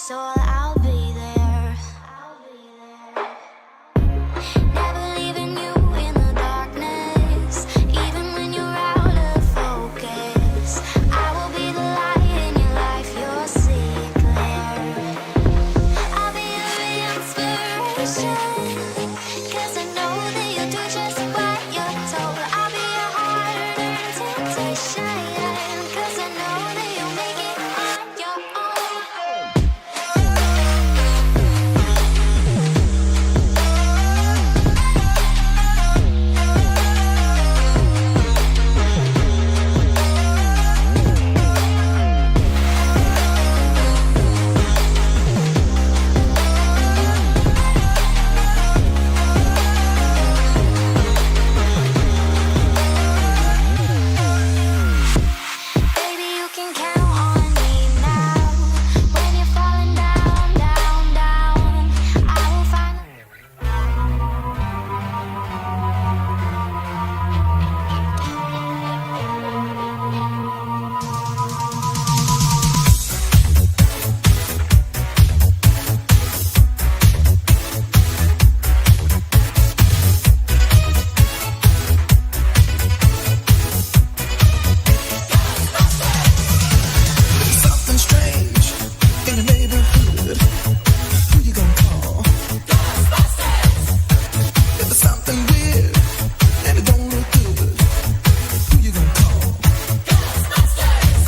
soul, I'll be there. Never leaving you in the darkness, even when you're out of focus. I will be the light in your life, you'll see clear. I'll be your inspiration, 'cause I know that you'll do just what you're told. I'll be your hard-earned temptation, 'cause I know that you'll make it on your own. Baby, you can count on me now. When you're falling down, down, down, I will find. Something strange in the neighborhood. Who you gonna call? Ghostbusters! If there's something weird and it don't look good, who you gonna call? Ghostbusters!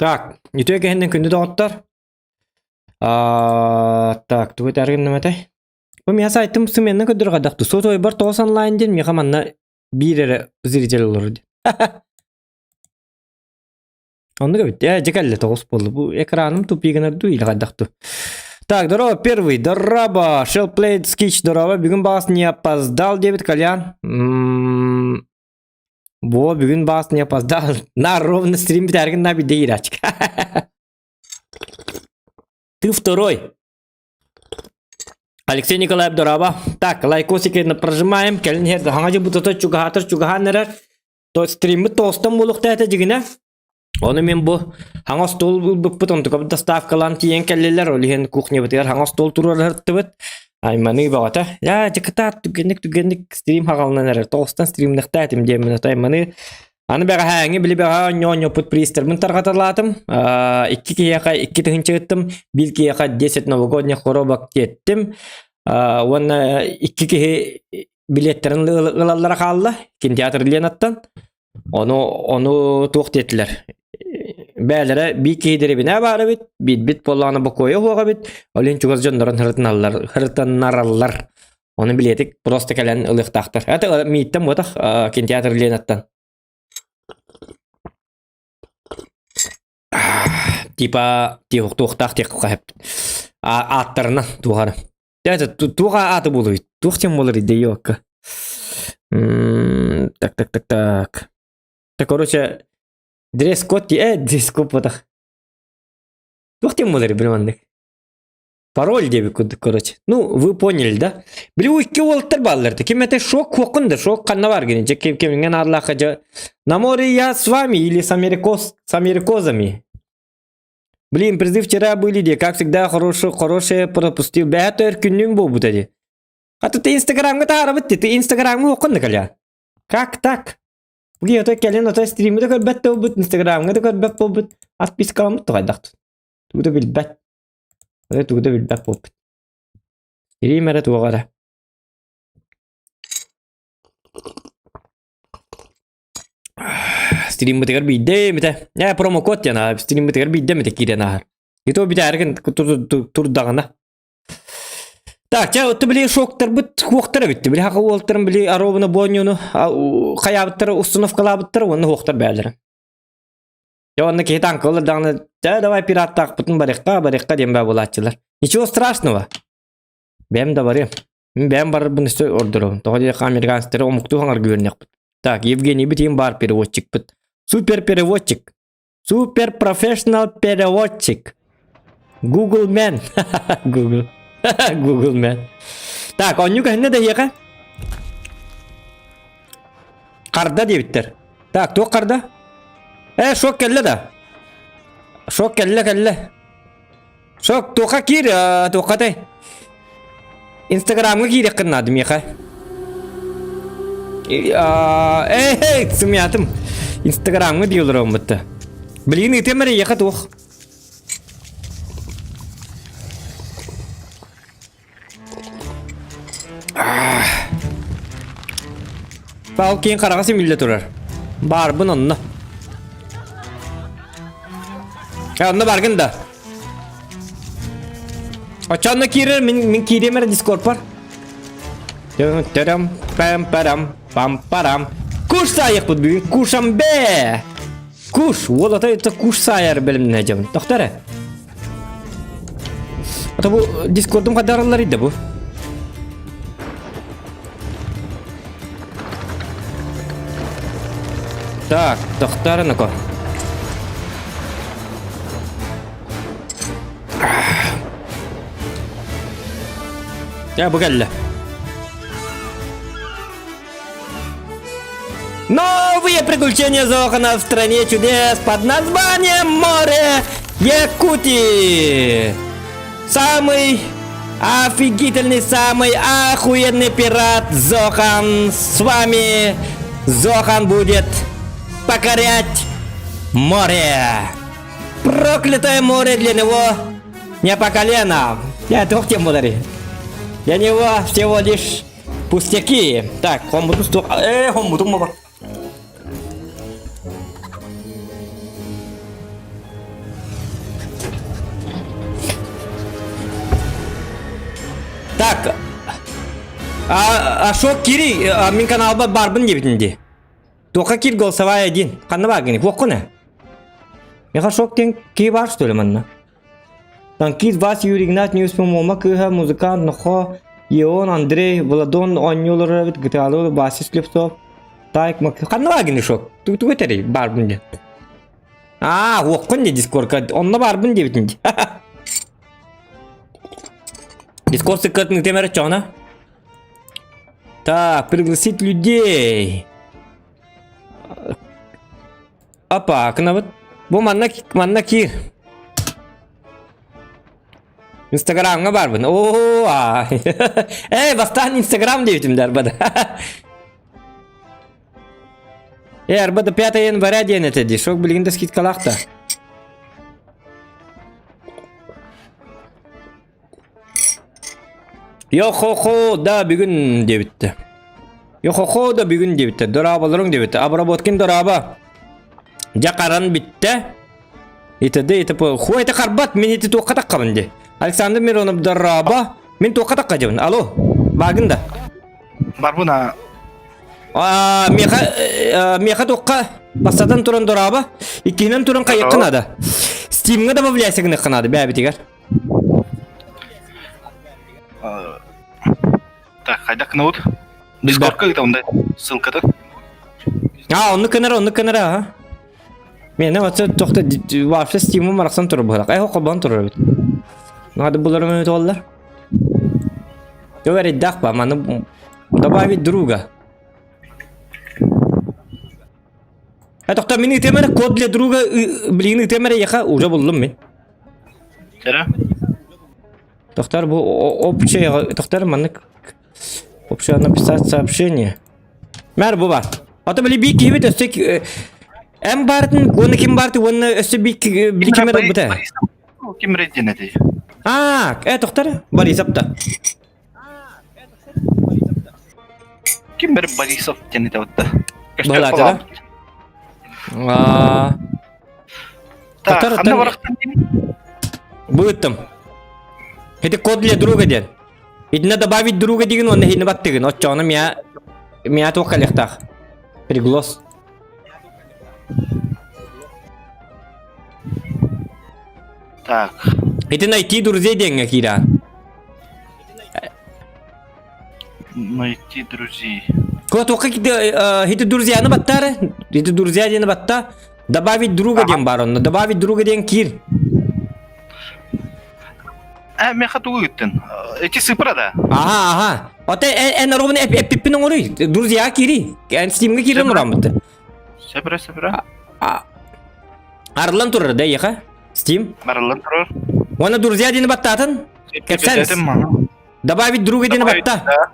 Так, үтүө кэһиннэн күндү доҕоттор. Аа, так, тугу этэр гынным этэй? Бу миэхэ сайтым сымыйаннан көрдөрө хайдах ту. Сотовайбар тоҕус онлайн диэн миэхэ манна биир эрэ зритель олорор диэн. Оннук эбит. Ээ, дьэ кэллэ тоҕус буолла. Бу экраным тупик гынар дуу или хайдах ту. Так, здорово, первый, здорово, Shellplate Sketch, здорово. Бүгүн баас не опоздал диэбит Колян. М, Бо, бүгүн баас не опоздал. На ровно стрим бүтэргин на бидде киирээчик. Ты второй. Алексей Николаев дорообо. Так, лайкосики прожимаем. Кэлин иһэр хаҥа дьыбытата чугаһаатар чугаһаан эрэр. То стриммит тоостон буолуохтаах этэ дьигинэ. Ону мин бу хаҥа остуол ылбыппыт, онтукабыт доставкалаан тиийэн кэллилэр. Ол иһин кухнябытыгар хаҥа остуол туруорарыттыбыт. Айманыы бөҕөтө. Я, дьыкытаат түгэнник-түгэнник стрим хаҕаланан эрэр. Тоҕустан стримнэхтээтим диэммин ото айманыы. Аны бэҕэһээҥҥи били бэҕэһээ оонньоонньоппут приистербин тарҕаталаатым. Аа, икки киһиэхэ икки тыһыынча ыыттым, биир киһиэхэ 10 новогодних коробок тиэттим. Аа, уонна икки киһи билиэттэрин ылаллара хаалла кинотеатр Ленаттан. Ону ону туох диэтилэр? Бээлэрэ биир киһи дэриэбинэ баар эбит, биирбит буоллаҕына бокуойа суох эбит. Ол иһин чугас дьоннорун ырытыналлар, ырытыннараллар. Ону билиэтик просто кэлэн ылыахтаахтар. Это мииттэн буотах кинотеатр Ленаттан. Типа туохтаах диэх хаһып. Ааттарынан туохары. Это туох ааты буолуй? Туох тем буолар идея Так, так, так, так. Так, короче, дресс-код, дресс-код буотах. Туох тем буолар билманнык. Пароль диэбит курдук, короче. Ну, вы поняли, да? Били икки уолаттар бааллар. Ким это шок хуоккун да, шок ханна бар гини. Же ким кимҥэ наадалаахха дьэ на море я с вами или с америкос с америкозами. Блин, призы вчера были, де, как всегда, хорошие, хорошие пропустил. Бэйэ өркүннүҥ буолбута ди. А ты инстаграмҥа таһаарабыт ди, ты инстаграмҥа хуоккун да кэлэ. Как так? Бу ото кэлин ото стримы да көрбөт да буолбут, инстаграмҥа да көрбөт буолбут. Отпискаламмыт тугайдахтын. Тугу да билбэт. Аны тугу да билбэт буолбут. Илиим эрэ туох эрэ. Стриммытыгар биирдэ эмитэ. Ээ, промокод диэн аа, стриммытыгар биирдэ эмитэ киирэн ааһар. Ито бүтээригин турдаҕына. Так, чэ, отто били шоктарбыт хуохтар эбитти. Били хака уолтарын били аробуна буонньуну хайаабыттара установкалаабыттара уонна хуохтар бээлэрэ. Дьэ онно киһи таҥка ылырдаҕына, дьэ давай пираттаахпытын барыахха, барыахха диэн баа буолааччылар. Ничего страшного. Бэйэм да барыам. Мин бэйэм барарбын өссө ордоробун. Тоҕо диэххэ американецтары омуктуу хаҥарга үөрэнэхпит. Так, Евгений битиим баар переводчикпыт. Супер переводчик. Супер профессионал переводчик. Google Man. Google. Google Man. Так, онньу көһүннэ да эһиэхэ? Харда диэбиттэр. Так, туох харда? Э, шок кэллэ да? Шок кэллэ кэллэ. Шок, туохха киир, туохха тэй? Инстаграмҥа киириэххин наада миэхэ. Эй, сымыйаатым. Инстаграмҥа дии олороммут да. Билигин ыытыам эрэ эйиэхэ туох. Пал киин хараҕа симиллэ турар. Баарбын онно. Э, онно баргын да. Оччоонно киирэр, мин, мин киириэм эрэ дискордпар. Төрөм, пэм парам, пам парам. Куш саайыахпыт бүгүн, кушам бэ! Куш, уол ата это куш саайар бэлэмнэ дьабын. Тохтор эрэ. Ата бу дискордум хадараллар иде бу. Так, тохтор нако. Я бу кэллэ. Новые приключения Зохана в стране чудес под названием Море Якутии! Самый офигительный, самый охуенный пират Зохан с вами. Зохан будет покорять море. Проклятое море для него не по колено. Я туох тем будари. Для него всего лишь Пустяки. Так, хомбутун туох... Э, хомбутун бар. Так. А, а шо кири, а, мин каналба барбын диэбитин ди. Туохха кир голосовая один. Ханна бааргыный? Хуоххуна? Меха шок диэн кии баар что ли манна? Танкист Вася Юрий Игнатьевич Муома кыыһа, музыкант Нохо, Ион, Андрей, Владон оонньуу олорор эбит, гитаралыыр Вася Слепцов, Тайк Мак... Ханна бааргын шок? Тугу этэрий баарбын диэн. Аа, уоххун дии дискорка, онно баарбын диэбитин дии. Дискорд сыккатын ытыам эрэ чоҕуна. Так, пригласить людей. Опа, кынабыт. Бу манна, манна киир. Инстаграмҥа баарбын. Оо, аа. Эй, бастаан Инстаграм диэбитим да арбада. Э, арбада 5 января диэн этэ дии. Шок билигин да скидкалаах да. Йо-хо-хо, да бүгүн диэбиттэ. Йо-хо-хо да бүгүн диэбиттэ. Дорооболоруҥ диэбиттэ. Обработкин дорообо. Дьэ харан бүттэ. Итд итп. Хуй это харбат, мин ити туохха таххабын ди. Александр Миронов дорообо. Мин туохха тахха дьабын. Алло, баагын да. Барбын а. А, меха, меха туохха бастатан туран дорообо. Иккиһинэн туран хайыахха наада. Стимҥа добавляйся гыныахха наада бэйэбитигэр. Так, хайдах гынабыт? Дискордка ыытабын да ссылкатын. А, оннук гынар, оннук гынар, аха. Миэнэ оттон тохто вообще стимум арахсан турар быһалаах. Э, холбоон турар эбит. Надо буларым эбит оллар. Жоқ эрэйдээх ба, маны добавить друга. Э, тохто мин ыытыам эрэ код для друга билигин ыытыам эрэ яха уже буллум мин. Сера? Тохтор бу общее тохтор маннык общее написать сообщение. Мэр бу бар. Ата били бик киһибит өссө М бартын, уонна ким барты, уонна өссө бик били ким эрэ быта. Ким реддин эти? А, э тохтор Борисов та. Ким бер Борисов диэн этэ бытта. Балаатара. Аа. Так, ханна барахтан Быыттым. Это код для друга диэн. Итинэ добавить друга деген уонна иһини баттыгын. Оччоҕуна миа миа туох кэлиэхтээх. Приглас. Так. Ити найти друзей диэҥҥэ киирэн. Найти друзей. Куда только хити друзьяны баттары, хити друзья диэни батта, добавить друга диэн бар онно, добавить друга диэн киир. Э, меха тугу ыыттын? Эти цифра да? Ага, ага. Оте эн ровно эппиппин оҥоруй. Друзья кири. Эн стимге киирэн ураммыт. Сөбүрэ, сөбүрэ. Арыллан турар да еха? Steam. Арыллан турар. Уонна друзья диэни баттаатын? Кэпсэнс. Добавить друга диэни батта.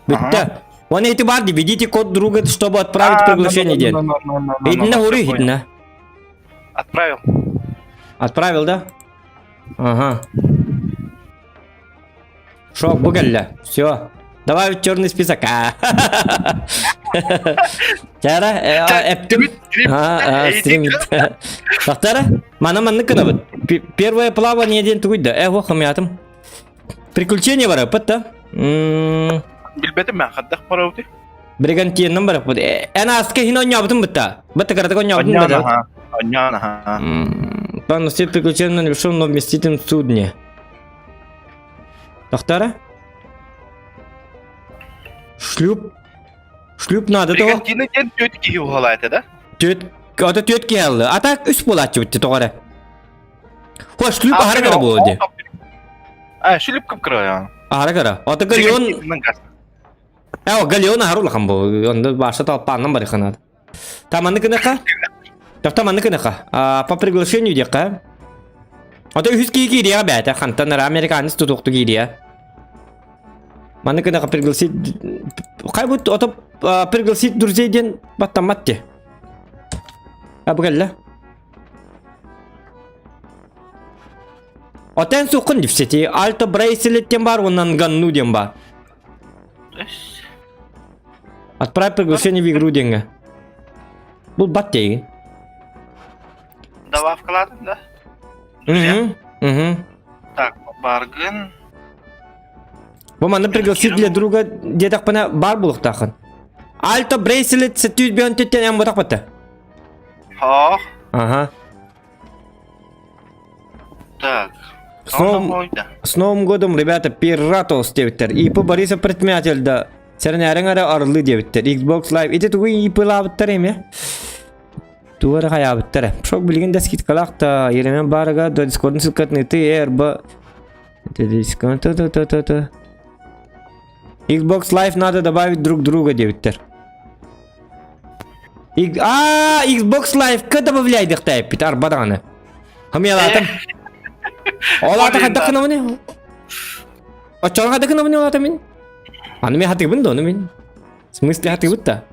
Бүтта. Уонна ити бар ди, введите код друга, чтобы отправить приглашение диэн. Итиннэ хуруй итиннэ. Отправил. Отправил, да? Ага. Шок, бу кэллэ. Все. Давай в черный список. Чара, эптим. Стрим. Тахтара, мана маннык гынабыт. Первое плавание диэн тугуй да? Э, хомятым. Приключение бара, пытта. Билбэтим мен хаддах барабыты. Бригантиеннан бараппыт. Эн ааска хин онньообутун бытта. Бытта кыратык онньообутун бытта. Онньоон аха. Там все приключения на небольшом, но вместительном судне. Тохтара? Шлюп. Шлюп надо того. Бригантина диэн түөт киһи уһалаата да? Түөт, ото түөт киһи алды. А так үс буолааччы битти тоҕо Хо, шлюп аһара кара буолуо дии. А, шлюп кып-кыра. Аһара кара. Ото галеон... Э, галеон аһара улахан бу. Онда баша талпааннан барыханад. Таманны кыныха? Таманны кыныха. По приглашению диэххэ. Ото үһүс киһи киириэҕэ бээтэ. Хантан ара американец тутуохту киириэ. Манны кыныха пригласить... Хай бут ото пригласить друзей диэн баттаммат ти. А бу кэллэ. Отен суккун дипсети. Альто брейселет диэн бар, уонна Нганну диэн бар. Отправь приглашение в игру диэҥҥэ. Бу бат диэги. Добавкалаатын да? Угу, угу. Так, баргын. Бу манна пригласить для друга диэтэхпинэ бар булуохтааххын. Альто брейселет сетүүт бөөн түттэн эн ботах бата. Хоох. Ага. Так. С Новым, с Новым годом, ребята, пиратос диэбиттэр. ИП Борисов предприниматель да сэрэнээриҥ эрэ арыллыы диэбиттэр. Xbox Live ити тугу ИП-лаабыттар эмиэ? Тугу эрэ хайаабыттар э. Шок билигин да скидкалаах да Еремин баарыга до Дискордун ссылкатын ыты РБ Xbox Live надо добавить друг друга диэбиттэр. А, Xbox Live-ка добавляй диэхтээппит арба даҕаны. Хамыялаатым. Ол аата хайдах гынабыный? Оччоҕо хайдах гынабыный ол аата мин? Аны мен хатыыбын да ону мин. В смысле хатыыбыт да?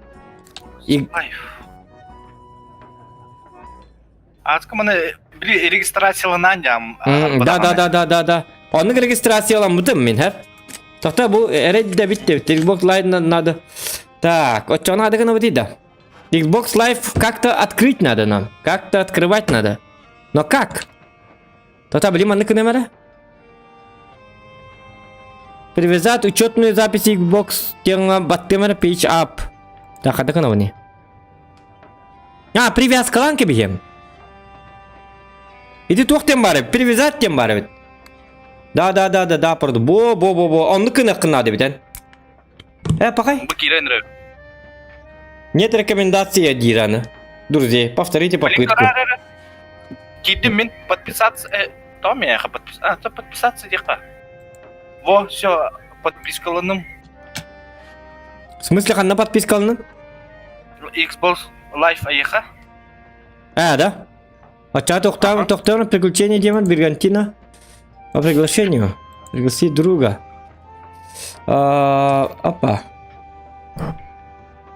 Ааска маны били регистрацияланан дьам. Да, да, да, да, да, да. Оннук регистрацияламмытым мин, хэ? Тоқта бу эрэ да битте, Xbox Live надо. Так, оччоҕо надо гынабыт да. Xbox Live как-то открыть надо нам. Как-то открывать надо. Но как? Тота, блин, маннык гынамара? Привязать учетную запись Xbox теңа баттымара page up. Так, хата гынабыни. А, привязкалаан кэбиһиэм. Ити туох диэн баар эбит? Привязать диэн баар эбит. Да, да, да, да, да, правда. Бо, бо, бо, бо. Оннук гыныаххын наада эбит, эн. Э, пахай. Бу киирэн эрэ. Нет рекомендации диир аны. Друзей, повторите попытку. Киирдим мин подписаться... Э, то миэхэ подписаться... А, то подписаться диэххэ. Во, все, подпискаланым. В смысле, ханна подпискаланын? Xbox Live айыха. А, да? Очча тохтаан тохтоон приключение демон Бригантина по приглашению. Пригласить друга. А, опа.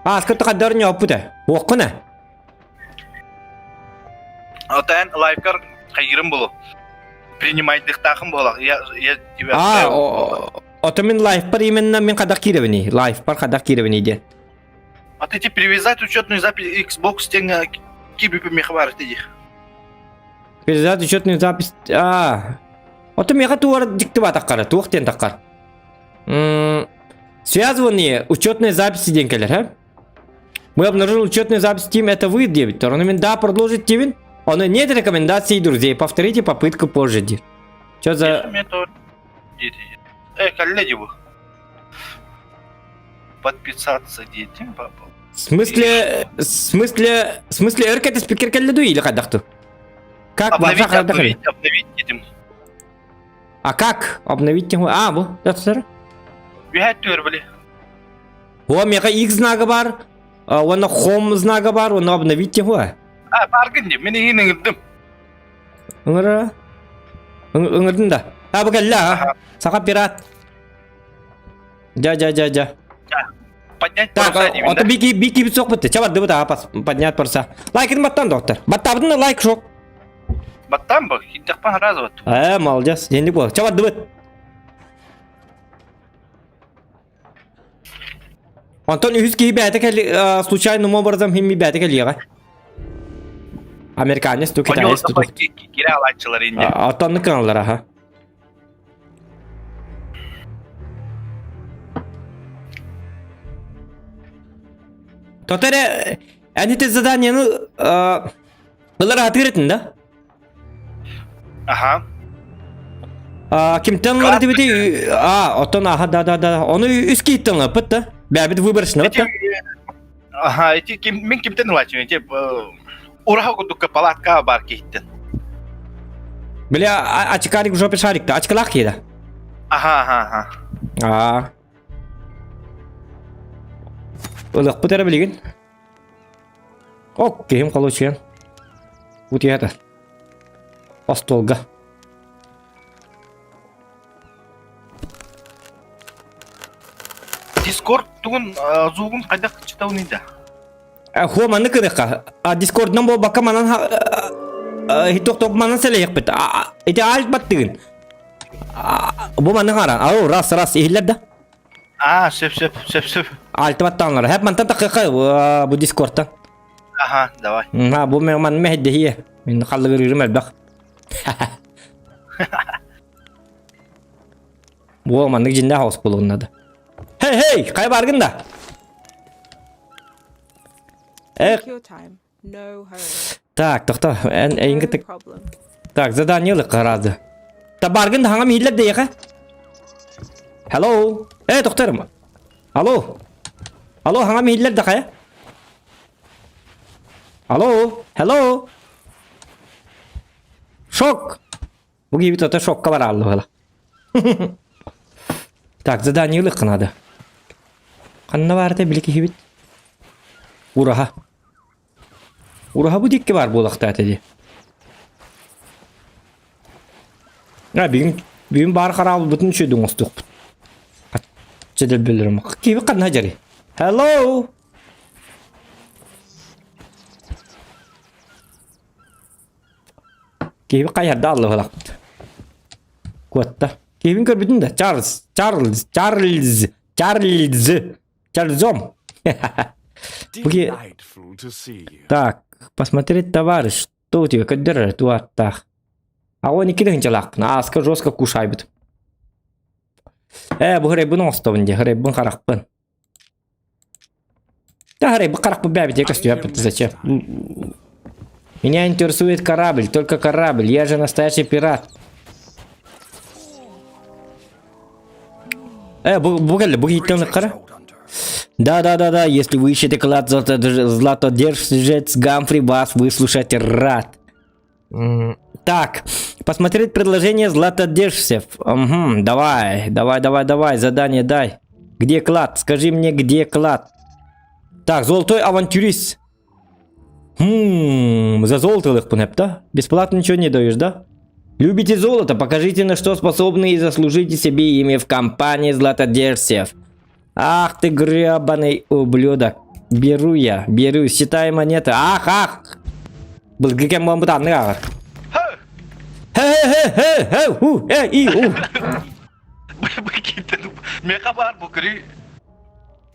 А, сколько хаддар не опыта. Уоккуна. Отан лайфкар хайырым болу. Принимайдыктаахын буолах. Я, я тебя... А, ото мин лайфпар именно мин хадах кииребини. Лайфпар хадах кииребини диэн. А ты тебе привязать учетную запись Xbox тен кибипи мехвар диди. Привязать учетную запись. А. Ото меха туар диктива таккара, туох диэн таккар. Связывание учетной записи диэн кэлэр, ха? Мы обнаружили учетную запись Steam, это вы, 9. Он мен да, продолжить Тивин. Он нет рекомендаций друзей. Повторите попытку позже. Ди. Что за... Э, коллеги вы. Подписаться диэтим папа. В смысле, в смысле, в смысле өр кэтэспиккэр кэллэ дуу или хайдах дуу? Как Обновить, вообще хайдах обновить, обновить диэтим. А как? Обновить тем? А, бу, сэр. Үһэ түөр били. О, меха X знага бар, уонна Home знага бар, уонна обновить тем. А, баргын дии, мин иһин ыҥырдым. Ыҥыра. Ыҥырдын да. А, бу кэллэ, а. Саха пират. Дьа, дьа, дьа, дьа. Поднять Так, паруса диибин ото да. бики бики бит сокпут. Ча барды бут пас поднять паруса. Лайкын баттан доктор. Баттабытын лайк шок. Баттан бу, хиддахпан разы бат. Э, молодец. Енді бол. Ча барды бут. Онтон үһүс киһи бэйэтэ кэлли случайным образом химми бэйэтэ кэлиэҕэ. Американец ту китаец ту. Кире алааччылар инде. Оттоннук гыналлар аха. Тото эрэ эн ити заданиены ылар аатыыр этин да? Аха. Кимтэн ылар этибити? А, оттон аха да да да. Ону үс кииттэн ылыппыт да. Бэбит выборочно да. Аха, ити ким мин кимтэн ылааччым ити ураха курдукка палатка бар киһиттэн. Бля, очкарик в жопе шарик-то. Очкалах киһи Аха, аха, аха. Аа. Ылыхпыт эрэ билигин. Ок, киһим холучуйан. Утуйата. Остуолга. Дискорд тугун зуугун хайдах чытауный да? Хуо манны кыныхха. А Дискорднан буолбакка манан хитохтоп манан сэлэйэхпит. Ити альт баттыгын. Бу манны хара. Ау, раз, раз, иһиллэр да? А, сөп, сөп, сөп, сөп. Альты баттаанлар. Хэп мантан тахыха бу Дискордтан. Аха, давай. Ха, бу мен манны мэһэддэһиэ. Мин халлыгырыырым элбэх. Бу маннык дьиннээх оҕус буолуон наада. Хей, хей, хайа баргын да? Эх. Так, тохто, эн эйинге тык. Так, задание лыккарады. Та баргын да хаңам иһиллэр дэйэхэ. Hello. Э, тохторум. Алло. Алло, хаңам иһиллэр да хайа? Алло. Hello. Шок. Бу киһибит ото шокка бараалла буола. Так, задание ылыахха наада. Ханна баар этэ били киһибит? Ураһа. Ураһа бу диэки баар буолуохтаах этэ дии. А, бүгүн бүгүн баар хараабылбытын үчүгэйдик оҥостуохпут. Чэдэлбэлэрим. Киһи ханна дьари? Hello! Киһи хайарда аллыһылахпыт. Куотта. Киһибин көрбүтүн да Чарльз, Чарльз, Чарльз, Чарльз, Чарльзом. Так, посмотреть товарищ, что у тебя, көддөр туаттаах. А он икки тыһынчалаахпын, ааска жестко кушайбыт. Э, бу хребын оҥостобун дии, хребын харахпын. Да, зачем? Меня интересует корабль, только корабль. Я же настоящий пират. Э, бу, бу кэллэ, бу киһиттэн кара. Да, да, да, да, если вы ищете клад златодержец Гамфри, вас выслушать рад. Так, посмотреть предложение златодержцев. Угу, давай, давай, давай, давай, задание дай. Где клад? Скажи мне, где клад? Так, золотой авантюрист. Хм, за золото ылыахпын да? Бесплатно ничего не даешь, да? Любите золото, покажите, на что способны и заслужите себе имя в компании златодержцев. Ах ты гребаный ублюдок. Беру я, беру, считай монеты. Ах, ах! Былгы кэм буолбут аннык ааҕар. Хе-хе-хе-хе, ху, э, и, у. Меха баар бу көрүй.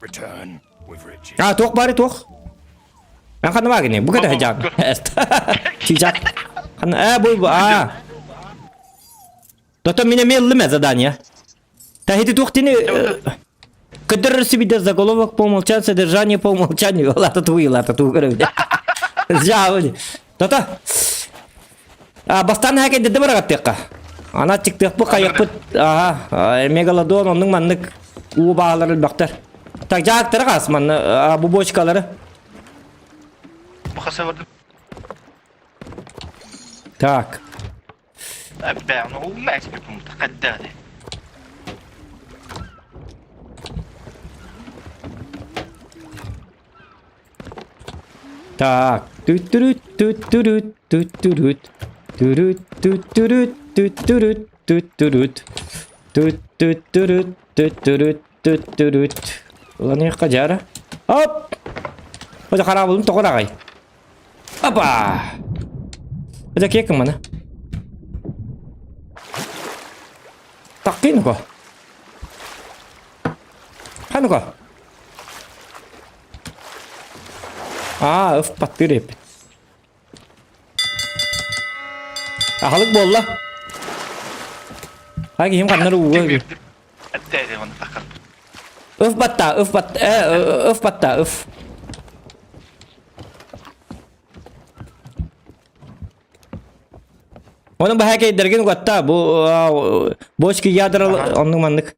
Return with riches. А, туох баары туох? Мен ханна баар гини, бу кэтэ сылдьаҕын. Чыычаах. Ханна, э, бу, а. Тото мин эмиэ ыллым ээ задание. Та ити туох тини Көтөр сибидер заголовок по умолчанию, содержание по умолчанию. Лата туи, лата туу көрөбүт. Жаабы. Тото. А бастан хакендерде барагаттыакка. Ана чыктыахпыт хайыппыт. Аха, мегалодон оннук маннык уу баалар элбэхтэр. Так, дьаактары хас манна бу бочкалары. Бу хаса бардым. Так. Так. Түт-түрүт түт-түрүт түт-түрүт. Түрүт түт-түрүт түт-түрүт түт-түрүт. Түт-түт-түрүт түт-түрүт түт-түрүт. Уланыахха дьара. Оп! Ода хараабылым тоҕор аҕай. Опа! Это кекин мана. Таккин-ко. Ханука. Аа, ыф паттыр эппит. Ахалык буолла. Хай киһим ханнар ууга. Ыф батта, ыф батта, э, ыф батта, ыф. Оның баһа кейдерген угатта бу бочки ядрал оннук маннык.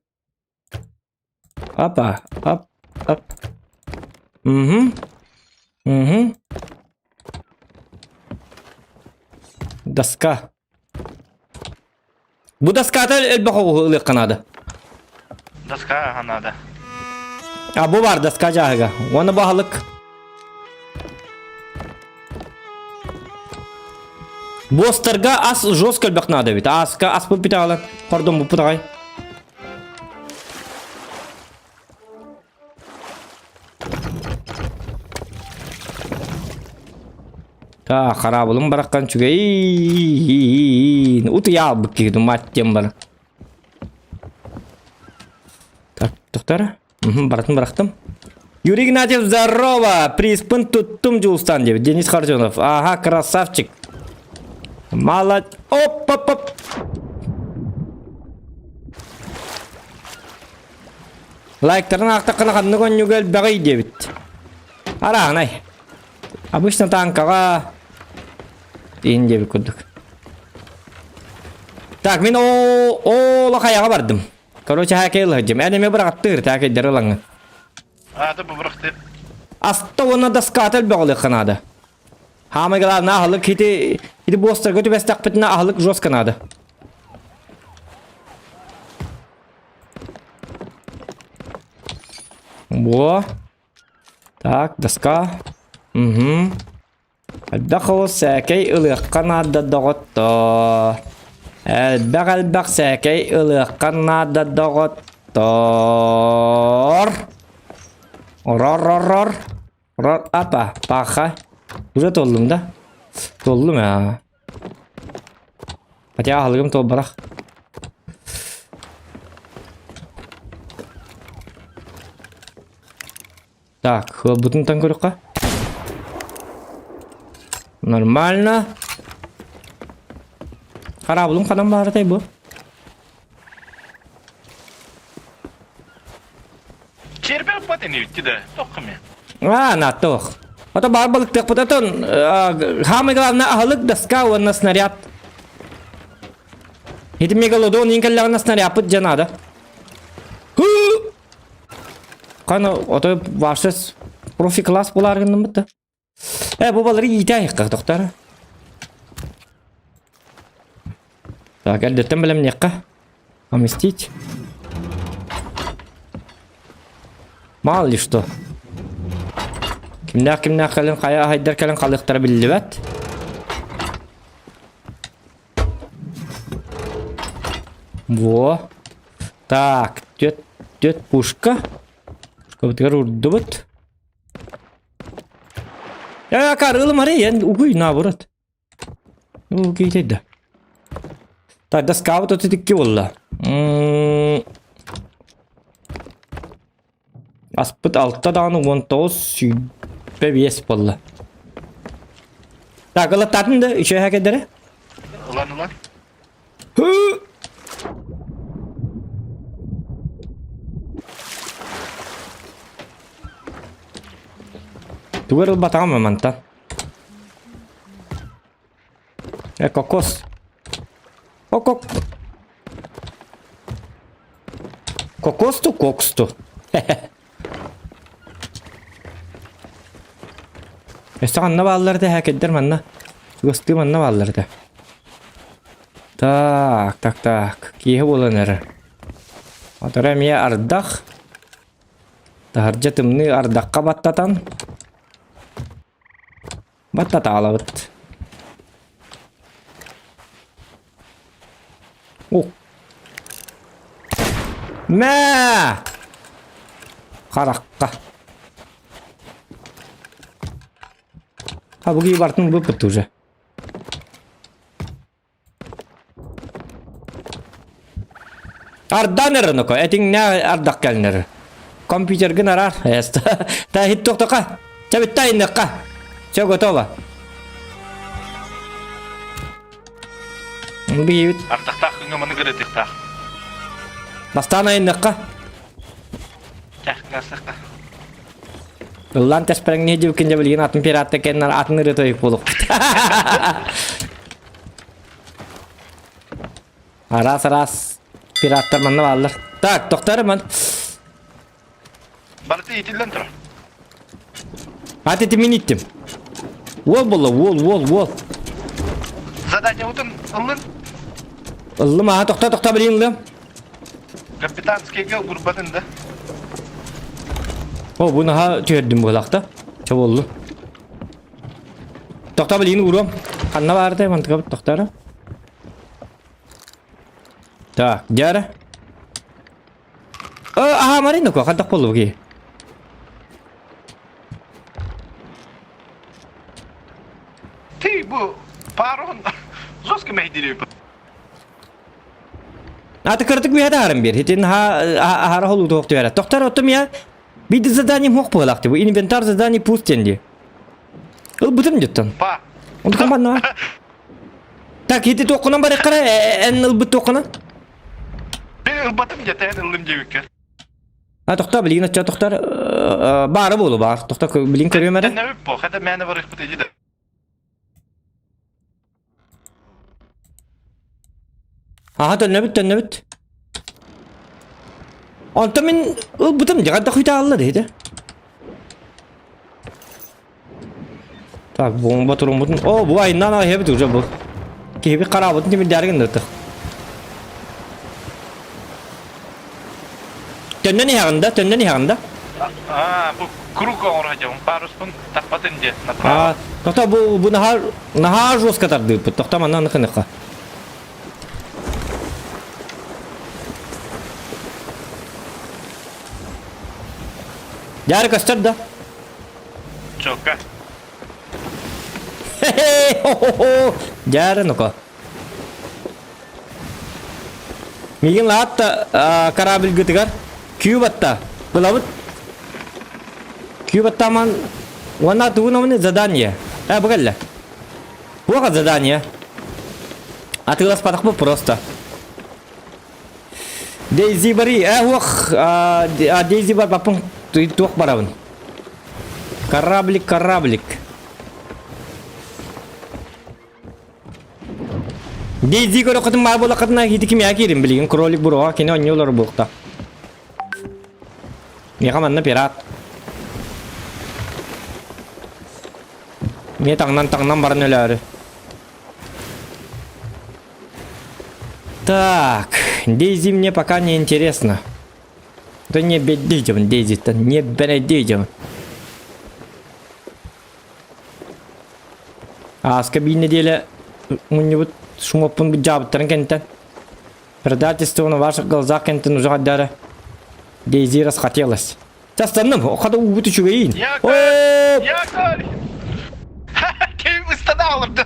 Апа, ап, ап. Угу. Угу. Доска. Бу доската элбэх оҕуһу ылыахха наада. Доска наада. А бу бар доска дьааһыга. Уонна баһылык. Буостарга ас жестко элбэх наада эбит. Аска аспыт бүтэ Пардон, буппут аҕай. Та хараабылым бараххан үчүгэйин. Утуйаалбыт киһи мать диэн бар. Так, тоқтар. Баратын барахтым. Юрий Игнатьев, здорово! Приспын туттум Дьулустан диэбит. Денис Харжонов. Ага, красавчик. Молодец. Оп, оп, оп. Лайктарын аахтаххына ханнык онньуга элбэҕий диэбит. Арааһынай. Обычно танкаҕа иин диэбит курдук. Так, мин о о хайаҕа бардым. Короче, хакей ылыһдьым. Эн эмиэ быраҕаттыыр, таакейдер ылаҥҥын. Аата бу бырахты. Аста уонна доската элбэҕилиэххэ наада. Хаамай главное аһылык ити ити буостарга түбэстэхпитинэ аһылык жестко наада. Во. Так, доска. Угу. Элбэх ол сээкэй ылыахха наада доҕоттоор. Элбэх элбэх сээкэй ылыахха наада доҕоттоор. Рор-рор-рор. Рор апа, паха. Уже толлум да? Толлум аа. Хотя аһылыгым туолбатах. Так, хлопбутун көрүөххэ. Нормально. Хараабылым ханан баарытай бу? Чербэ ыппат ини үттү да, тохху мен. А, нааттох. Ото баар балыктыахпыт отон самое главное аһылык доска уонна снаряд. Ити мегалодон иин кэллэҕинэ снарядпыт дьэ наада. Хана ото ваше профи класс буолаар гынныммыт да. Э, бу балары иитэ тохтор. Так, эрдэттэн бэлэмниэххэ. Поместить. Мало ли что. Кимнээх кимнээх кэлин хайа аһайдар кэлин халыктара биллибэт. Во. Так, түөт, түөт пушка. Пушкабытыгар урдубут. Я карылым арый, угуй наоборот. Ну, да. Так, доска вот это буолла. Аспыт алта даҕаны 19 25 буолла. Так, ылаттаатын да үчүгэй хакердere. Ылан ылан. Тугар ылбатаҕым мантан. Э, кокос. Кокок. Кокосту коксту. Өссө ханна бааллар этэ хакердэр манна. Чугастыы манна бааллар этэ. Так, так, так. Киэһэ буолан эрэр. Отора эмиэ ардах. Таһырдьа тымныы ардахха баттатан. Баттатаалабыт. О! Мэ! Харахха. А буги бартын выпыт уже. Ардан эрэ этиҥнэ ардах кэлнэр. Компьютергын араар. Та хит тохтока. Чабитта иннекка. Все готово. Биһибит. Ардахтаах күҥҥэ маны гырытыктаах. Бастаан айынныкка. Чахкасахха. Ыллаан тэспэрэҥниэ дьүккүн дьэ билигин атын пиратта кэннэр атын ырыа тойук буолуохпут. Араас араас пираттар манна бааллар. Так, тохтор ман. Барыта иитиллэн турар. Ат ити мин иттим. Уол буолла, уол, уол, уол. Задание утун ыллын. Ыллым, аха, тохто, тохто, билин ыллым. Капитанскийга урбатын да. О, бу наха түһэрдим буолахта. Чэ боллу. Тохто билин уруом. Ханна баарда, мантыка тохтара. Так, дьара. Аха, Марина ко, хантах боллу ки. Ты бу парон жестко мэйдири. Аты кырдык үһэ таарым бир. Хитин хаара холуу туох түһэрэ. Тохтар оттом я биди задание муох буолаахты. Бу инвентарь задание пуст денди. Ылбытым дьуттан. Па. Онтукам банна. Так, хити туоххунан барыххара эн ылбыт туоххунан? Мен ылбатым дьэ ыллым диэбиккэ. А тохтоо билигин оччо тохтор баара буолу баар. Тохтоо билигин көрүөм эрэ. Тэннэбит бу, хата мээнэ барыхпыт иди да. Аха төннөбүт төннөбүт. Онтон мин ылбытым дьэ хайдах үтэ диһитэ. Так, бомба туруммутун. О, бу айынан аһебит уже бу. Киһибит хараабытын тимирдээри гынныртых. Төннөн иһэҕин да, төннөн иһэҕин да. Аа, бу круг оҥоро сылдьабын, паруспун таппатын диэн направо. Аа, тохто бу бу наһаа наһаа жестко тардыыппыт. Тохто манна аны кыныхха. Дьаары көстөр да? Чокка. Хе-хе, Дьаары ну-ка. Мигин лаатта корабльгытыгар күүбатта. Былабыт. Күүбатта ман уонна тугун задание. Э, бу кэллэ. Туох задание? Атыыласпатахпыт просто. Дейзи бари, э, уох, Дейзи бар баппын туох барабын. Кораблик, кораблик. Дейзи көрө баар буолаххытына хити кимиэхэ киирин билигин кролик буруоҕа кини онньу олорор буолта. Миэхэ манна пират. Миэ таҥнан таҥнан баран өлөөрү. Так, Дейзи мне пока не интересно. Да не беддейдебин Дейзиттен, не бенедейдебин. Ааска биир нэдиэлэ мунньубут шумоппун быдьаабыттарын кэнниттэн предательство на ваших глазах кэнниттэн уже хаддара Дейзи расхотелось. Тастанным, хата уубут үчүгэйин. Якорь! Якорь! Ким ыстана олорду?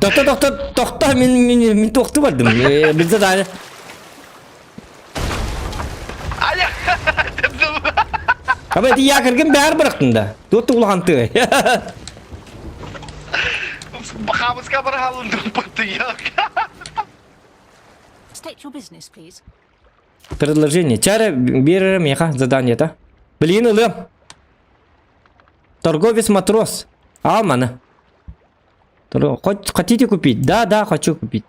Тохто, тохто, тохто, мин, мин, мин тохту бардым. Bizde de Ая! Аба ити якоргын бәр бырахтын да. Туот улахан тыа. Бахабыска барахалын пытыяк. State your business, please. Предложение. Чара биэрэр миэхэ задание-та. Билигин ылыам. Торговец матрос. Алманы. Хотите купить? Да, да, хочу купить.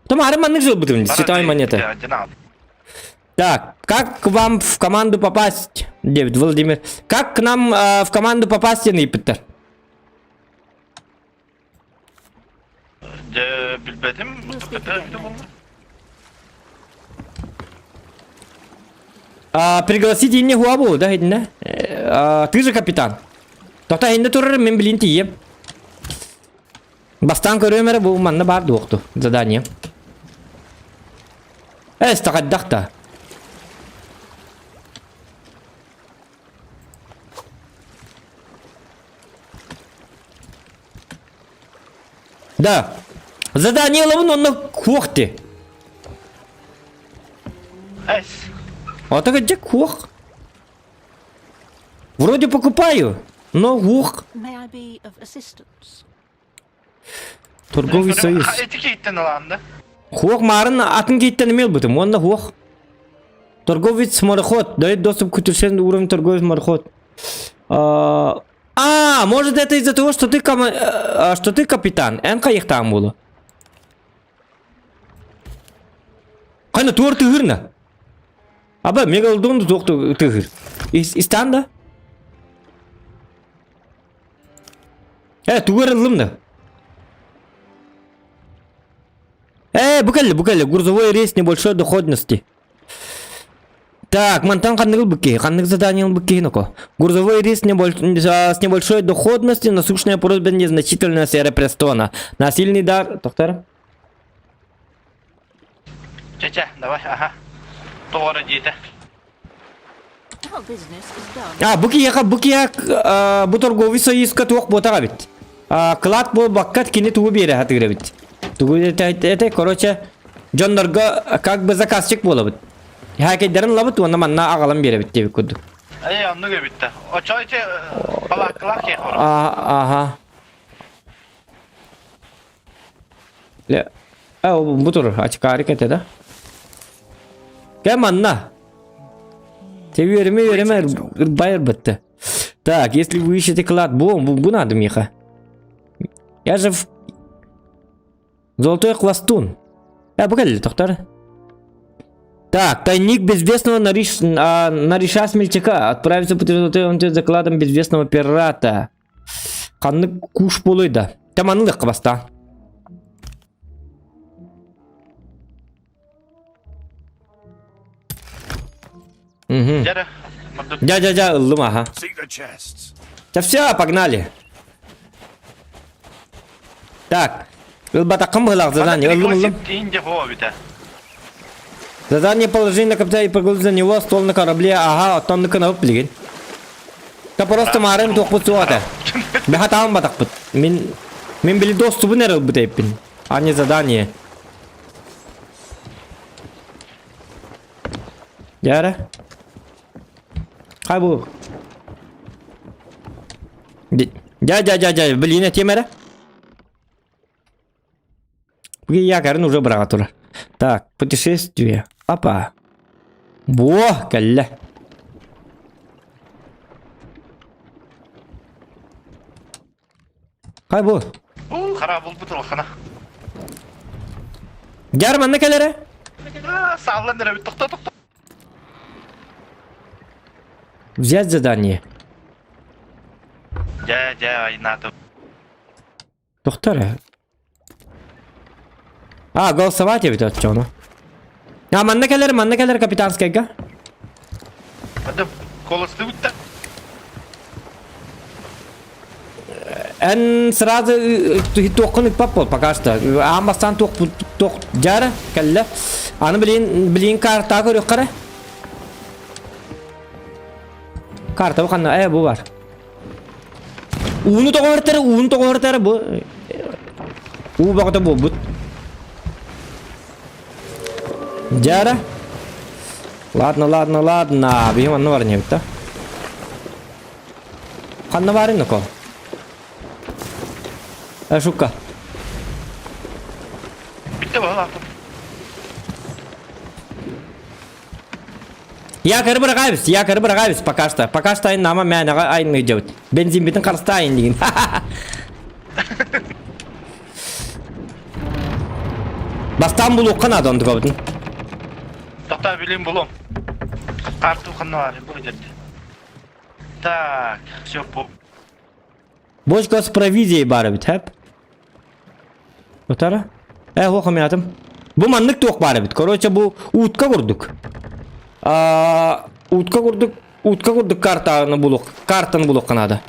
Там маннык жыл Святая монета. Так, как к вам в команду попасть? Дэвид, Владимир. Как к нам э, в команду попасть, Яны Питер? Дьэ, билбэтим. А, пригласить инне хуабу, да, инне? А, ты же капитан. Тота инне турар, мен билин тиийем. Бастаан көрүөм эрэ бу манна баар дуохту задание. Эс тахаддах та. Да. Задание ылабын онно куох ти. Эс. Ото где куох? Вроде покупаю, но ух. May I be of assistance? Торговый союз. Эти кейттен алаанда. Хуох марын атын кейттен имел бутым. Онна хуох. Торговец мореход. Дает доступ к утешению уровень торговец мореход. А, а, может это из-за того, что ты, ком... что ты капитан. Эн кайыктаан болу. Кайна туор тыгырна. Аба мегалодон туох тыгыр. Истан да? Э, тугар ыллым да. Э, бу кэллэ, бу кэллэ. Грузовой рейс небольшой доходности. Так, мантан ханнык быки, ханнык задание быки ноко. Грузовой рейс небольш... с небольшой доходностью, насущная просьба незначительная сфера Престона. Насильный дар... Доктор? Чэ-чэ, давай, ага. Тоҕо диэтэ. Our business is done. А, бу киһиэхэ, бу киһиэхэ бу торговый союзка туох буотаҕа эбит. Клад буолбакка кини тугу биэрэ сатыыр эбит. Тугу это, это, короче, дьоннорго как бы заказчик буолабыт. Хакейдерин ылабыт уонна манна аҕалан биэрэбит диэбит курдук. Эй, оннук эбит да. Очо ити балааккалаах киһи Ага. Ле, а, бу тур, очкарик это, да? Кэ манна? Те үөремэ үөремэ ырбай ырбытты. Так, если вы ищете клад, бу, бу, бу надо, Миха. Я же в... Золотой хвостун. Э, бу кэлли, тоқтар. Так, тайник безвестного нариш... а, нариша смельчака. Отправиться по закладам безвестного пирата. Ханнык куш буолуй да. Таманылык баста. Угу. Дьэ, Дя-дя-дя, ыллым, ага. Seek the chests. Да все, погнали. Так, ылбатаккын быһылаах задание, ыллым, ыллым. Инде хоо бүтэ. Задание положение на капитана и прогулки за него, стол на корабле, ага, оттон кынабып билигин. Та просто марын туохпут суох этэ. Бэхатаан батахпыт. Мин мин били доступун эрэ ылбыт эппин, а не задание. Дьэ Хай бу. Дя дя дя дя, блин, этиэм эрэ. Якорь уже быраҕа турар. Так, путешествие. Апа. Буо, кэллэ. Хай бу. Хара булбут улахана. Дьар манна кэлэрэ? Сааллан эрэ тохто тохто. Взять задание. Дьэ, дьэ, айнааты. Тохтор А, голосовать эбит оччону. А, манна кэлэр, манна кэлэр капитанскайга. Hadi колостыбыт да. Эн сразу туоххун ыппап бол пока что. Аан бастаан туох туох дьара кэллэ. Аны билин билин карта көрүөххэ Карта бу ханна э бу бар. Ууну тоҕо ууну тоҕо бу. Уу баҕата буолбут. Дьара. Ладно, ладно, ладно. Биһи манна бар небит да. Ханна барын ноко? Э, шукка. Bitti bu Якорь бырагайбыз, якорь бырагайбыз пока что. Пока что айнама мээнэҕэ айнныйдьабыт. Бензинбитин харыстаайын диин. Бастаан булуохха наада онтукабытын. Тоқта билим булум. Карту ханна бар, бу жерде. Так, все по. Бочка с провизией бар эбит, хэп. Утара. Э, хуох хамятым. Бу маннык туох баар эбит. Короче, бу утка курдук. А, утка курдук, утка курдук картаны булук, картаны булуққа надо.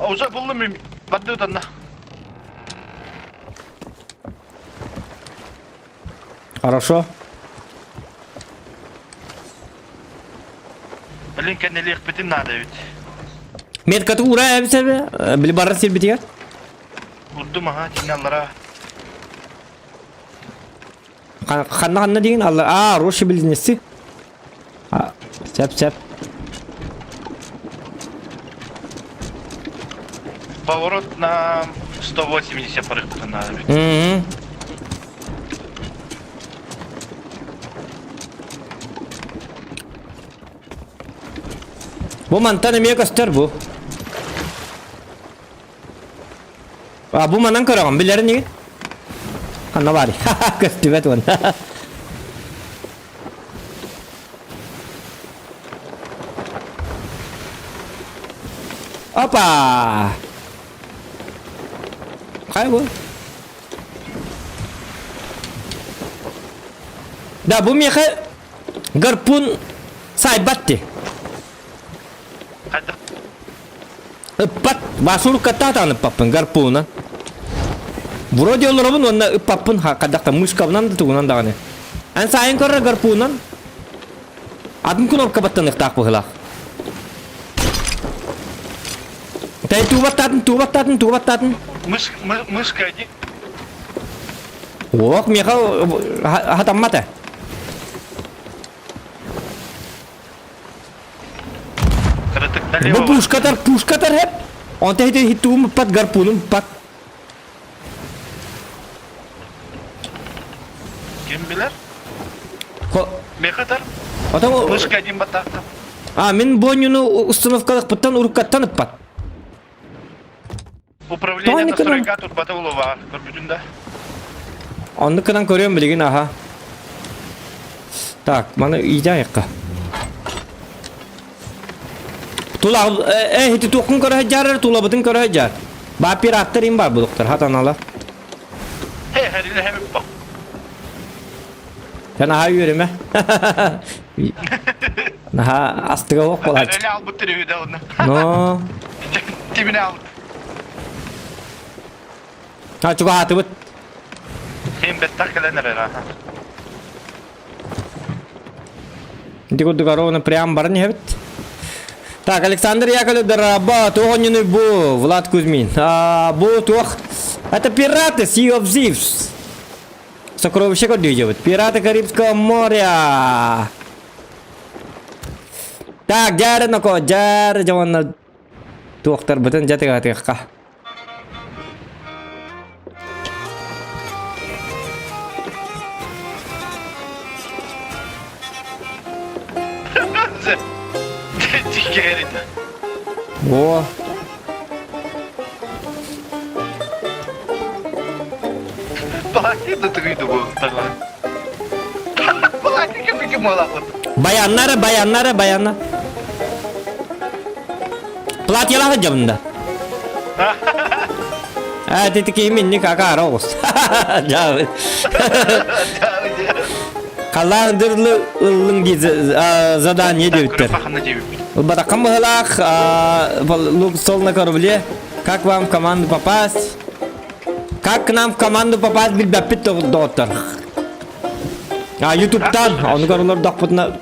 Уже буллум мен. Барды утанна. Хорошо. Блин, кэннилиэхпитин наада эбит. Меткаты ура эбисебе, били барар сирбитигэр. Урдум аха, тинне аллара. Ханна ханна деген алла. А, Роши близнецы. А, сәп сәп. Поворот на 180 барыхпытын наада эбит. Мгм. Бу мантан эмиэ көстөр бу. А бу манан көрөҕүн билэрин игин. Ханна баарый? Көстүбэт уонна. Опа! Хайа бу? Да, бу миэхэ гарпун сайбат ти. Хайдах? Ыппат. Басуруккаттаа даҕаны ыппаппын гарпунан. Вроде олоробун уонна ыппаппын хайдах мышкабынан да тугунан даҕаны. Эн сайын көрөр гарпунан. Атын кнопка баттаныахтаах быһыылаах. Тэй туубаттаатын, туубаттаатын, туубаттаатын. Мышка, мышка один. Ох, миэхэ хатаммата. Бу пушкатар, пушкатар хеп. Онта хити хитуум пат гарпунум пат. Ким билэр? Мехатар. Отон Мышка один батахта. А, мин бонюну установкалыкпыттан уруккаттан ыппат. Управление настройка турбата улова көрбүтүн да. Оннук гынан көрүөм билигин аха. Так, маны иитэ айыкка. Тула э хити туохкун көрө сылдьар, тулабытын көрө сылдьар. Ба пираттар им бар будуктар, хатаналар. Хе, хериле хемип бак. Сен аха үөрүмэ. Наха астыга ох болач. Эли албыт түрү да онна. Но. Тибине албыт. А чугаатыбыт. Ким беттах кэлэн эрэр аха. Ити курдук ровно прям баран иһэбит. Так, Александр Яковлев дораба, туох онньунуй бу, Влад Кузьмин. А, бу туох... Это пираты Sea of Thieves. Сокровище көрдүү Пираты Карибского моря. Так, дьээрэ ноко, дьээрэ дьонно туохтарбытын дьэ тыгатыахха. О! Баяннары, баяннары, баянна. Платьялаах сылдьабын да. Аа, ити киһи минник акаара оҕус. Дьаабы. Халлаан дырлы ыллыҥ дии задание диэбиттэр. Ылбатаххын быһылаах, лук стол на корабле. Как вам в команду попасть? Как к нам в команду попасть билбэппит доҕоттор. А, ютубтан, ону көрөлөр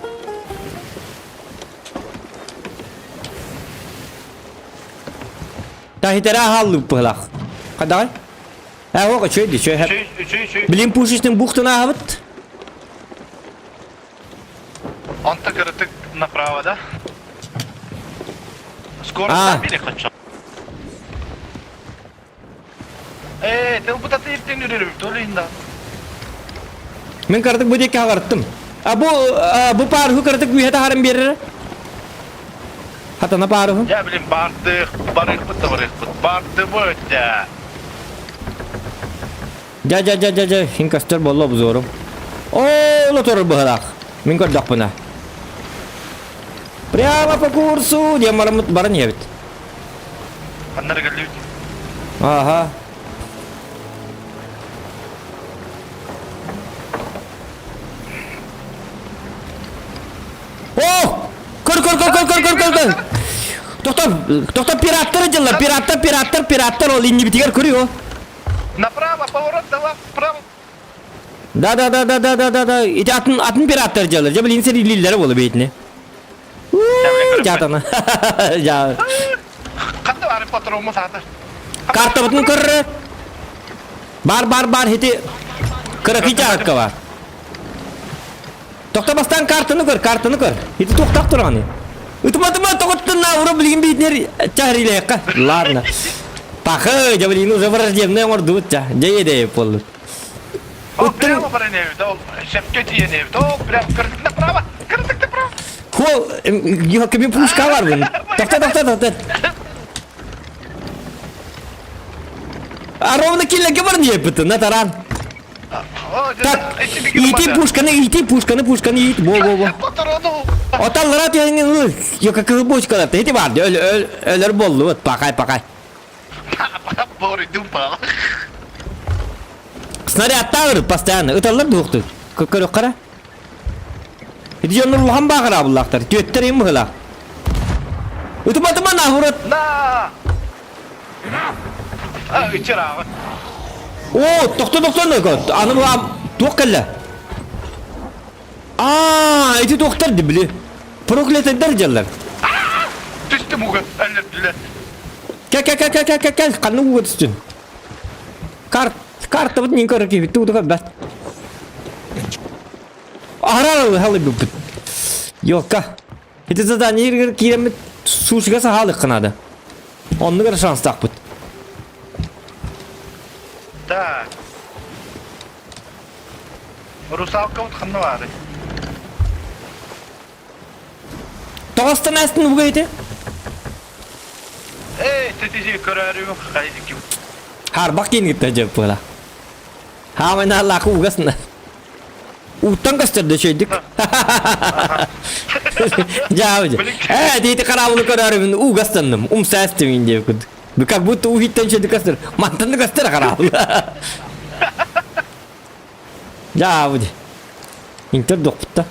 Таһитэрэ аһааллыып быһылаах. Хадаҕай? Ээ, ох, үчүгэй дии, үчүгэй. Үчүгэй, үчүгэй, үчүгэй. Билин пушечным бухтан ааһабыт. Онто кырытык направо, да? Скоро А. били хочу. Ээ, тылбыт аты үрүрүм, толуйда. Мин кырдык бу диэки хаҕарыттым. А бу бу паарыһы кырдык үөһэ таһааран биэрэрэ. Хатана паарыһы. Я, блин, бардых, барыхпыт да барыхпыт. Барды бу өттө. Дьа дьа дьа дьа дьа, хин көстөр болло обзорум. Оо, лотору быһылаах. Мин көрдөхпүнэ. Прямо по курсу диэн бараммыт баран иһэбит. Ханнары кэллибит? Ага. көр, көр, көр, көр, көр. Тохтоо, тохтоо, пираттар дьыллар, пираттар, пираттар, пираттар, ол иннибитигэр көрүө. Направо, поворот дала, вправо. Да, да, да, да, да, да, да, да. Ити атын, атын пираттар дьыллар. Дьэ, билин сэрилииллэрэ буола бэйтини. Дьаатана. Дьа. Ханна баар патрону саата? Картабытын көрөр. Бар, бар, бар, хити. Кыракый чаакка бар. Тохто бастаан картаны көр, картаны көр. Ити туохтаах тураҕыный? Ытыма-тыма тоҕуттан нааура билигин биитинэр чаһарилэйэххэ. Ладно. Пахы, дьэ билигин уже враждебный оҥордубут ча. Дьэ иэдэйип буоллут. Ол прямо баран эбит, ол сөпкө тиийэн эбит. Ол прям кырдык направо, кырдык направо. Хол, кими пушка бар бун. Тохто, тохто, тохто. А ровно киллерге бар не на таран. Так, ити пушканы, ити пушканы, пушканы ит, бо бо бо. Оталлара түһэҥҥин ыл, кыһыл бочкалар, ити бар, өл өл өлөр боллубут, пакай пакай. Снарядтаабыр постоянно, ыталлар дуохтур. Көрөххара. Ити дьоннор улахан бааҕыраабыллаахтар, түөттэр им быһылаах. Ытыма ытыма нахурат. На! Ычырааҕы. Оо, тохто тохто аны бу туох кэллэ? Аа, ити туохтар ди били. Проклятыйдар дьаллар. Түстүм уга, өлөрдүлэр. Кэ кэ кэ кэ кэ кэ кэ ханна уга түстүн? Карт картабыт нин көрөр киһи тугу да көрбөт. Аһарар халыйбыппыт. Ёлка. Ити задание иргер киирэммит сушига саһаалык надо. Оннук эрэ шанстаахпыт. Так. Русалка вот ханна баары? Тоҕостон астын буга ити? Эй, тетизи көрөрүм хайдики. Харбах киин кытта дьыппыла. Хаамайна лаакы угасна. Уттан көстөрдө үчүйдүк. Дьаабы. Ээ, диити хараабылы көрөрүмүн угастанным, умса эстимин диэбит курдук. Как будто уһиттан үчүйдүк көстөр. Мантан да көстөр хараабыл. Дьаабы. Интер дохпутта.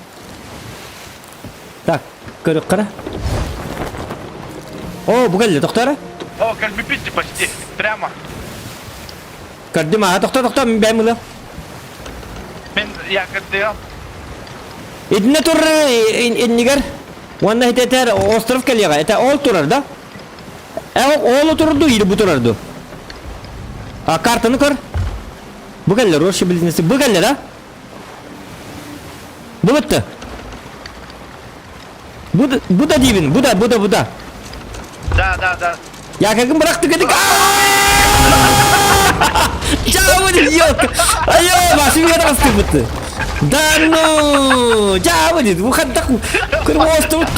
Так, көрүк кара. О, бу кэллэ, тохтоо О, кэлбиппит почти. Прямо. Көрдүм аа, тохто тохто, мин бэйэм ылыам. Мин я көрдүм. Итиннэ тур иннигэр уонна итэтэр остров кэлиэҕэ. Это ол турар да? Э, ол турду или бу турар ду? А картаны көр. Бу кэллэр, Роща близнецы. Бу кэллэр, а? Бу бытты. Бу, бу да диибин, бу да, бу да, бу да. Да, да, да. Якогын бырахтык эдик. Жабы ёлка. Айо, машина таҕыстыбыт. Да ну, жабы дейт. Бу хантак көр остров.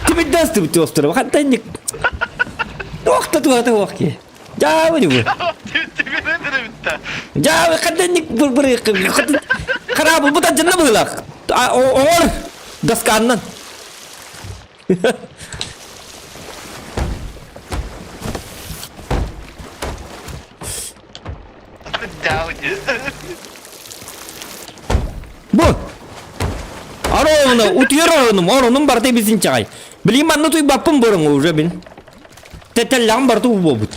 Тимидден ыстыбыт остров. Хантан ник. Туохта туохта туох ки. Жабы бу. Жабы хантан ник быр быр Харабы бу да жынна быылах. Оҥор досканнан. Бу! Арону, утуйар оронум, оронум барыта бизин чаҕай. Билигин манна утуйбаппын бороҥ уже бин. Тэтэллэҕим барыта уу буолбут.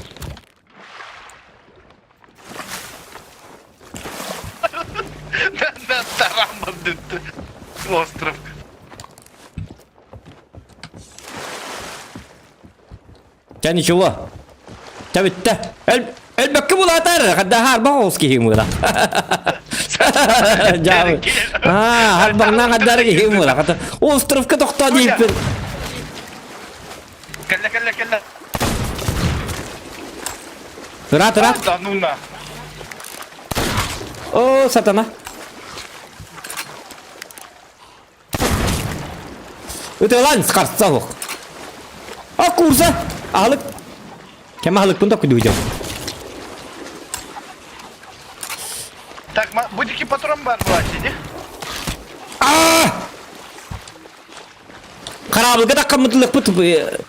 Остров. Чэ ничего. Чэ бүттэ. Өлбөккө булаатар, хаддаһаар бах оҕус киһи мыла. Дьаабы. Аа, харбаҥнаах хаддаары киһи мыла. Островка тохтоо диэппин. Кэллэ, кэллэ, кэллэ. Ыраат, ыраат. Да, ну на. О, сатана. Ытыалаан харса суох. А курса аһылык. Кэм аһылыкпын да күдүгүдүм. Так, будики патрон бар была сиди. А! Хараабылга таккаммытылыкпыт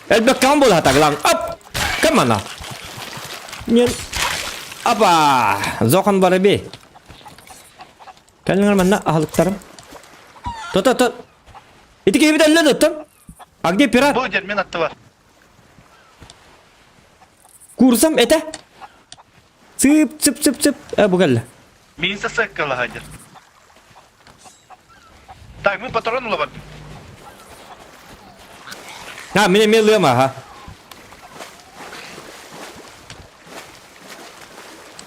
элбэккэҕин буолаата таглаан. Оп! Кэм ана. Нен. Апа! Зохан бараби. Кэлиҥэр манна аһылыктарым. То-то-то. Ити киһибит өллө да оттон. А где пират? Бу дермен аттыбар. Курсам это? Цып, цып, цып, цып. Э, бу кэллэ. Мин сасыккалаһа дер. Так, мы патрон улабат. А, мин эмиэ ылыам аха.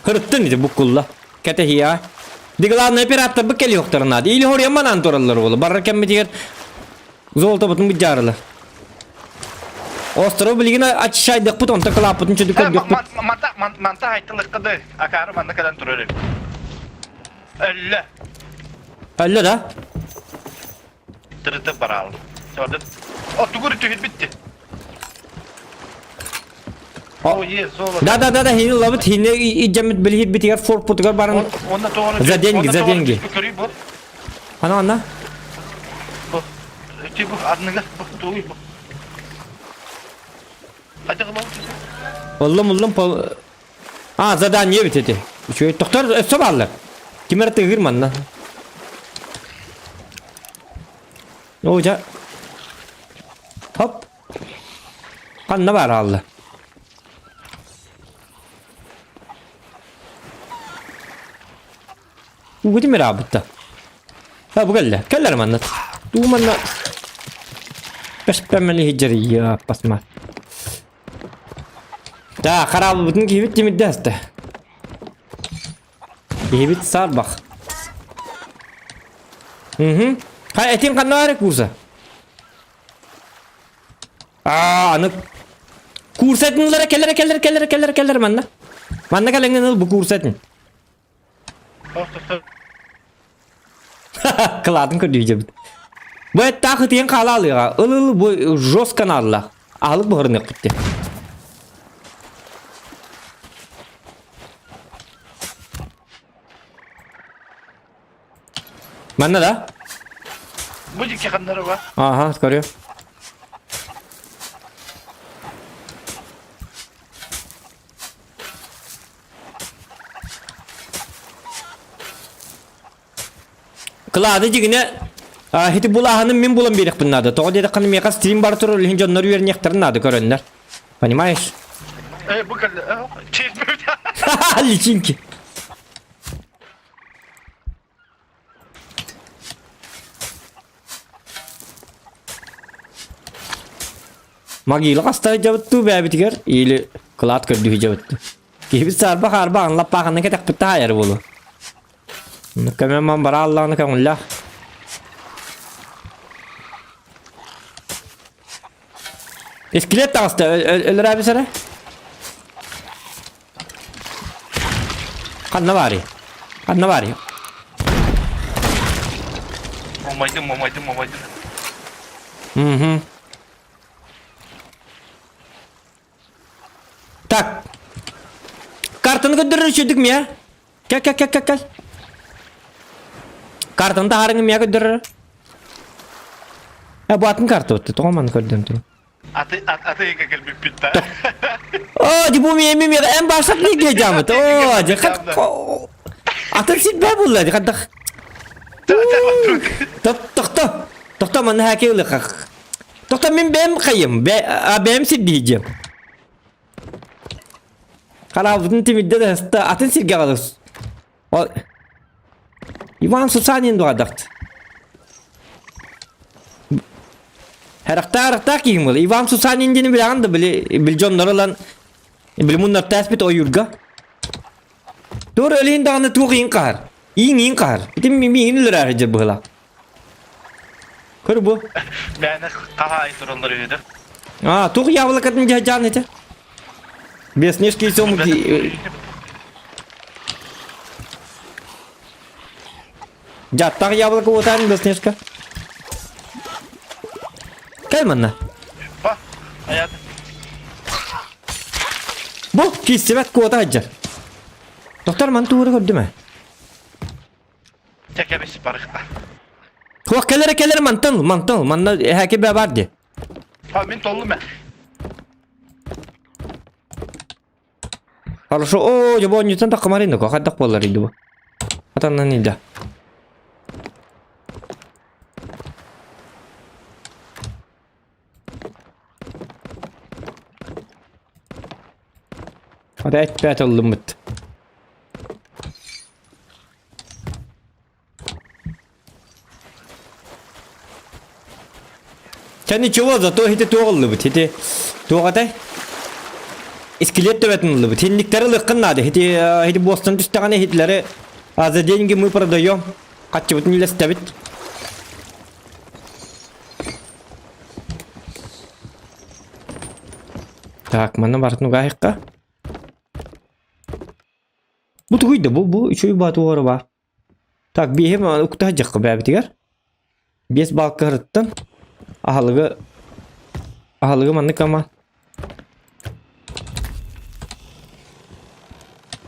Хырыттын ити буккулла. Кэтэһиэ. Ди главный оператор бу кэлиохтарына. Или хоруйан манан тураллар буолу. Барар кэммитигэр золотобутун быдьаарылар. Остров билигин аччайдыкпыт, онтон кылааппытын чөдүк көрдөхпүт. Манта манта айтылыккыды. Акары манна кэлэн турар. Өллө. Өллө да? Тырытып бараал. О, тугур түһүр битти. О, е, золото. Да, да, да, да, хини лабыт, хини иджамит билихит битигер форпутугар баран. За деньги, за деньги. Ана, ана. Бу, ти бу, адныга, бу, туй бу. Уллум, уллум, пол... А, задание бит эти. Үчүгэй тохтор өссө бааллар. Ким эрэ тыгыр манна. Оо дьэ. Хоп. Ханна баар хаалла? Угутум ыраабытта. А бу кэллэ. Кэллэр манна. Туу манна. Бэспэммэни иһдьэрийэ пасма. Да, хараабыбытын киһибит тимирдэ аста. Киһибит саарбах. Угу. Хай этин ханна баар курса? Аа, аны курса этинлere келлер келлер келлер келлер келлер манна. Манна кэлэҥҥин ыл бу курса этин. Кылаатын көрдүүдьэбит. Бу эттээх ытыйан хаалаалыаҕа. Ыл-ыл бу жестко наалла. Аһылык буһарыныахпыт дии. Манна да? Бу дикки ханнары бар. Ага, көрүө. Кылаады дьигинэ ити булааһыным мин булан биэриэхпин наада. Тоҕо диэтэххинэ миэхэ стрим бар турар иһин дьоннор үөрэниэхтэрин наада көрөннөр. Понимаешь? Э, бу кэллэ. Личинки. Могила хаста дьабыттуу бэйэбитигэр или кылаат көрдүү дьабыттуу. Киһибит саарба хаарба анлаппааханна кэтэхпит таайар буолу. Көмөмөн бара аллааны көҥүллээх. Скелет таҕыста өлөрөөбүс эрэ. Ханна баарый? Ханна баарый? Умайдым, умайдым, умайдым. Угу. Так. Картаны көрдөрөр үчүдүк мия. Кел, кел, кел, кел, кел. Картаны таһаарыҥ мия көрдөрөр. Э, бу атын карта бутты. Тоҕо маны көрдөрөн туру? Аты аты кэлбиппит да. О, ди бу мия мия эн баасат не гежамыт. О, ди хат атын ситбэ булла ди хаттах. Тохто. Тохто манна хаки ылыхах. Тохто мин бэм хайым. Бэм сирдиһидьем. Хараабытын тимирдэ да атын сиргэ аҕалыс. Иван Сусанин дуҕадахт. Харахтаа-харахтаах киһим буолла. Иван Сусанин диэни билэҕин да били били дьоннор ылан били муннар тээспит ойуурга. Туор өлүһүн даҕаны туох иин хаһар. Иин иин хаһар. Ити миигин өлөрөөр дьэ быһыла. Көр бу. Бээнэ хаһаай тураллар үһү да. А, туох яблокатын дьаһдьаан этэ? Беснежки сёмки. Дьаттах яблоко уотаан Белоснежка. Кэл манна. Ба, аят. Бу киссибэт куота сылдьар. Доктор ман тууру көрдүм ээ. Чэ кэбис барыхта. Туох кэлэрэ кэлэр мантан мантан манна эһээки бэ бар ди. А мин толлум ээ. Хорошо. Оо, дьэ бу оонньуутун таххымар инде хайдах буоллар инде бу. Атаннан инде. Опять пять ыллыммыт. Чэ ничего, зато ити туох ыллыбыт, ити туох этэй? Скелет төбөтүн ыллыбыт. Хинниктэри ылыаххын наада. Ити ити буостан түстэҕинэ иһитлэри а за деньги мы продаем. Хаччыбытын үлэстэбит. Так, манна барытын угаайыкка. Бу тугуй да бу бу үчүгэй баатуора баар. Так, биэһим укта сылдьыахха бэйэбитигэр. Биэс баалкаһарыттан аһылыгы аһылыгы маннык ама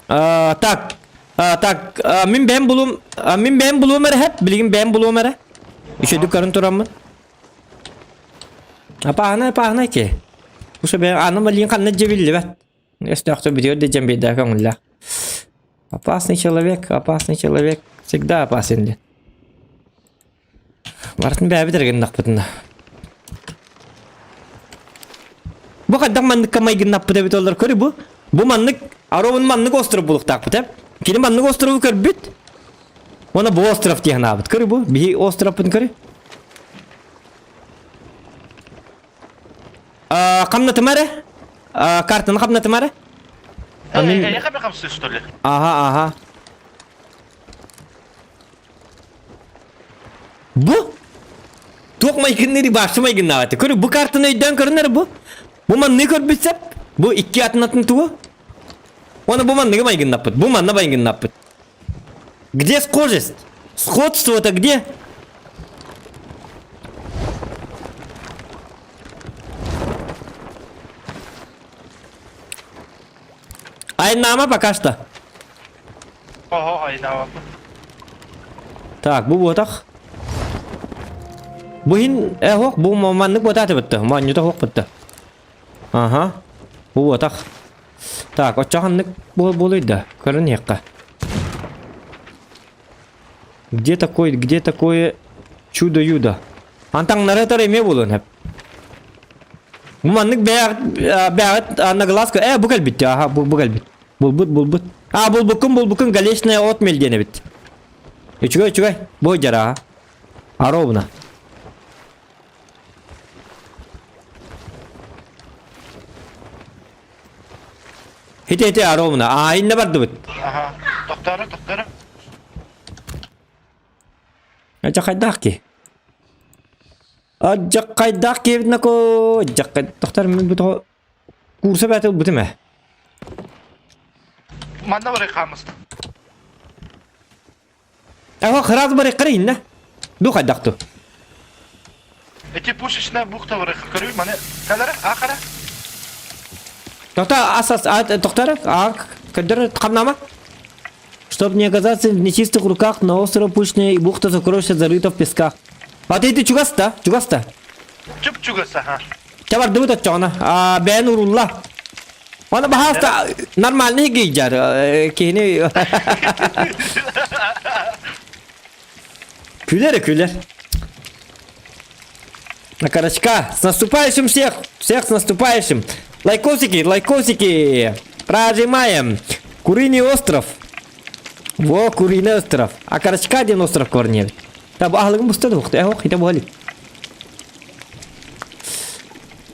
А, так, а, так, а, мин бэйэм булуом, а, мин бэйэм булуом эрэ хэп, билигин бэйэм булуом эрэ. Үчүгэй көрөн тураммын. Апааһынай, апааһынай ки. Уша бэйэм аны малиин ханна дьэ биллибэт. Өстөөхтөр бүтүөр да дьэн биэрдэ көҥүллээх. Опасный человек, опасный человек, всегда опасен диэн. Барытын бэйэбит эрэ гыннахпытына. Бу хайдах манныкка майгыннаппыт эбит олор көрү бу. Бу маннык Аровын маннык остров булуктаахпыт э. Кини маннык острову көрбүт. Уонна бу остров диэн аабыт. Көрү бу. Биһи островпын көрү. Хамнатыма эрэ. Картаны хамнатыма эрэ. Эйиэхэ би хамсыы что ли? Ага, ага. Бу? Туох майгынныыр баахчы майгыннаабат. Көрү бу картаны өйдөөн көрүнэр бу. Бу манны көрбүт сеп. Бу икки атын атын тугу? Оны бу манныгы майгыннаппыт. Бу манна майгыннаппыт. Где схожесть? Сходство-то где? Айнаама пока что. Ого, айнаама. Так, бу буотах. Бу хин э хоқ бу маннык буотааты бытты. Манньута хоқ бытты. Ага. Бу буотах. Так, оччо ханнык буолуй да? Көрөн иһиэххэ. Где такой, где такое чудо-юдо? Антаҥнары ытар эмиэ буолуон сөп. Бу маннык бэйэҕит бэйэҕит на глазка э бу кэлбит аха бу бу кэлбит. Булбут булбут. А булбуккун булбуккун галечная отмель диэн эбит. Үчүгэй үчүгэй. Бу дьара. А ровно. Ити ити ровно. А инне бардыбыт. Аха. Тохторо, тохторо. Адьакайдаах ки. Адьакайдаах киэбитнако. Адьакай тохтор мин бу курса бэт ылбытым ээ. Манна барай хаамыста. Аха храз барай карайынна. Ду хайдахту. Эти пушечная бухта барай көрүй маны. Калара, ахара. Тохта ас ас а тохтар а көдөр хамнама. Чтоб не оказаться в нечистых руках, на остров Пушная и бухта сокровища зарыта в песках. А ты ты чугаста, чугаста. Чуп чугаса, ха. Чабардыбыт оччоҕуна. А бэйэн урулла. Оны баһааста нормальный гейджар киһини күлэр күлэр. Накарачка, с наступающим всех! Всех с наступающим! Лайкосики, лайкосики! Прожимаем! Куриный остров! Во, Куриный остров! А Карачка один остров корнел. Таб аһылыгын буста да бухта, эх, ите буһали.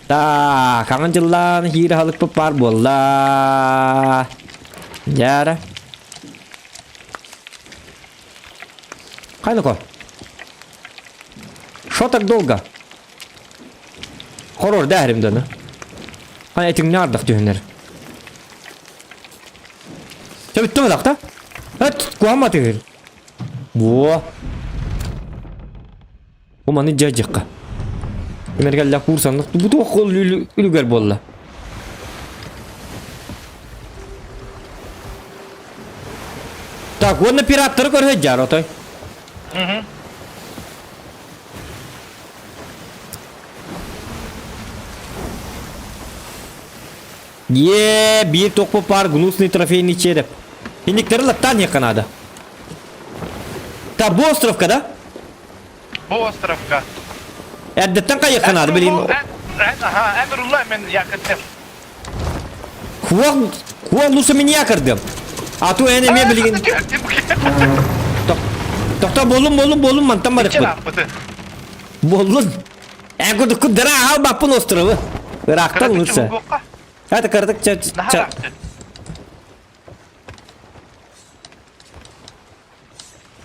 Так, хаҥан дьыллаан хиир аһылыкпыт баар буолла. Дьара. Хайнако? Что так долго? Хорор дээрим даны. Хай этиңне ардах түһүнэр. Чэ бүттү да? Эт, куһамма тыгыр. Во. Бу маны дьадьыкка. Эмэргэллэх курсаннык бу туох үлүгэр буолла. Так, уонна пираттары көрө дьар отой. Е, биир тохпо пар гнусный трофейный череп. Иниктери латтаан иэххэ наада. Так, бу островка, да? Бу островка. Эрдэттэн хайыахха наада, блин. Аха, эн рулла мен якыттым. Хуох, хуох лучше меня кырдым. А то эн эмиэ билигин... Тохто болун болун болун мантан барыппыт. Боллун. Эн курдук куддара аал баппын островы. Ыраахтан лучше. Это кырдык ча ча.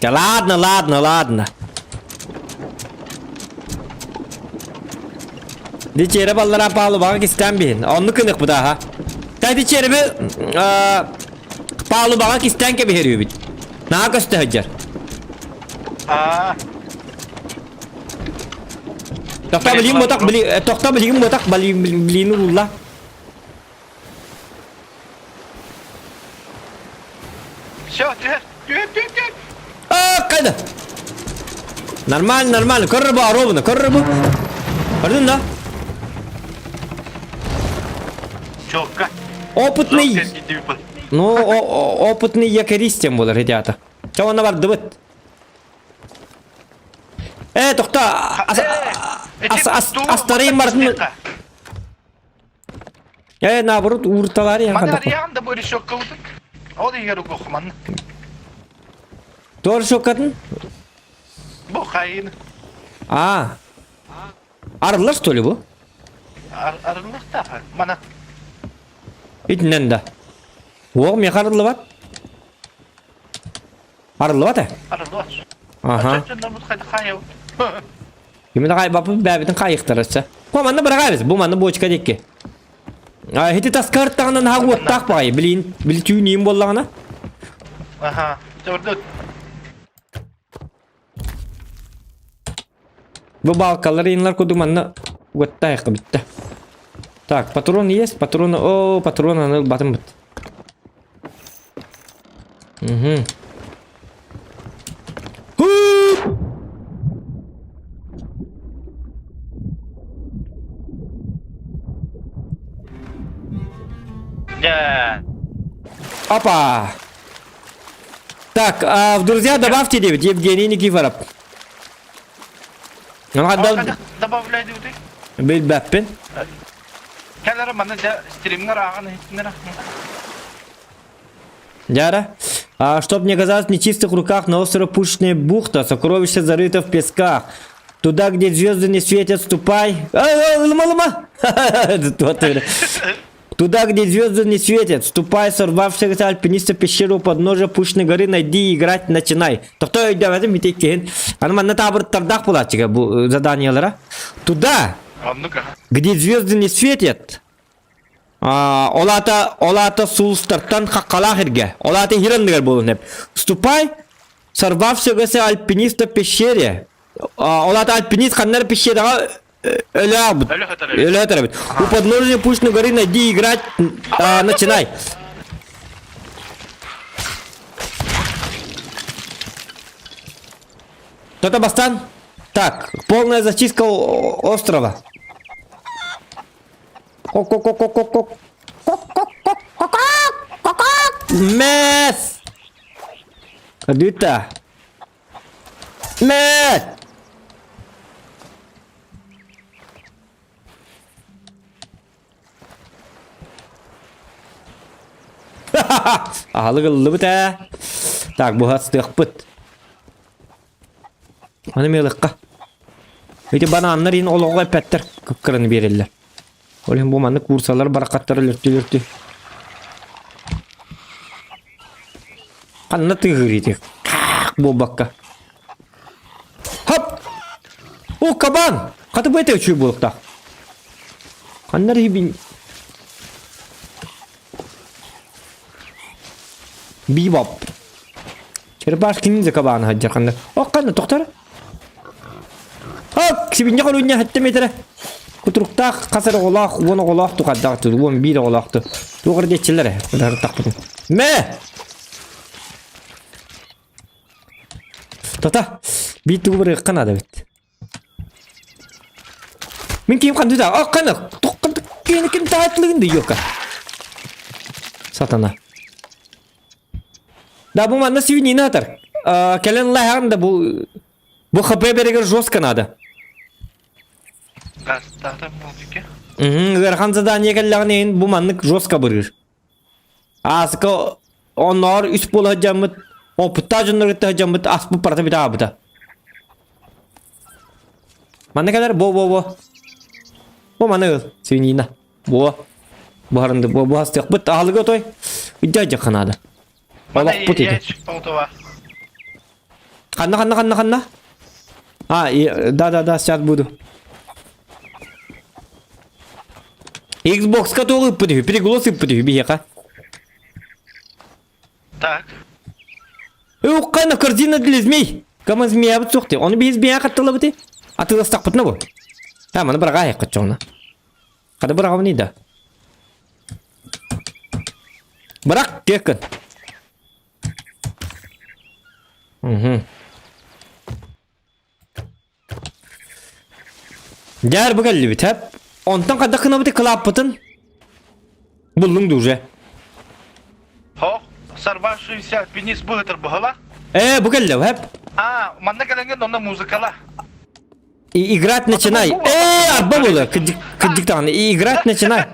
Да ладно, ладно, ладно. Дичерэ баллара палубаҕа кистээн биһин. Онну кыныхпыт аха. Та дичерэби палубаҕа кистээн кэбиһэрүүбүт. Наһаа көстө сылдьар. Аа. Тохто билигин ботах били тохто билигин ботах билигин улла. Все, түһэр, түһэр, түһэр, түһэр. А, кайда? Нормально, нормально. Көрөр бу ровно, көрөр бу. Көрдүн да? Чокка. Опытный. Ну, опытный якорист тем болар, ребята. Чего на бардыбыт? Э, тохта. Астарыйм бардын. Э, наоборот, уурталаары Маны хадаппа. арыйаҕын да бу решеткабытын. Ол иһигэр угуохман. Туох решеткатын? Бу хайын. А. Арыллар что ли бу? Арыллыахтаах. Мана. Итинэн да. Уох миэхэ арыллыбат. Арыллыбат э? Арыллыбат. Аха. Кимин хаайбаппын бэйэбитин хаайыахтара Бу манна быраҕаабыз, бу манна бочка диэки. Ити таска ыртаҕына наһаа уоттаах баҕайы, билин, били түүн буоллаҕына. Аха, төрдүт. Бу балкалар инлар курдук манна уоттаах бүттэ. Так, патрон есть, патрон, о, патрон аны ылбатым быт. Угу. Да. Опа! Так, а в друзья добавьте 9, Евгений Никифоров. Ну, Добавляй диэбитий? Билбэппин. Кэлэр манна дьэ стримҥэр ааҕан иһиттинэр. Дяра. А, чтоб не оказалось в нечистых руках на острове Пушечная бухта, сокровище зарыто в песках. Туда, где звезды не светят, ступай. Лыма, лыма! Туда, где звезды не светят, ступай, сорвавшегося альпиниста в пещеру у подножия Пушной горы, найди и играть начинай. Тохто өйдөөбөтүм итиккин. Аны манна таабырыттардаах булааччыга бу заданиялара. Туда, где звезды не светят, ол аата, ол аата сулустартан хаххалаах иргэ. Ол аата иһир анныгар буолун эп. Ступай, сорвавшегося альпиниста в пещере. Ол аата альпинист ханнар пещераҕа өлө Өлө У подножия Пушной горы найди играть, начинай. Кто-то бастан? Так, полная зачистка острова. Кок-кок-кок-кок-кок. Мэс! Кадыта. Мэс! Аһылык ыллыбыт ээ. Так, бу астыахпыт. Аны мелыкка. Ити бананнар иин олоҕо эппэттэр кыпкыраны биэрэллэр. Ол иһин бу маннык курсалар баракаттар өлөртү-өлөртү. Ханна тыаһыыр ити? Буолбакка. Хоп! О, кабан! Хаты бу это үчүгэй буолуохтаах. Ханна эрэ бин... Бибоп. Черепашки ниндзя кабаны сылдьар ханна. О, ханна тохтор. Хоп! Сибинньэ хорунньа хэттэ метрэ. Кутуруктаах хас эрэ оҕолоох, уон оҕолоох тухардаах тыл, уон биир оҕолоох тыл. Туох эрэ диэччилэр ээ, быдаһыртахпытын. Мэ! Тата, биир тугу барыахха наада эбит. Мин киим ханды да, а қаны, тоққанды киini ким таатылыгын да йока. Сатана. Да бу манна свинина атар. Кэлэн лаһаҕын да бу бу ХП берегер жестко надо. Гастата музыки. Ыарахан задание кэллэҕин бу маннык жестко бырыыр. Ааска онноор үс буола сылдьаммыт, опыттаах дьоннору кытта сылдьаммыт аспыт барыта бүтэ аабыта. Манна кэлэр бо-бо-бо. Бу маны ыл, свинина. Бо. Буһарынды, бу буһастыахпыт аһылыгы отой. Дьа наада. Олохпут ити. Ханна, ханна, ханна, ханна? А, да, да, да, сейчас буду. Xbox-ка туох ыппыт үһү, переглос ыппыт үһү биһиэхэ. Так. Уккана корзина для змей. Кама змеябыт суох дии. Ону биһиз змея хаттылабыты. Атыыластахпытына бу. Та маны быраҕаайах кыччоҕуна. Хада быраҕабыный да. Бырах кеккин. Угу. Дьээр бу кэллибит хэп. Онтон хайдах гынабыт кылааппытын? Буллуҥ дуу уже? Хо, сорвавшийся альпинист быһытыр быһыла. Э, бу кэллэ хэп. А, манна кэлэнген онно музыкала. И играть начинай. Э, арба була. Кыдьык кыдьык даҕаны. И играть начинай.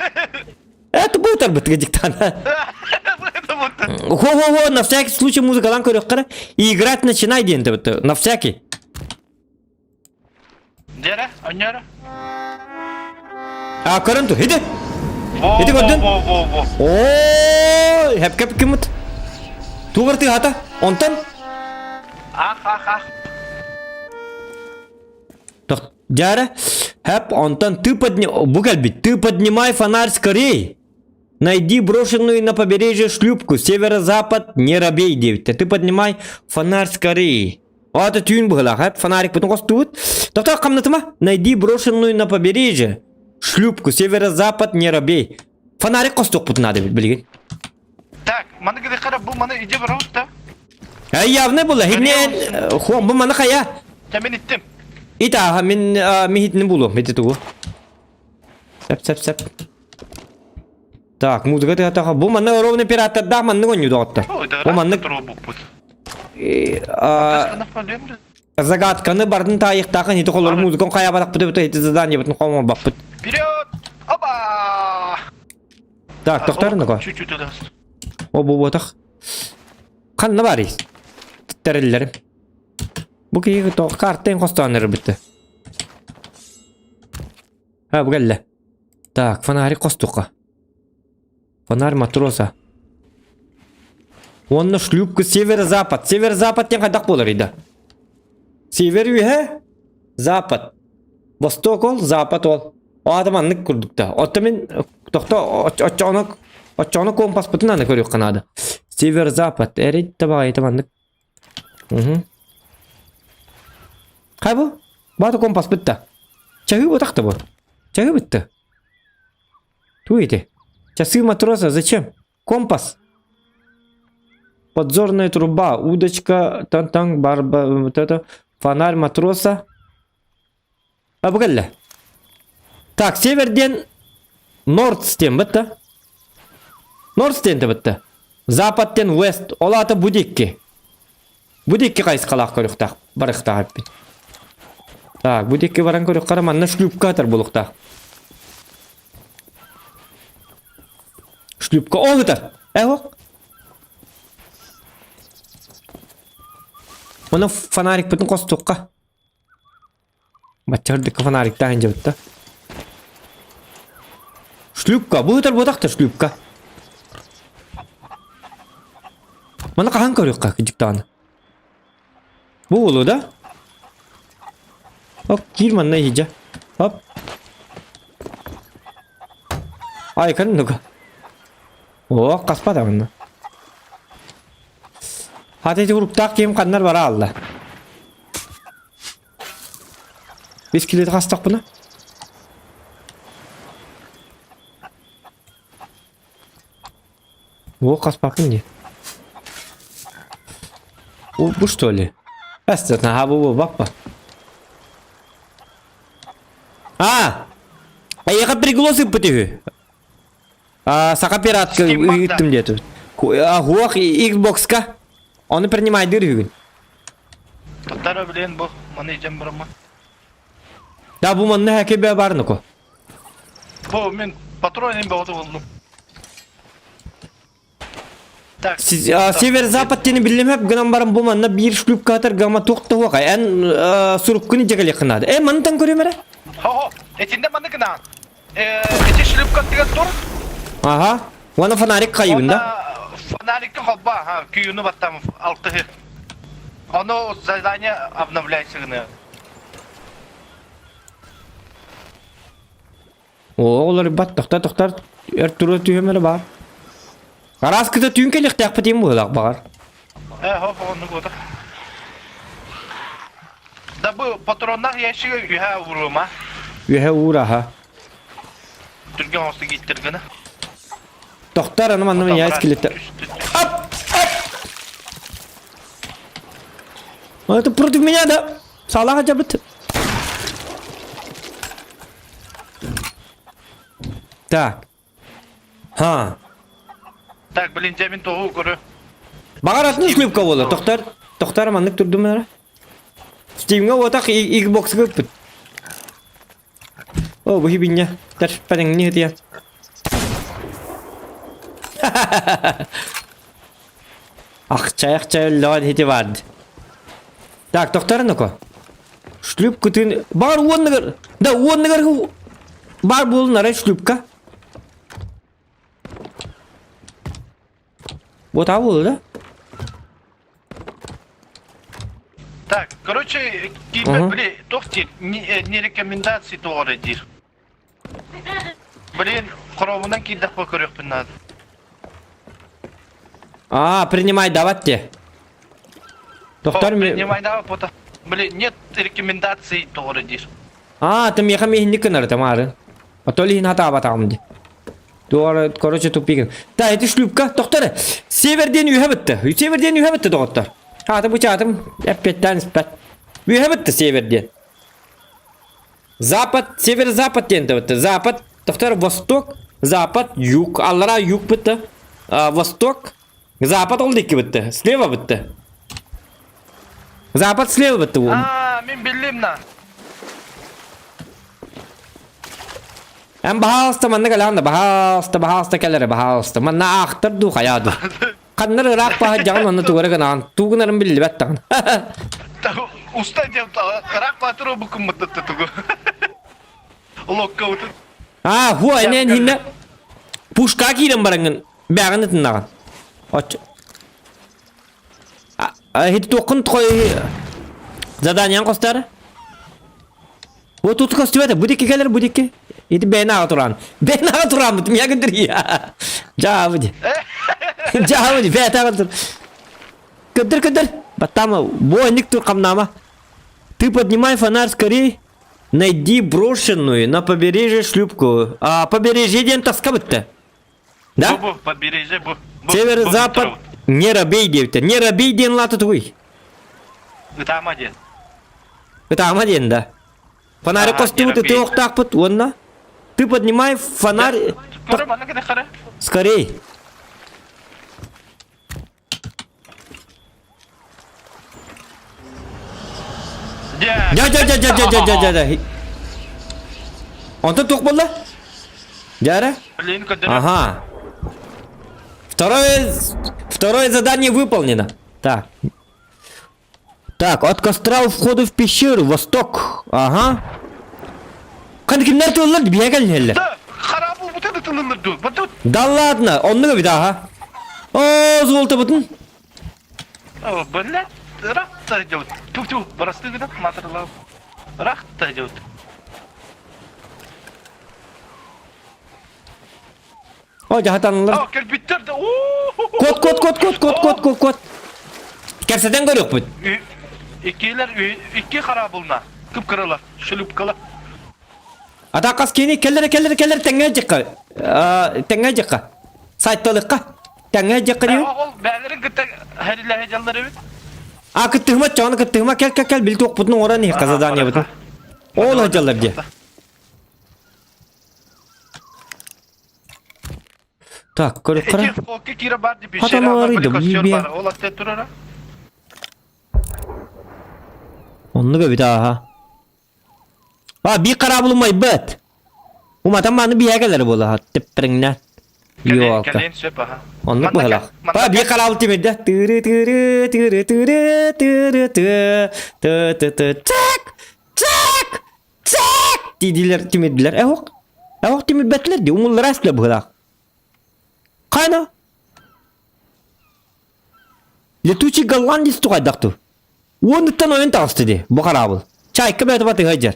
Это будет арбыт кыдьык даҕаны. Хо-хо-хо, на всякий случай музыкалан көрөххө И играть начинай диэн табыт. На всякий. Дьэрэ, онньоро. А, көрөн ту, иди. Иди көрдүн. Во, во, во. О, хепкеп кимут. Тугар тыата. Онтон Ах, ах, ах. Тох, дьара, хэп, онтон ты подни... Бу кэлбит. Ты поднимай фонарь скорей. Найди брошенную на побережье шлюпку. Северо-запад, не робей, диэбиттэр. Ты поднимай фонарь скорей. Ата түүн быһылаах, хэп, фонарик бутун хостуут. Тохтоо хамнатыма. Найди брошенную на побережье шлюпку. Северо-запад, не робей. Фонарик хостуохпутун наада билигин. Так, маны гыдыхара бу маны иди барабыт да. Эй, явно була. Хиннен, хуан бу маны хая. Та мен иттим. Итаа, мин михитини булуом, ити тугу. Сеп, сеп, сеп. Так, музыка тыатаха. Бу манна ровно пираттардаах маннык оонньуу доҕоттор. Бу маннык загадканы бардын таайыктаахын ити холор музыкан хайабатахпыт эбит ити заданиебытын хоморбаппыт. Вперед! Оба! Так, тохтор ну Чуть-чуть удаст. О, бу ботах. Ханна барый? Тэриллэрим. Бу киһи то картын хостоон эрбитте. Ha, бу кэллэ. Так, фонарик хостуха. Фонарь матроса. Уонна шлюпка северо-запад. Северо-запад диэн хайдах буолар да? Север үһэ, запад. Восток ол, запад ол. О аата маннык курдук да. Отто мин тохто оччоҕуна оччоҕуна компаспытын аны көрүөххэ наада. Север-запад. Эрий табаҕайыта маннык. Угу. Хай бу? Баата компас бытта. Чаһыы бутахта бу. Чаһыы бытта. Ту ити? Часы матроса зачем? Компас. Подзорная труба, удочка, тан-тан, барба, вот это, фонарь матроса. А бу кэллэ. Так, север диэн Нордс диэн бытта. Нордс диэн бытта. Запад диэн West. Ол аата бу диэки. Бу диэки хайысхалаах көрүөхтээх барыахтаах эппит. Так, бу диэки баран көрүөххэ манна шлюпка атар буолуохтаах. Шлюпка ол ытар. Э, Оны фонарикпытын хостуохха. Бачча фонариктаан дьабытта. Шлюпка. Бу ытар буотахта шлюпка. Маны хаһан көрүөххэ кыдьыктааны. Бу буолуо да? Оп, киир манна иһдьэ. Оп. Ай, кан ну-ка. О, хаспата манна. Хата ити уруктаах киһим ханнар бара алла. Бис килиэти хастахпына? О, хаспакын дии. Бу, бу что ли? Эстет, наһаа бу бу баппа. А! Эйиэхэ приглас ыыппыт үһү. А, саха пиратка ыыттым диэтибит. Хуох Xbox-ка. Ону принимайдыыр үһүгүн. Туттара билен бу, маны ижем бараммын. Да бу манна хәкебе бар нуко. Бу мен патрон эм баҕата булдум. Так. Север-запад диэни биллимэп гынан баран бу манна биир шлюпка атар гама туох да хуох эн суруккун дьэгэлиэххин наада. Э мантан көрүм эрэ. Хо-хо, итиннэ маннык гынаан. Ити шлюпка тур. Ага. Уонна фонарик хайыбын да? Фонарикка холба, ага, күйүнү баттам алтыһы. Ону задание обновляйся гына. Оҕолор бат тохтор тохтор өр туруо түһүм эрэ баар. Араас кыта түүн кэлиэхтээхпит им быһыылаах баҕар. Э, хоп, оннук буолта. Да бу патроннаах ящига үһэ уурума. Үһэ уураха. Түргэн оҥосто кииттэр гына. Тохтор аны манна мен яйц килетте. Ап! Ап! Это против меня, да? Салаха жабыт. Так. Ха. Так, блин, дьэ мин тоҕу көрө. Баҕар атын шлюпка буолар. Тохтор, тохтор маннык турдум эрэ. Steam'га уотах Xbox-га ыппыт. О, бу хибиння. Тәрпәнеңни хытыйа. Ахчай-ахчай өллөҕөн хити барды. Так, тохтор ну-ка. Шлюпкытын бар уонныгар да уонныгар бар буолун арай шлюпка. Вот а буолла да? Так, короче, киирбэт били туох диир, не, не рекомендации туох эрэ диир. Блин, хоромунан киирдэхпэ көрүөхпүн наада. А, принимай давать те. Доктор, принимай давать, пота. Блин, нет рекомендаций туох диир. А, ты меха мехинник кынар тамары. А то ли хата абатам ди. Туора, короче, тупик. Да, это шлюпка. Доктор, северден үйе бітті. Северден үйе бітті, доктор. Аты бучатым, әппеттен спәт. Үйе бітті северден. Запад, северо-запад диэн бітті. Запад, тохтор восток, запад, юг. Аллара юг бітті. Восток, запад ол диэки бітті. Слева бітті. Запад слева бітті. А, мин биллим на. Эн баһаалыста манна кэлэҕин да баһаалыста баһаалыста кэлэрэ баһаалыста манна аахтар дуу хайаа дуу. Ханнар ыраах баһа дьаҕын онно тугары гынаҕын туу гынарын биллибэт даҕаны. Уста диэн ыраах баатыр букуммутта тугу. Локка утут. А, хуа энен хинне пушка киирэн бараҥҥын бээҕин ытыннаҕын. Оччо. Хити туоххун заданиең хостар? Вот тут костюмета, бу дикки кэлэр, бу дикки. Ити бэйэн аҕа туран. Бэйэн аҕа турааммыт, мия гындыр Жаабыди. Жаабыди, бэйэ аҕа тур. Көддөр, көддөр. Баттама, бу инник тур камнама. Ты поднимай фонарь скорей. Найди брошенную на побережье шлюпку. А побережье диэн таска бытта. Да? Бу, бу, побережье, бу. Северо-запад не робей диэбиттэр. Не робей диэн лаата тугуй? Ытаама диэн. Ытаама диэн да. Фонарик костюму ты охтаахпыт уонна ты поднимай фонарь. Скорей. Дя дя дя дя дя дя дя дя. Онтон туох буолла? Дяра? Ага. Второе, второе задание выполнено. Так. Так, от костра у входа в пещеру, восток. Ага. Ханна кимнэр тыллар биһэ кэллэллэр. Да, харабыл бутын тыллар ду. Да ладно, оннуга бит аха. О, золото бутун. О, блядь, рахта идет. Ту-ту, просты гына, матырлау. Рахта идет. О, жаһатанылар. О, кэлбиттэр да. Кот, кот, кот, кот, кот, кот, кот, кот. Кэпсэтэн көрүөхпүт. Иккилэр икки харабылна. Кып-кыралар, шлюпкалар. Атакас кини келлер келлер келлер тэҥҥэ дьыкка. Тэҥҥэ дьыкка. Сайтталыкка. Тэҥҥэ дьыкка диэн. Ол бээлэрин кытта хэрилэһэ дьаллар эбит. А кыттыһыма чоҕону кыттыһыма кел кел кел бил туохпутун оҥорон иһикка заданиебытын. Ол дьаллар диэ. Так, көрүк Хатамаларыйда бу Ол атта турара. Оннук эбит ааха. А, биир хараабыл умайбыт. Уматан мааны биһэ кэлэр буолла. Тэппэриҥнэ. Ёлка. Кэлиэн сөп аха. Оннук быһалаах. Па биир хараабыл тимирдэ. Тыры тыры тыры тыры тыры ты ты ты ты чак чак чак диилэр тимирдилэр. Эһок эһок тимирбэтилэр ди умуллара эстилэр быһалаах. Хайна? Летучий голландец тугайдахту. Уонуттан ойон таҕысты ди бу хараабыл. Чайка бэйэтэ батыһа дьэр.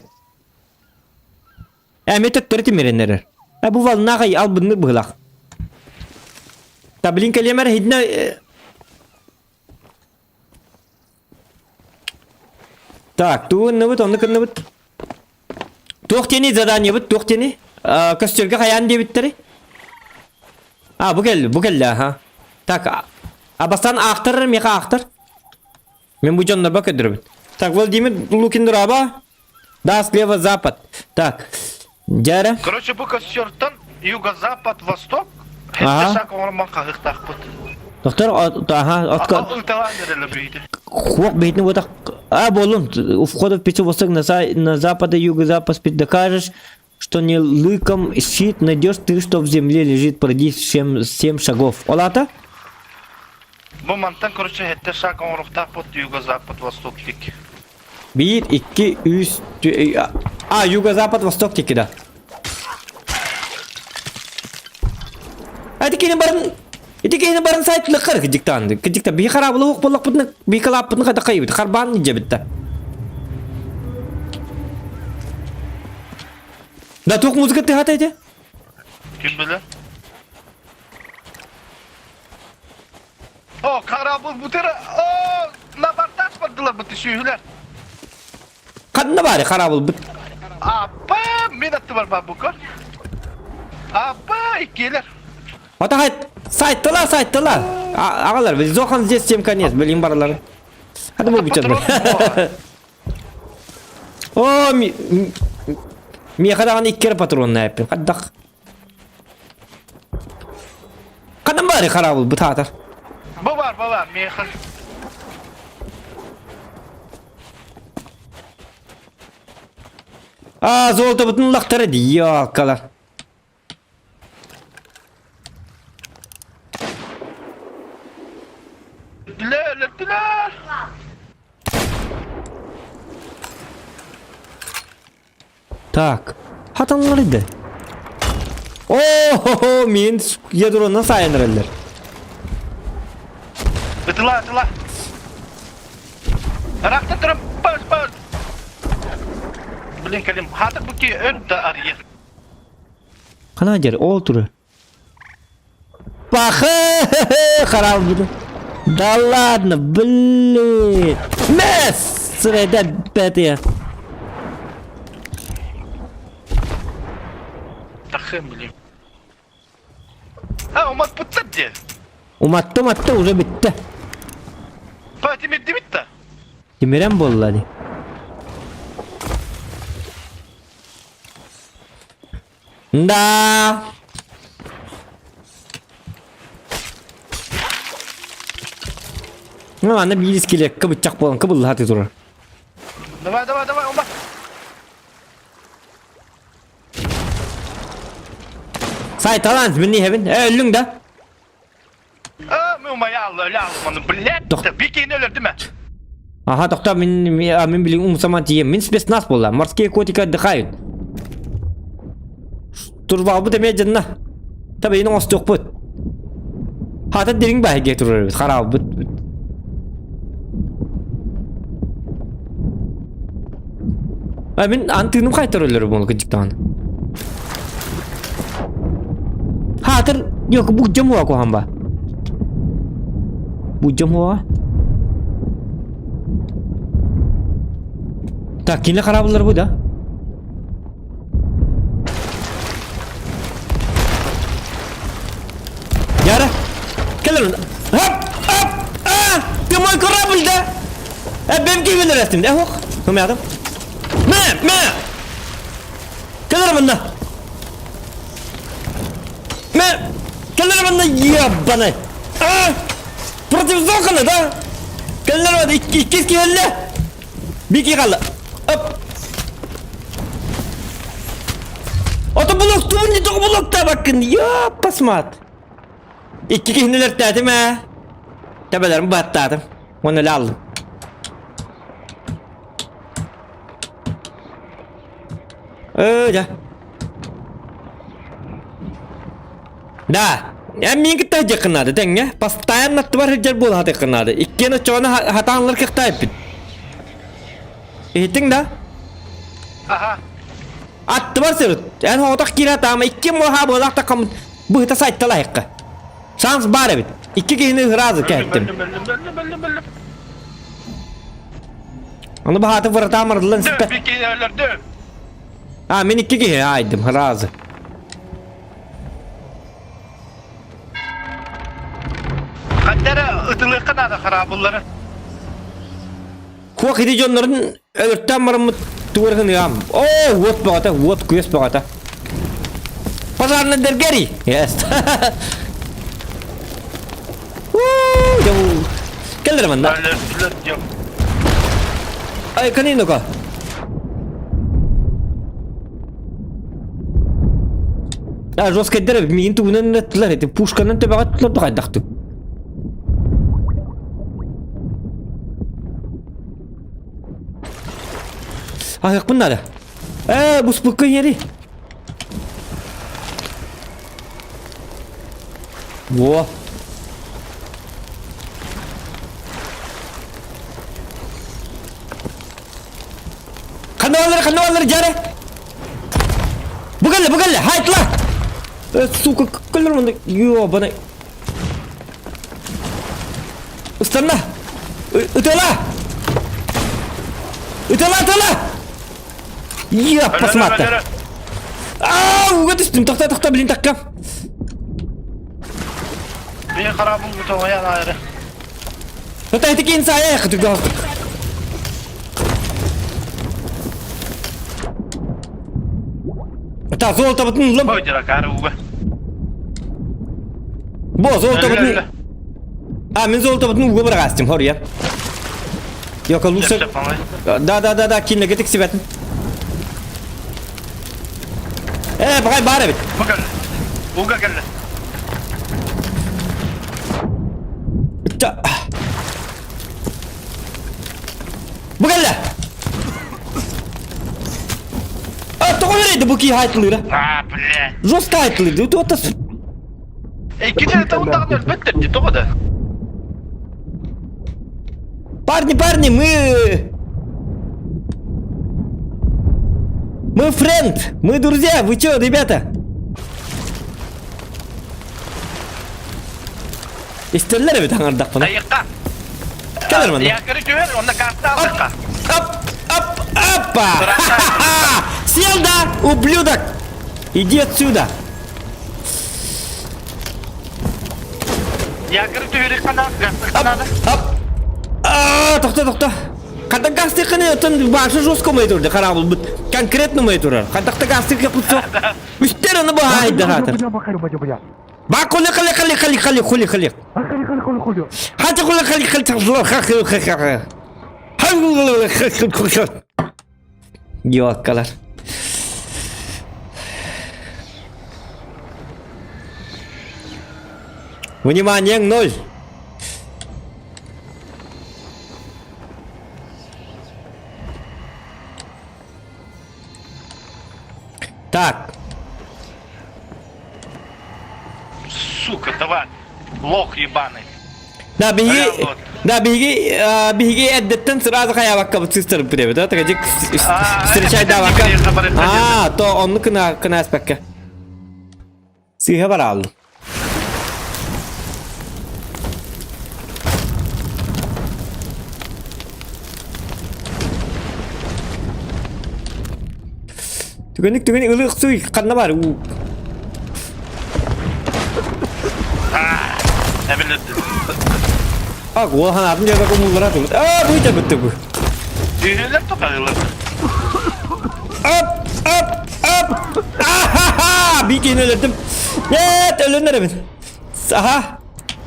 Эмиэ төттөрү тимирэн эрэр. Э бу волнаах албынныыр быһыылаах. Та блин кэлиэм эрэ иһитинэ Так, тугу гынныбыт, онну гынныбыт. Туох диэний заданиебыт, туох диэний? Костюрга хайаан диэбиттэри? А, бу кэлли, бу кэлли, аха. Так, а бастаан аахтар миэхэ аахтар. Мин бу дьоннорбо көрдөрөбүн. Так, Владимир Лукин дораба. Да, слева запад. Так, дьээрэ. Короче, бу костертан юго-запад, восток, Ага. шаг оҥормон хаһыахтаахпыт. Доктор, ага, отка... Ыталаан эрэлэ бүйді. Хуок бейтин вот так... А, болун, у входа в пиццу восток на, за... на запад и юго-запад докажешь, что не лыком щит найдешь ты, что в земле лежит, пройди 7, 7 шагов. Олата? Бу мантан, короче, хетте шаг оҥоруохтаахпыт юго-запад, восток дик. Биир, икки, үс, а, юго-запад, восток диэки да. Ити кини барын ити кини барын сайт лыккар кыдьыктаан. Кыдьыкта би харабылы ук боллохпутна би калааппытын хата хайыбыт харбаан дьэбитта. Да туох музыка тыһата ити? Ким билэр? О, корабль бутера! О, на бортаж бардылар бу түсүүһүлэр. Ханна баары хараабыл бут? Аппа, мен аттыбар бар бу көр. Аппа, иккиэлэр. Ата хайт, сайттыла, сайттыла. Агалар, Зохан здесь всем конец, блин, баралар. Hadi bu bıçak. О, миэхэ даҕаны икки эрэ патронна эппин. Хаддах. Ханан баары хараабыл бытаатар. Бу бар, бу бар, миэхэ. Аа, золотобутун лахтара дии, ёлкалар. Өлөрдүлэр, өлөрдүлэр. Так, хатаннар иде. О, мин ядроны сайын эрэллэр. Ытыла, ытыла. Ырахта туран пас, пас. Блин, кэлим, хата буки өр да арыйар. Хана дер, ол турар. Паха! Харал Да ладно, блин! Месс! Среда пятая. Тахым, блин. А, уматпыттар дии. Уматты, уматты, уже бүттэ. Па, тимирдибит да. Тимирэн буолла дии. Да. Ну, аны биир скелекка быччах буолан кыбыллаһа турар. Давай, давай, давай, умат. Сай талант, мин иһэбин. Э, өллүҥ да? А, мы умаял, лял, блядь, бикини өлөрдүм Аха, тохтоо, мин, мин билин умсаман тиийем. Мин спецназ буолла. Морские котики отдыхают. Турбалбыт эмиэ дьанна. Табыйын оҥостуохпут. Хата дириҥ баһыгыа турар эбит, хараабыт. А мин антыыным хайтар өлөрөр буолу кыдьыктаҕына. Хаатыр, yok бу дьомуга куһаҕан ба. Бу дьомуга. Так, кини хараабыллар бу да? Яра! Кэлэр Хоп! Хоп! А! Ты мой корабль, да? Э, бэм киһибин эрэстим. Э, ох! Хымядым. Мэ! Мэ! Кэлэр манна! Мэ! Кэлэр манна, ебаный! А! Против Зохана, да? Кэлэр манна, иккис киһэллэ! Бики хаалла. Оп! Ото блок, туу не тоҕо блоктаабаккын, ёппасмат! Икки киһини өлөртөөтүм ээ. Төбөлөрүн баттаатым. Уонна өлө аллым. Ээ, дьэ. Да. Эн миин кытта сылдьыаххын наада тэҥҥэ. Постоянно аттыбар сылдьар буола сатыаххын наада. Иккиэн оччоҕуна хатаанылар кыахтаах эппит. Иһиттиҥ да? Аха. Аттыбар сырыт. Эн соҕотох киирэ атаама иккиэн буолаха буолаах таккаммыт быһыта сайталаһыкка. Шанс баар эбит. Икки киһини сразу кэһэттим. Өллүм, өллүм, өллүм. Аны баһааты вратам арыллан сиппэт. Bir kişi öldürdüm. А, мин икки киһи аайдым, сразу. Хаттара ытылыахха наада хараабыллары. Хуох ити дьоннорун өлөртөөн бараммыт тугу ыам. Оо, уот бөҕөтө, уот күөс бөҕөтө. Пожарный Герри! Yes. Кэллэр манна. Ай, канинока. А, жесткайдар миин тугунан ыттылар эти пушканан төбөҕө ыттылар да хайдахтык. Аһыахпын наада. Ээ, буспукка иһэри. Во. Ханна ханна дьары. Бу кэллэ, бу кэллэ, хайтла! Э, сука, кэллэр мында, ёбаный. Ыстанна! Ытыла! Ытыла, ытыла! Я, посмотри. Аа, уга түстүм. Тохта, тохта, блин, такка. Мен харабым бутоңая айры. Тота эти кин сая кытыгы. Та золото бутун лым. Бой диракары уга. Бо золото бутун. А, мен золото бутун уга барагастым, хория. Йока лучше. Да, да, да, да, кинлеге тиксибэтин. Э, бай бар эбит. Бу кэллэ. Уга кэллэ. Бу кэллэ. А, тоҕо берейdi бу кии хайтылыыра? А, бля. Жестко хайтылыыр. Туота Иккитэ таундаҕын өлбөттөр дии тоҕо да. Парни, парни, мы... Мы френд, мы друзья, вы чё, ребята? Истэллэр эбит аҥардахпына. Айыкка. Кэлэр манна. Якоры түһэр, онно карта алыкка. Оп, оп, опа! Сел, да, ублюдок! Иди отсюда! Якоры түһэриэххэ наада, гастыахха наада. Оп! Аа, тохто, тохто. Хата гастыхханы отон башы жестко мэй турды, харабыл бут. Конкретно мэй турар. Хатахта гастыхха путсо. Үстер аны баайда хатыр. Ба хули хали хали хали хали хули хали. Хати хули хали хали хали хали хали хали. Йоккалар. Внимание, ноль. Так. Сука, давай. Лох ебаный. Да, биһиги, да, биһиги, биһиги эрдэттэн сразу хайаабакка сыстарып бирэбит, да, такая встречай давакка. А, то онну кына кына аспакка. Сыыһа барааллым. Түгэнник түгэн ылык суй ханна бар уу. А, гуахан атын жага кумуллара тугут. А, бу итэ бу. Дүйнелер тоқайлар. Ап, ап, ап. Ахаха! Бикин өлөрдүм. Нет, өлөнөрөбүн. Аха.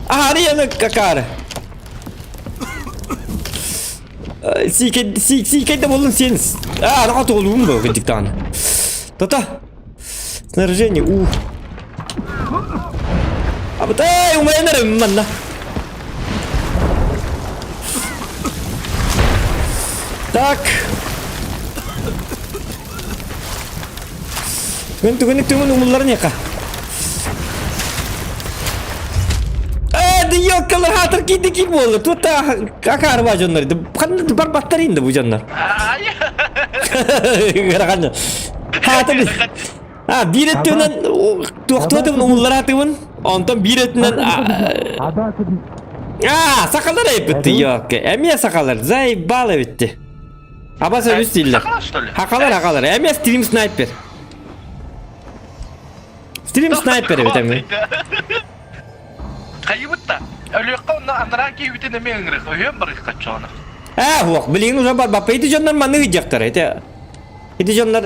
Аха, аны какары. Сиикэй сиикэй да буоллун сиэн. Аа, анаға тоҕолуум бу кырдьыктаҕына. Тата. Снаряжение, у. Абытай, умайан эрэ манна. Так. Мен түгүнүк түгүн умулларын яка. Э, диёккалар хатыр кийди ки болду. Тута акар ба дьоннор. Ханна бар баттар инде бу дьоннор. Ыарахан. Хатыр А, биир өттүнэн туохтуотун умулларатыбын. Онтон биир өттүнэн А, сахалар эппитти, ёкке. Эмиэ сахалар, заебал эбитти. Абас өбүс дииллэр. Сахалар, что ли? Хакалар, хакалар. Эмиэ стрим снайпер. Стрим снайпер эбит эмиэ. Хайыбыт да. Өлүөххэ онно анараа киһибитин эмиэ ыҥырых. Өһүөн барыхха чоно. Ээ, хуох, билигин уже барбаппа. Ити дьоннор маннык ыдьахтар. Ити Ити дьоннор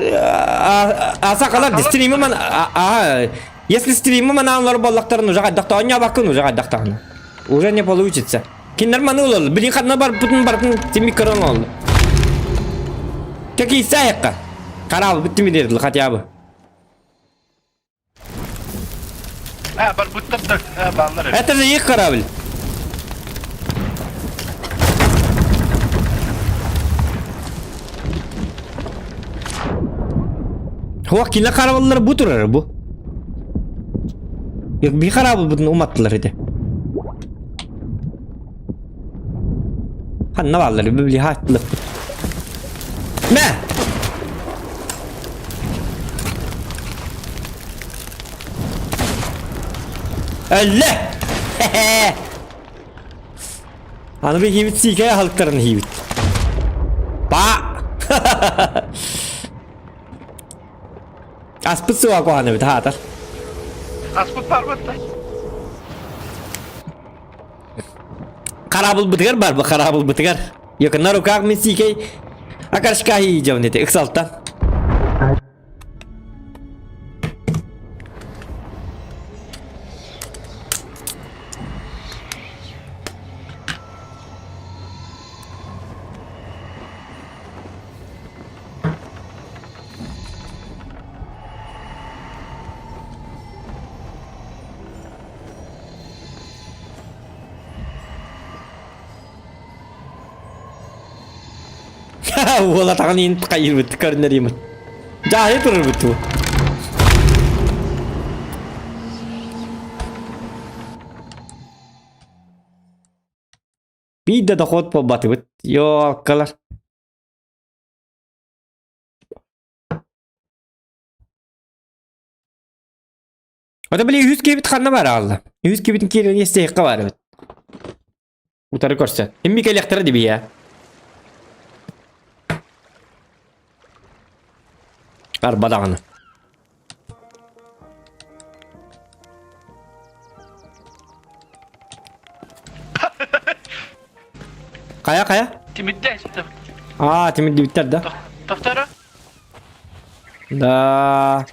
сахалар стримы ман а если стримы манаанлар боллахтарын уже хайдахта оонньообаккын уже хайдахтаҕына. Уже не получится. Кинилэр маны ылаллар. Билин ханна барбытын барытын тимик көрөн олордо. Какие сайыкка? Карал бүттү ми дедил хотя бы. А, барбыттар да бааллар. Это же их корабль. Хуа кинилэр хараабыллара бу турар бу. Биир хараабылбытын уматтылар ити. Ханна бааллар били хааттылыппыт. Мэ! Өллө! Аны bir хибит сиикэй аһылыктарын хибит. Ба! Аспыт суға куһаны бит хаатар. Аспыт бар бытта. Хараабылбытыгар бар бу хараабылбытыгар. Якыннар руках мин сиикэй акаршка хийдьэбин ити ыксалтан. Уола таҕын иин хайыырбыт көрүнэриимит. Дьааһы турарбыт туу. Биир да дохуот буолбатыбыт. Ёккалар. Ото били үһүс киэбит ханна баар аҕалла? Үһүс киэбитин киирэн иэстэһиэххэ баар эбит. Утары көрсөн. Имми кэлиэхтэрэ дибийэ. Арба даҕаны. Хайа хайа? Тимирдэ. Аа, тимирдибиттэр да. Тохторо. Да.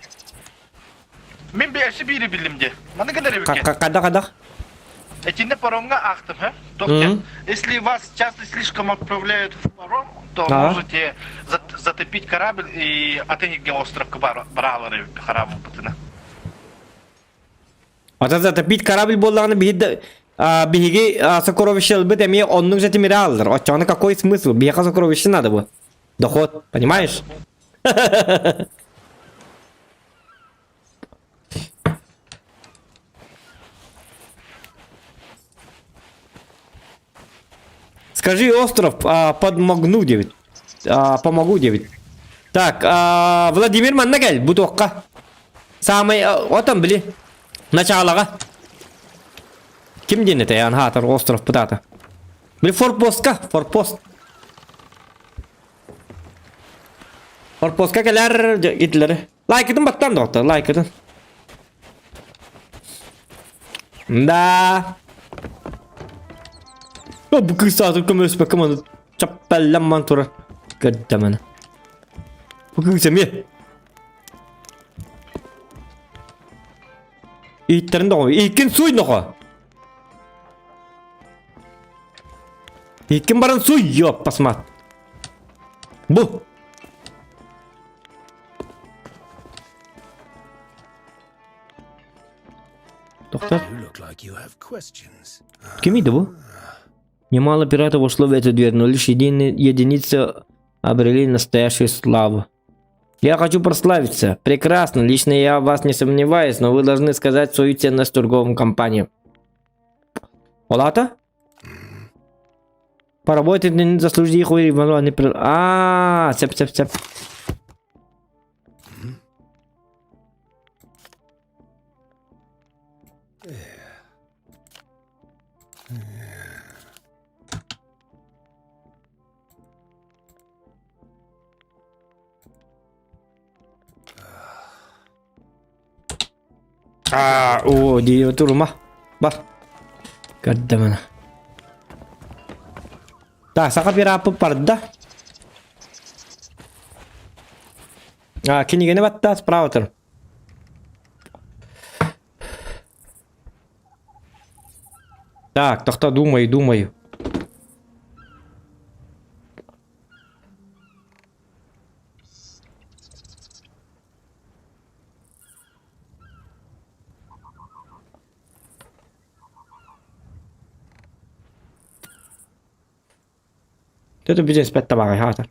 Мин бэйэси биири биллим де. Маны гынар эбикке. Кадах кадах. Этинне паромга ахтым, ха? Доктор, если вас часто слишком отправляют в паром, то можете затопить корабль и отынить остров Баралары харабу бытына. Ата затопить корабль буоллаҕына биһи биһиги сокровище ылбыт эмиэ оннук же тимири ааллар. Оччоҕуна какой смысл? Биһиэхэ сокровище надо бу. Доход, понимаешь? Скажи остров, а, подмогну девять. А, помогу девять. Так, а, Владимир манна кэл, бутуохха. Самый, отон били. Началаға. Ким диэн этэй, анхаатар остров пытаата. Били форпостка, форпост. Форпостка кэлэр итилери. Лайкытын баттан доктор, лайкытын. Да. О, бу кыыс саатын көмөлөспөккө маны чаппалламман турар. Көрдө Бу кыыс эмиэ. Ииттерин доҕо. Ииккин суй ноҕо. Ииккин баран суй, ёппасмат. Бу. Тохтор. Кимий да бу? Немало пиратов вошло в эту дверь, но лишь едини- единицы обрели настоящую славу. Я хочу прославиться. Прекрасно, лично я в вас не сомневаюсь, но вы должны сказать свою ценность торговым компаниям. Олата? Поработать не заслужили их, они... А, цеп, цеп, цеп. Аа, оо, дии турума. Бар. Көрдөмөнө. Так, саха пираппыт барда. А, кинигени батта справа тұр. Так, тоқта, думаю, думаю. Это бизнес пәтті бағай, хата.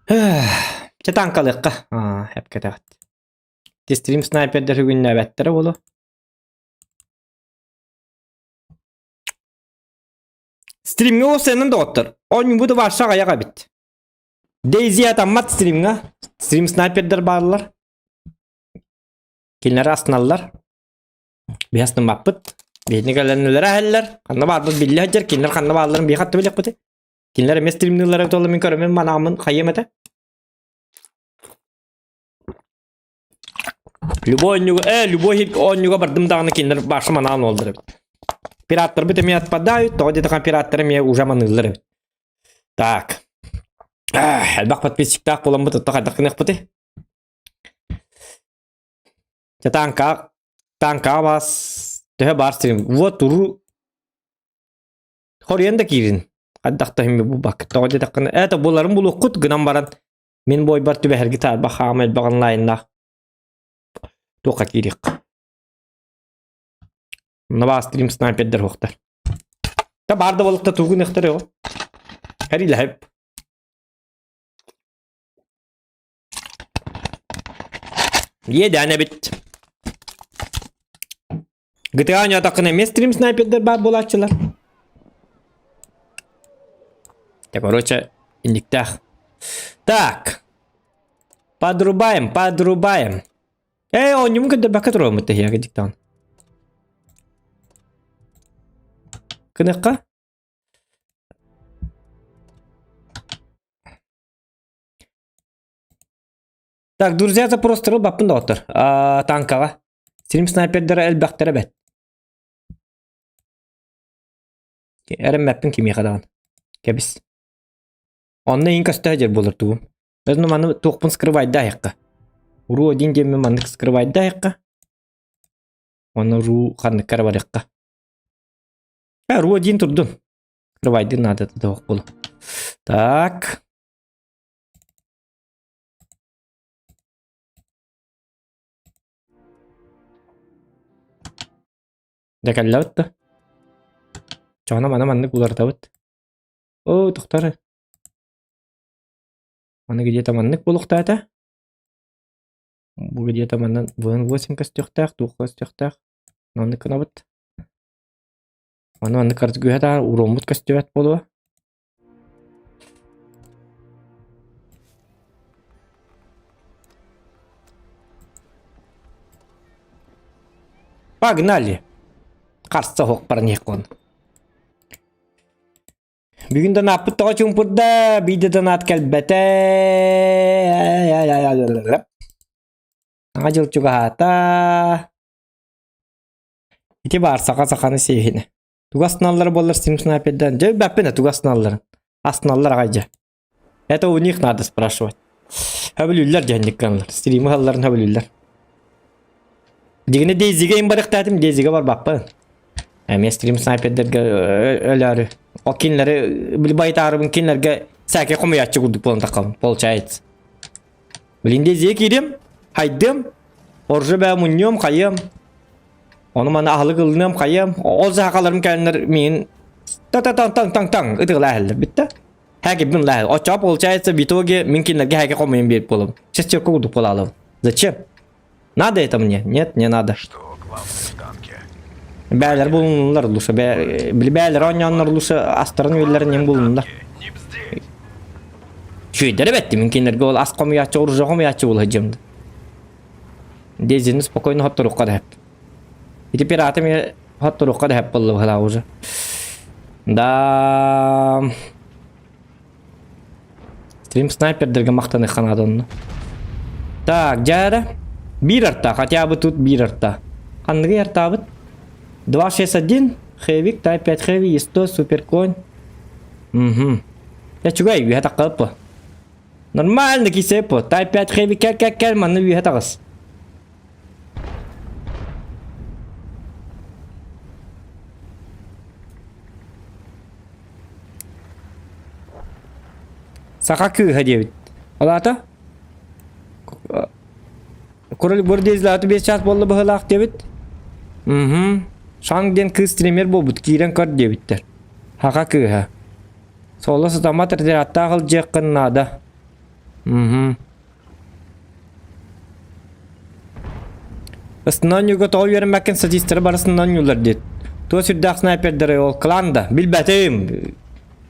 Чэ таҥкалыахха аа эпкэтэҕит. Стрим снайпердэр үгүннээбэттэрэ буолуо. Стримҥэ уопсайынан доҕоттор, оонньуубут варша аҕыйах эбит. Дейзи атаммат стримҥа. Стрим снайпердэр бааллар. Кинилэр астыналлар. Биһи астыммаппыт. Биһини кэлэннилэрэ иһэллэр. Ханна баарбыт биллэ сылдьар. Кинилэр ханна баалларын биһи хатта билиэхпитий. Кинилэр эмиэ стримныыллара эбит буолла мин көрөммүн манааммын хайыам этэ. Любой оонньууга, э, любой хит оонньууга бардым даҕаны кинилэр баша манаан уоллар эбит. Пираттарбыт эмиэ отпадают, тоҕо диэтэххэ пираттар эмиэ уже маныыллар эбит. Так. Элбэх подписчиктаах буоламмыт отто хайдах гыныахпытый? Чэ таанка таанкаҕа бас төһө баар сирим. Вот уру Хоруйан да киирин. Хайдах да иһин булбакка. Тоҕо диэтэххинэ, это буларын булуоххут гынан баран мин буойбар түбэһэрги таарба хаама элбэх онлайннаах туохха киириэххэ. Нова стрим снайпердер хуохтар. Та баар да буолукта тугу гыныахтар оҕо. Хэрилэһэп. Иэдээн эбит. GTA оонньоотоххуна эмиэ стрим снайпердэр баар буолааччылар. Так, короче, инниктээх. Так. Подрубаем, подрубаем. Эй, оонньуум көрдөрбөккө туруоммут тэһиэгэ диктан. Кыныкка? Так, друзья, запростары баппын доҕоттор. Танкаҕа. Сирим снайпердара элбэхтэрэ бэт. Эрэммэппин кимиэхэ даҕаны. Кэбис. Онно иин көстө сылдьар буолар тугум. Өзүнү маны туохпун скрывайдаайахха. Уруу один диэммин маннык скрывайдаайахха. Онно руу ханныкка эрэ барыахха. Э, руу один турдун. Скрывайдын наада туох буолу. Так. Дьэ кэллэбит да. Чоҕуна маны маннык уларытабыт. Оо, тохтор. Маны где-то маннык буолуохтаата. Бу где-то манан ВН8 көстүөхтээх, туох көстүөхтээх. Маннык гынабыт. Маны маннык кыргыһа да уруоммут көстүбэт буолуо. Погнали! Харса суох баран иһиэххин. Бүгүн донааппыт тоҕо чуумпурда, биирдэ донаат кэлбэтэ. Саҥа дьыл чугаһаата. Ити баар саха саханы сиэһинэ. Тугу астыналлара буоллар сим снайпердаан дьэ билбэппин тугу астыналларын. Астыналлар аҕай дьэ. Это у них надо спрашивать. Хөбүлүүллэр дьэһинник гыналлар. Стримы ыһалларын хөбүлүүллэр. Дигинэ Дейзигэ им барыахтаатым, Дейзигэ барбаппын. Эмиэ стрим снайпердэргэ өлөөрү. Ол кинилэри били байтаарыбын кинилэргэ сээкэй хомуйааччы курдук буолан таххабын, получается. Блин, дезие киирим, хайдым, оржу бээ мунньуом, хайыам. Ону маны аһылык ылыныам, хайыам. Ол саахаларым кэлэннэр миин та-та-таҥ-таҥ-таҥ ытыгылаа бүттэ. Хэкибин лаа. Оччоҕо получается в итоге мин кинилэргэ хэки хомуйан биэрип буолабын. Шестерка курдук буолаалым. Зачем? Надо это мне? Нет, не надо. Что главное в танке? Бээлэр булунулар лучше. Били бээлэр оонньооннор лучше астарын үөллэрин нем булунулар. Не бздеть. Үчүгэйдэр эбэтти мин кинилэргэ ол ас хомуйааччы, оружие хомуйааччы буола сылдьыам. Дезини спокойно хотторуохха да сөп. Ити пираты мне хотторуохха да сөп буолла быһалаа уже. Да. Стрим снайпердерге махтаныхха наада онно. Так, дьэ Биир арта, хотя бы тут биир арта. Ханныгы артаабыт? 261, Хэвик, Type 5 Heavy, 100, Суперконь. Угу. Я чугай, үһэ таххалып Нормально кисе по. Type 5 Heavy кэл кэл кэл манна үһэ таҕыс. Саха кыыһа диэбит. Ол аата Король Гвардейзлааты 5 час буолла быһыылаах диэбит. Угу. Шанг диэн кыыс стример буолбут, киирэн көр диэбиттэр. Хака кыыһа. Соло сытаммат отрядтаах ылдьыаххын наада. Угу. Ыстынан тоҕо үөрэммэккин статистары барысынан ньуулар диэт. Туо сүрдээх снайпердары ол клан да билбэтим.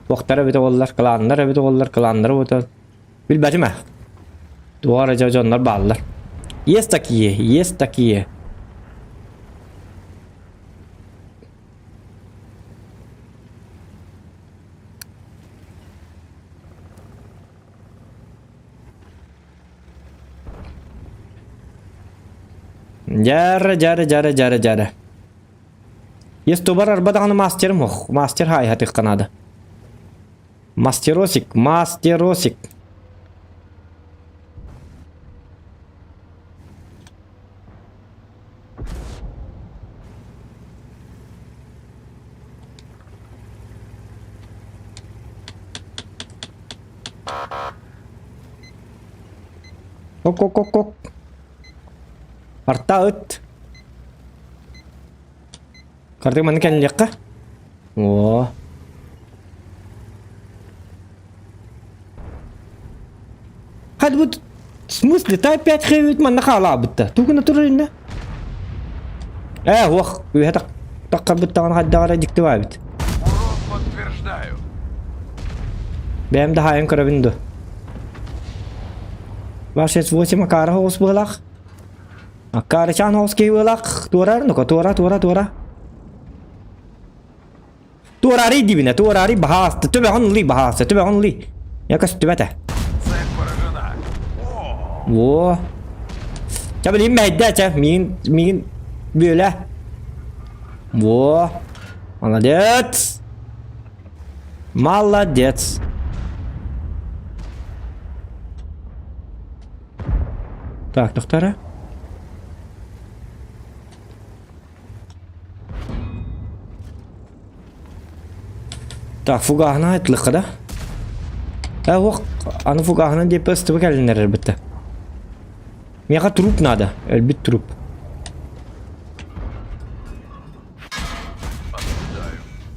Туохтара эбитэ буоллар, кланнар эбитэ буоллар, кланнары буолар. Билбэтим ээ. Туох эрэ дьэ дьоннор бааллар. Есть такие, есть такие. Дьара, дьара, дьара, дьара, дьара. Есть тубар арба даҕаны мастерым ох, мастер хаайһатыахха наада. Мастеросик, мастеросик. Ок-ок-ок-ок. Арта ыт. Кардык маны кэллиэххэ. О. Хад вот в смысле, та опять хэвит манна хаалаабытта. Тугуна турар инна? Э, ох, үһэ так таккарбыттаҕын хайдаҕара дьикти баабит. Урон подтверждаю. Бэйэм да хаайан көрөбүн ду. 268 акаара оҕус быһылаах. Акаарычаан оҕус киһи быһылаах. Туорар, ну-ка, туора, туора, туора. Туораарый диибинэ, туораарый баһааста, төбөҕүн ылый баһааста, төбөҕүн ылый. Я көстүбэтэ. Цель поражена. О, Во. Чэ билим мэһэйдээ чэ, миигин, миигин бүөлэ. Во. Молодец. Молодец. Так, доктора. Так, фугаһына айтылыққа да? Ә, ох, аны фугаһына деп ыстыбы кэлиннэрэр бітті. Миэхэ труп надо, өлбүт труп.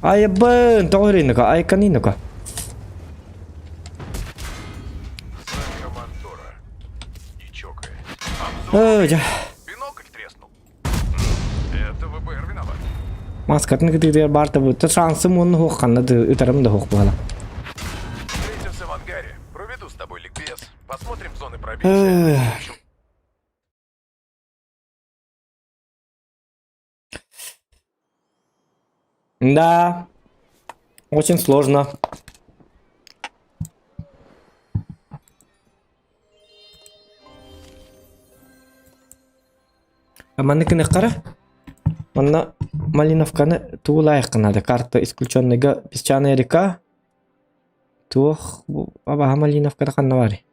Айыбын, тоҕо үрүнүка, айканинука. Командора. Не чокаясь. Ой, дьэ. Бинокль треснул. Это ВБР виноват. Маскатын кытыытыгар баар табыта шансым уонна суох ханна да ытарым да суох буолла. Встретимся в ангаре. Проведу с тобой ликбез. Посмотрим зоны пробития. Эх. В общем, Да, очень сложно. Манны кыныккара. Манна Малиновканы туулаайахха наада. Карта исключенныйга песчаная река. Туох абаһа Малиновкада ханна баарый?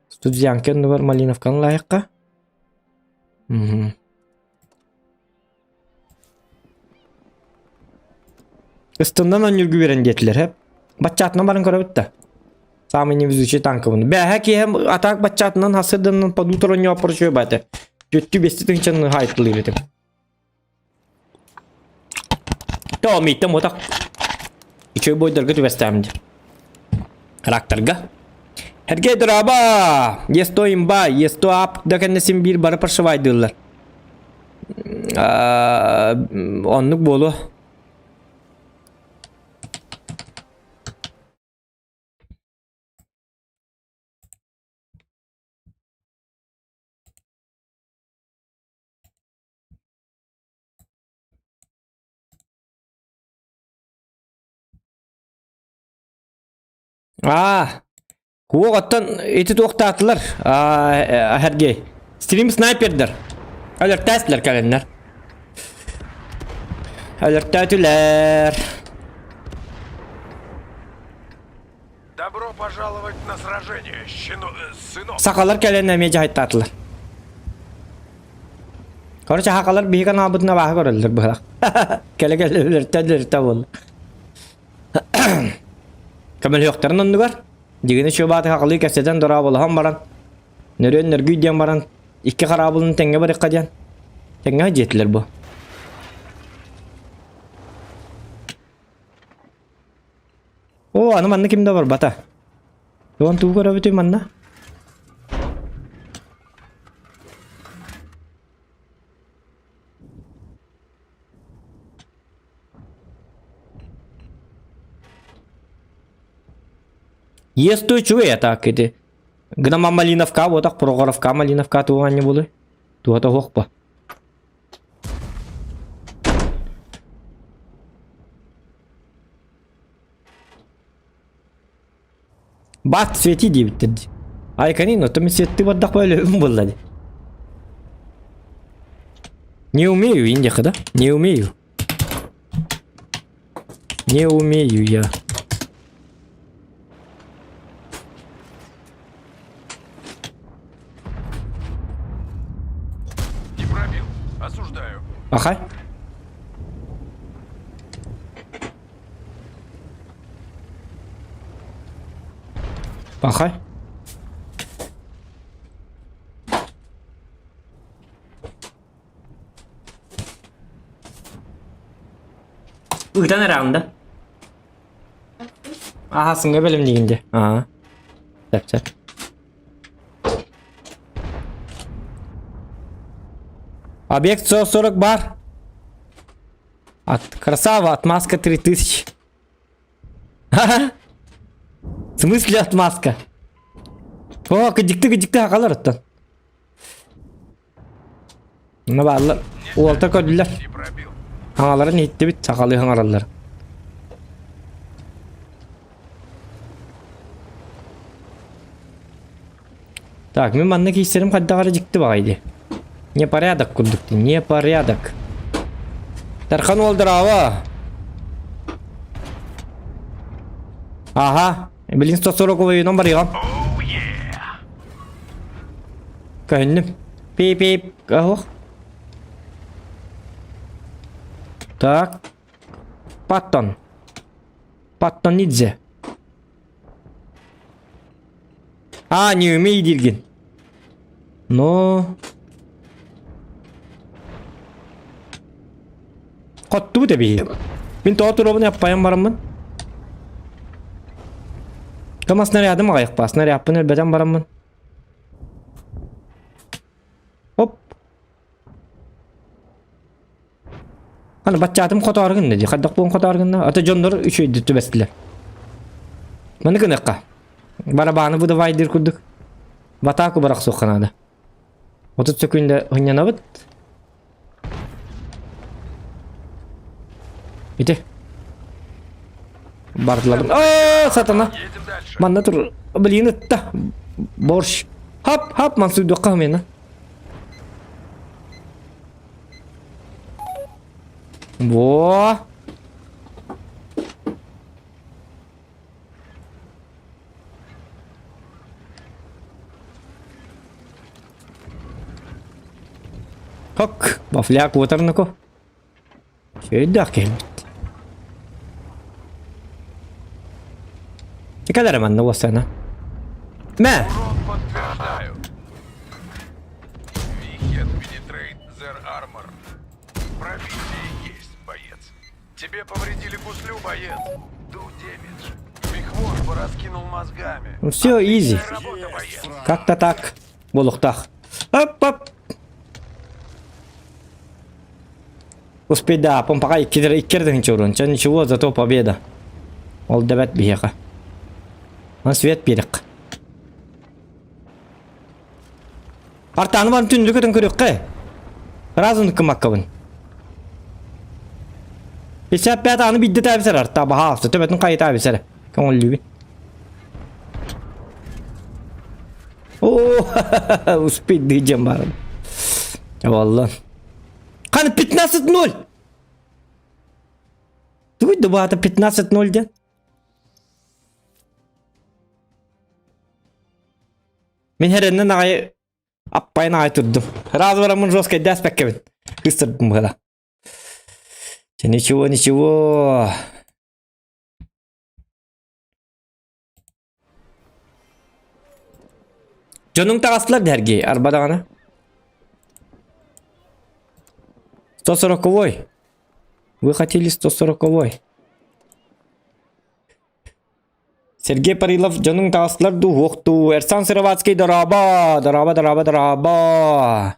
Студзянка оннугар Малиновканы лаайахха. Мгм. Ыстыннан онньургу үөрэн диэтилэр һэп. Баччаатынан баран көрөбүт да. Самый невезучий танкабын. Бэһэ киэһэм атаак баччаатынан хасырданан подутор онньооппор үчүгэй баата. Түттү бести тыһынчаны хайыттылыыр этим. Тоо мииттэн ботак. Үчүгэй бойдарга түбэстэм дии. Характерга. Сергей дорообо! Есто имба, есто ап да кэннэ син биир бары паршивайдыыллар. Оннук буолуо. Аа, уох оттон ити туохтаатылар, аа, Сергей. Стрим снайпердэр. Өлөртөөстүлэр кэлэннэр. Өлөртөөтүлэр. Добро пожаловать на сражение, щено... э, сынок. Сахалар кэлэн эмиэ дьаһайтаатылар. Короче, хакалар биһиги анаабытын абааһы көрөллөр быһылах. Кэлэ-кэлэ өлөртө-өлөртө буолла. Көмөлөһүөхтэрин оннугар, дьигини чуобааты хакалыы кэпсэтэн дорооболоһон баран, нөрүөн нөргүй диэн баран, икки хараабылын тэҥҥэ барыахха диэн, тэҥҥэ дьиэтилэр бу. Оо, аны манна ким да барбата. Уон тугу көрөбүтүй манна? Есту үчүгэй атаак ити. Гынама Малиновка буотах Прохоровка Малиновка туох анньа буолуй? Туота суох ба. Бат свети диэбиттэр дии. Айканин, оттон мин светтыы бардахпа өлөбүн буолла дии. Не умею, индиха, да? Не умею. Не умею я. Не пробил. Осуждаю. Ага. Пахай. Ыытан эрэҕин да? Аха, сыҥга бэлэмниигин дии. Аа. Сөп, сөп. Объект 140 бар. От красава, отмазка 3000. Ха-ха. В смысле отмазка? О, кыдьыкты кыдьыкты хакалар оттон. Мына бааллар. Уолта көрдүлэр. Не пробил. Хаҥаларын иһиттибит, сахалыы хаҥараллар. Так, мин манна киирсэрим хайдах эрэ дьикти баҕайы дии. Непорядок курдук дии, непорядок. Тархан уол здорово! Ага, блин, 140 воюном барыгам. Көһүннүм. Пип-пип, ох. Так. Паттон. Паттонидзе. А, не умей дииргин. Но... Хоттубут эбии. Мин тоҕо туруобун аппайан бараммын. Кама снарядым аҕайахпа, снарядпын өлбөтөн бараммын. Оп. Аны баччаатым хотоору гынна дии. Хайдах буолан хотоору гынна? Ата дьоннор үчүгэйдик түбэстилэр. Маны гыныахха. Барабааны выдавай диир курдук. В атаку барахсуохха наада. 30 секунда хынньанабыт. Ити. Бардылар. Аа, сатана. Едем дальше. Манна тур. Блин, ытта. Борщ. Хап, хап, мансуйдуохха мена. Во! Хок, бафляк уотарнако. Сөйдөөх киһиммит. Кэлэрэ манна уоссана. Мэ! Урон подтверждаю. Вихет Penetrate Their Armor. Пробитие есть, боец. Тебе повредили гуслю, боец. Do damage. Мехвод пораскинул мозгами. Ну все, изи. Работа, боец. Как-то так. Буолуохтаах. Оп-оп. Успей, да, помпаға иккер иккер чурун. Ча ничего, зато победа. Ол да бэт биһиэхэ. Свет биэриэххэ. Артаны баран түндү көтөн көрүөххэ. Разын кымаккабын. 55 аны бидде тәбисер арта баһаалса төбөтүн хайыта бисер. Көңүллүүбүн. О, успеть дыйдем барым. Валла. Қаны 15-0. Туй дубата 15-0 ден. Мин хэрэннэн аҕай аппайын аҕай турдум. Раз бараммын жестко дэспэккэбин. Кыстырдым быһыла. Ничего, ничего. Дьонуҥ таҕыстылар дэрги, арба даҕаны. 140-ой. Вы хотели 140-ой. Сергей Парилов дьонуҥ таҕыстылар дуу, уох дуу. Эрсан Сыроватский дорообо, дорообо, дорообо, дорообо.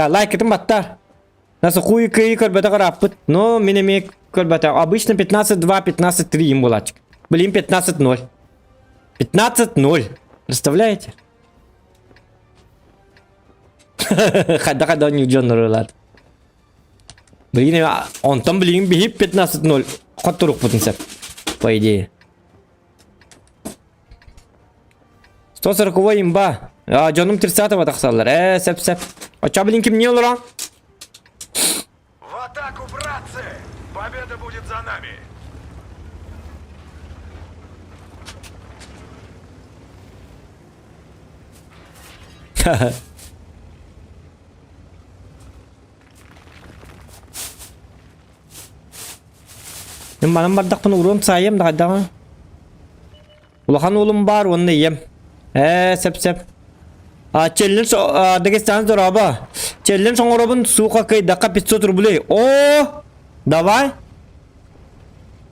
Та лайкытын баттар. Нас хуй кыйы көрбөтө караппыт. Но мин эмиэ көрбөтө. Обычно 15-2, 15-3 им булачык. Блин, 15-0. 15-0. Представляете? Хайда-хайда не дьоннор Блин, онтон билигин биһип 15-0 хотторукпутун сеп. По идее. 140 имба. А, дьонум 30-го тахсаллар. Э, сеп сеп. Оча блин ким не олорон? В атаку, братцы! Победа будет за нами! Мин манан бардахпын уруом саайым да хайдаҕа. Улахан уолум баар уонна ийэм. Ээ, сөп-сөп. А, челлендж, а, Дагестан здорово. Челлендж оҥоробун сука кыйдахха 500 рублей. О, давай.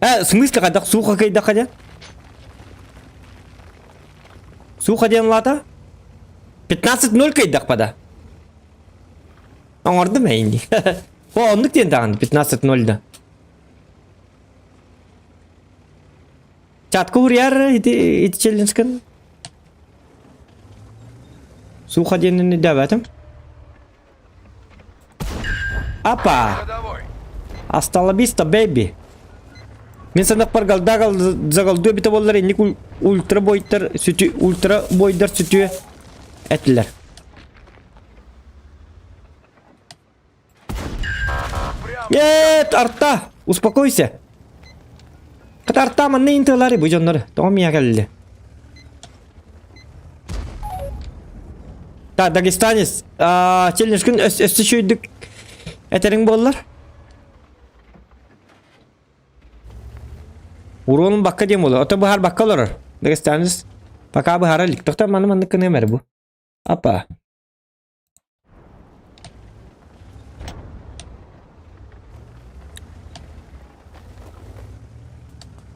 Э, в смысле хайдах сука кыйдахха диэн? Сука диэн лата? 15-0 кыйдахпа да. Оҥордум эйни. О, оннук диэн даҕаны 15-0 да. Чатка уруйар ити ити челленджкын. Суха диэнини дэбэтим. Апа! Hasta la vista, baby. Мин санахпар галдагал загалдуа бите боллар инник ультра бойдар сүтү ультра бойдар сүтүө этилер. Нет, арта! Успокойся. Хата арта манна интылары бу дьоннор. Тоҕо миэхэ кэлли? Так, дагестанец, челленджкин өссө үчүгүйдүк этэриҥ буоллар. Уруонун бакка диэн буолар. Ото быһаар бакка олорор. Дагестанец пока быһаара илик. Тохтоо маны маннык гыныам эрэ бу. Апа.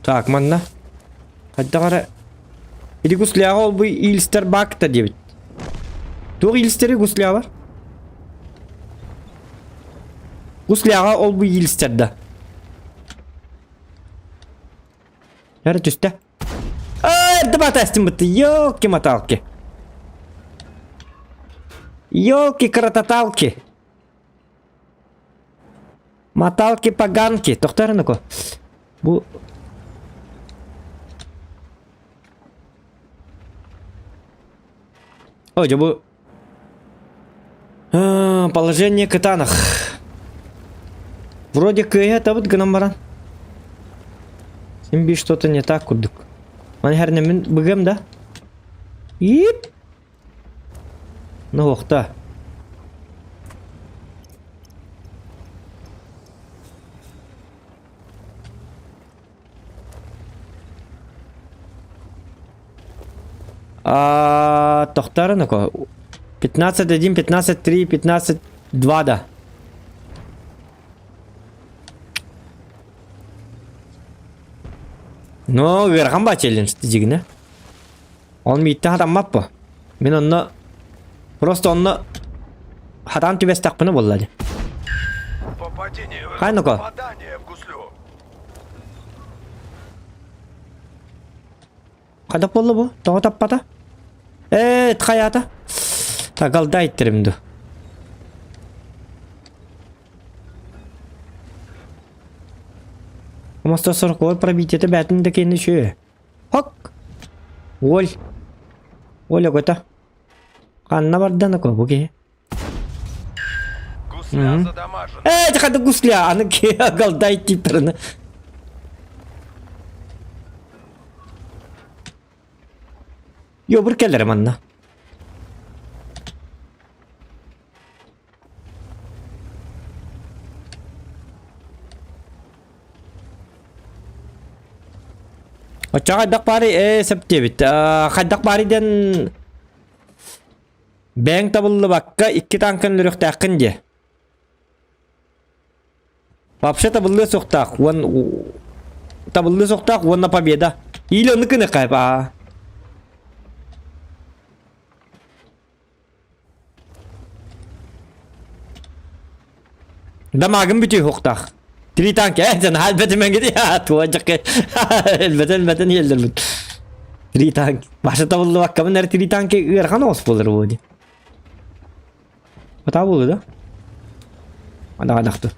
Так, манна. Хайдах эрэ Или гусляҕа ол бу иилстэр баакта диэбит. Туох иилстэри гусляҕа? Гусляҕа ол бу иилстэр да. Эрэ түстэ. Эрдэ баатаастым бытты. Ёлки-маталки. Ёлки-крататалки. Маталки-поганки. Тохтор Бу Ой, дьэ бу положение кытаанах. Вроде кыайа табыт гынан баран. Син биир что-то не так курдук. Маны хэрнэммин быгыам да. Ип. Ну уохта. А, тохтар нако. 15-1, 15-3, 15-2 да. Но ыарахан баа челлендж дьигинэ. Ол мииттэн хатаммаппа. Мин онно просто онно хатаан түбэстэхпинэ буолла дии. Попадение, Хай ну-ка. попадание в гуслю. Хайдах буолла бу? Тоҕо таппата? Ээ, хайаата? Тагалда иттэрим ду. Мосто сороковой пробитиета бээтин да кэнни үчү. Хок! Уоль. Оля көтө. Ханна бардан ако бу киһи? Гусля задамажен. Ээ, хады гусля, аны галдай типерini. Йобур кэлэрим анна. Оччоҕо хайдах баарый ээ сөп диэбит. Хайдах баарый диэн бэйэҥ табыллыбакка икки тааҥканы өлөрүөхтээххин диэ. Вообще табыллыа суохтаах уон табыллыа суохтаах уонна победа. Или ону кыныхха аа. Дамагым бүтүөхтаах. Три танк э дьон альбетимэҥ туодьакка элбэтэн элбэтэн иэллэрбит. Три танк. Баша табыллыбаккабын эр три танки ыарахан оҕус буолар буо дии. Хата буолуо да? Адаҕадахтыр.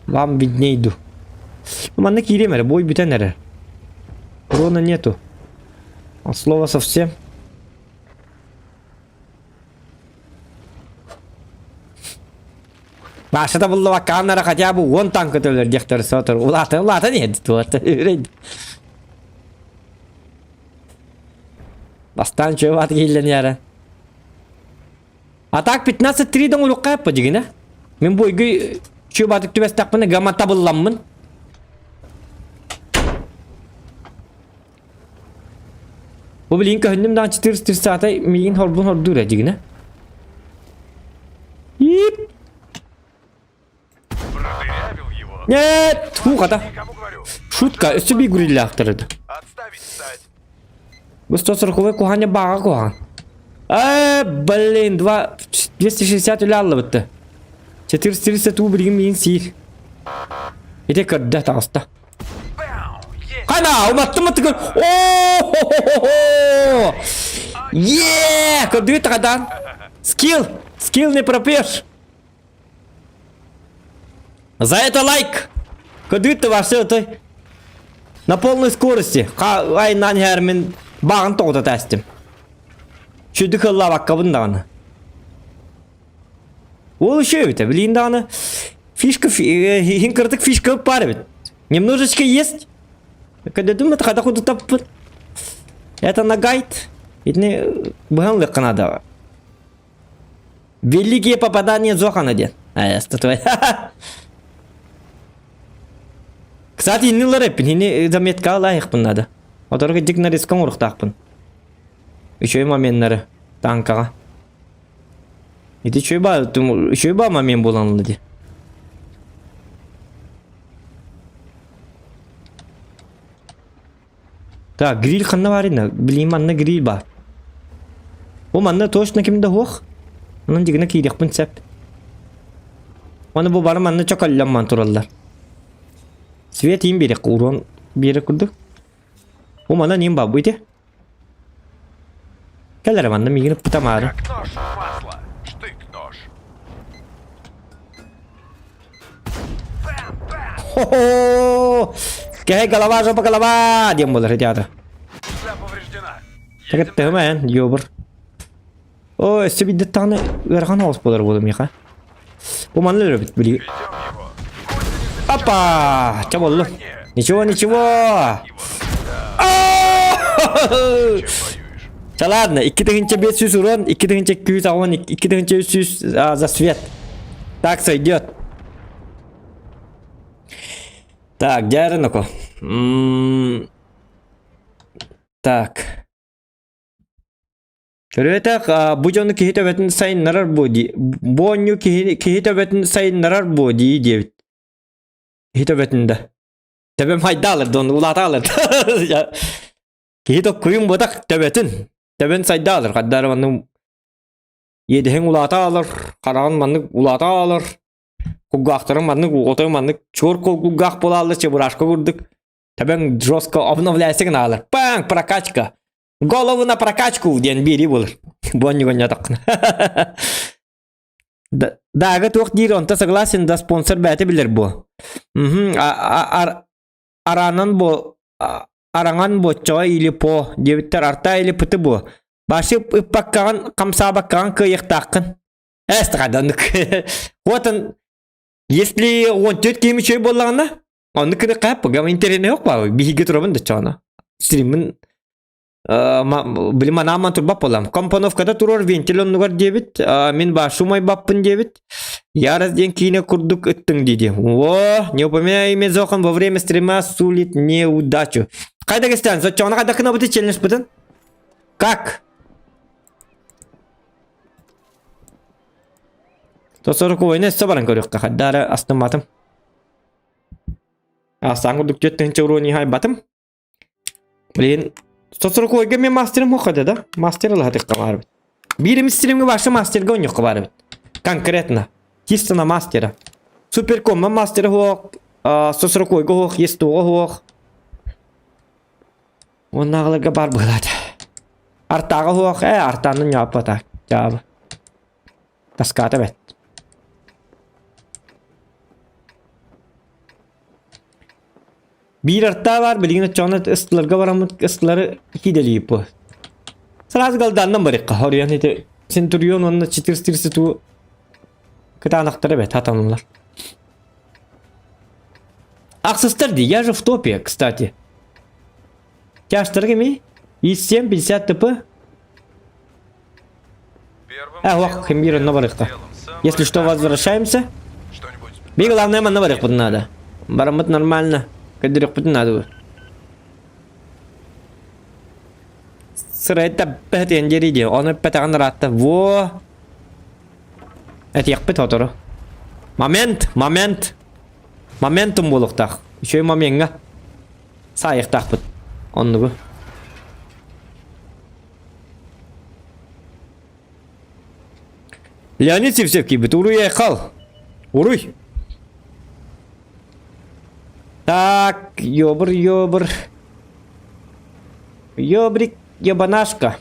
Вам видней ду. Манна киириэм эрэ, бой бүтэн эрэр. Урона нету. От слова совсем. Баша табыллыбаккааннара хотя бы уон танка төлөр диэхтэр сотор. Улаата улаатан иһэдит туата. Бастаан чөп аты кииллэн яра. А так 15-3 доҥулукка по дигинэ. Мин бу үйгү чөп атык түбэстэхпинэ гама табылламмын. Бу билигин көһүннүм даҕан 430 миигин хорбун хордуур ээ дьигинэ. Ип! Продырявил его. Нет! Фу, хата. Никому говорю. Шутка, өссө биир гуриллаахтар это. Отставить встать. Бу 140 куһаня баҕа куһаҕан. Э, блин, 2 260 үлэ аллыбытты. 430 уу билигин миин сиир. Ити көрдө таҕыста. Хана, уматтым ытыгын. О! Е! Көрдүгүт тагадан. Скилл! Скилл не пропьешь. За это лайк! Көрдүгүт вообще той. На полной скорости. Ай нан хәрмин бағын тоғыта тәстім. Чүдү кыллабаккабын даҕаны. Ол еще эбит, билигин даҕаны фишка иһин кыратык фишка бар эбит. Немножечко есть. Когда это хата куду таппыт. Это на гайд. Итини быһан лыкка надо. Великие попадания Зохана диэн. А, статуя. Кстати, иннилар эппин, ини заметка алайықпын надо. Оторга дик нарезкон урухтаахпын. Үчүгэй моменнары танкаҕа. Ити үчүгэй баа үчүгэй баа момент буолан ылла дии. Так, гриль ханна баар инна? Билигин манна гриль баар. Бу манна точно ким да суох. Онон дьигинэ киириэхпин сөп. Уонна бу бары манна чөкөллөн тураллар. Свет иин биэриэххэ уруон биэрэр курдук. Бу манна ним баар бу ити. Кэл эрэ манна миигин ыппытамаары. Как нож в масло. Штык-нож. Бэм-бэм! Хо-хо! Кэһэй голова жопа голова диэн буолар ити аата. Гусля повреждена. Так Едем эттэҕим эн, ёбур. О, өссө биирдэ даҕаны ыарахан оҕус буолар буолуо миэхэ. Бу манна өлөрөбүт били. Ведем его. Гусли не Опа! Чэ буоллун. Ничего, ничего. Его. Да. Чем воюешь? Ча ладно, 2500 урон, 2200 2300 за свет. Так сойдет. Так, дьэ М, Так. Төрүөтэх бу дьону киһи төбөтүн сайыннарар буо дии. Бу оонньуу киһи, киһи төбөтүн сайыннарар буо дии диэбит. Киһи төбөтүн да. Төбөм хайдаалар дон улаатаалар. Киһи токкуйун ботах төбөтүн. Төбөн сайдаалар. Хаддары маннык иэдэһиҥ улаатаалар, хараҕын маннык улаатаалар. Кулгаахтарын маннык отой маннык чуор кулгаах буолааллар чебурашка курдук. Төбөҥ жестко обновляйся гынаалар. Паң, прокачка. Голову на прокачку диэн биэрии буолар. Бу онньуга онньоотоххуна. Дага туох диир онто согласен да спонсор бэйэтэ билэр буо. Аранан бу араҥан буоччоҕо или по диэбиттэр арта или пыты буо. Башы ыппаккаҕын хамсаабаккаҕын кыайыахтааххын. Эс оннук. Вот он если он төрт киһи үчүгэй буоллаҕына оннук гына хааппыгам интэриэһинэй суох баабы биһиги турабын да чоҕоно стриммин били манааман турбат буолам компоновката турар вентиль оннугар диэбит мин башу майбаппын диэбит Ярос диэн киинэ курдук ыттыҥ диди о не упоминай имя Зохан во время стрима сулит неудачу хайда кэстээн соччоҕуна хайдах гынабытый челленджпытын как Тосоруковайны өссө баран көрүөххэ хайдаары астымматым Астаан курдук 4000 уруон хайбатым. Блин, 140 мен мастерым хоқады да? Мастер ылаһатыкка баар бит. Биир мистеримге башы мастерга ойнохко баар бит. Конкретно. Чисто на мастера. Суперкомма мастера хуох, 140 хуох, естуға хуох. Оннағыларга бар быһылаат. Артаға хуох, э, артаны ньааппата. Жаабы. Таскаата бэт. Биир артаа баар, билигин оччоҕуна ыстыларга бараммыт ыстылары киидэлиир бу. Сразу галданнан барыахха, хоруйан ити Центурион уонна 432 кытаанахтара бэт хатанылар. Ахсыстар дии, я же в топе, кстати. Тяжтарга ми? И7 50 ТП. Первым Э, ох, Химира делом, на барыхта. делом самое Если что, возвращаемся. Что-нибудь Би главное манна барыхпыт надо. Бараммыт нормально. Кэддүрүхпүтүн надо бу. Сырайта бэт диэри дии. Ону эппэтэҕин ыраатта. Во! Этиэхпит сотору. Момент! Момент! Моментум буолуохтаах. Үчүгэй момеҥҥа саайыахтаахпыт. Оннугу. Леонид Сивцев киирбит. Уруй айхал. Уруй. Так, ёбр, ёбр. Ёбрик, ебанашка.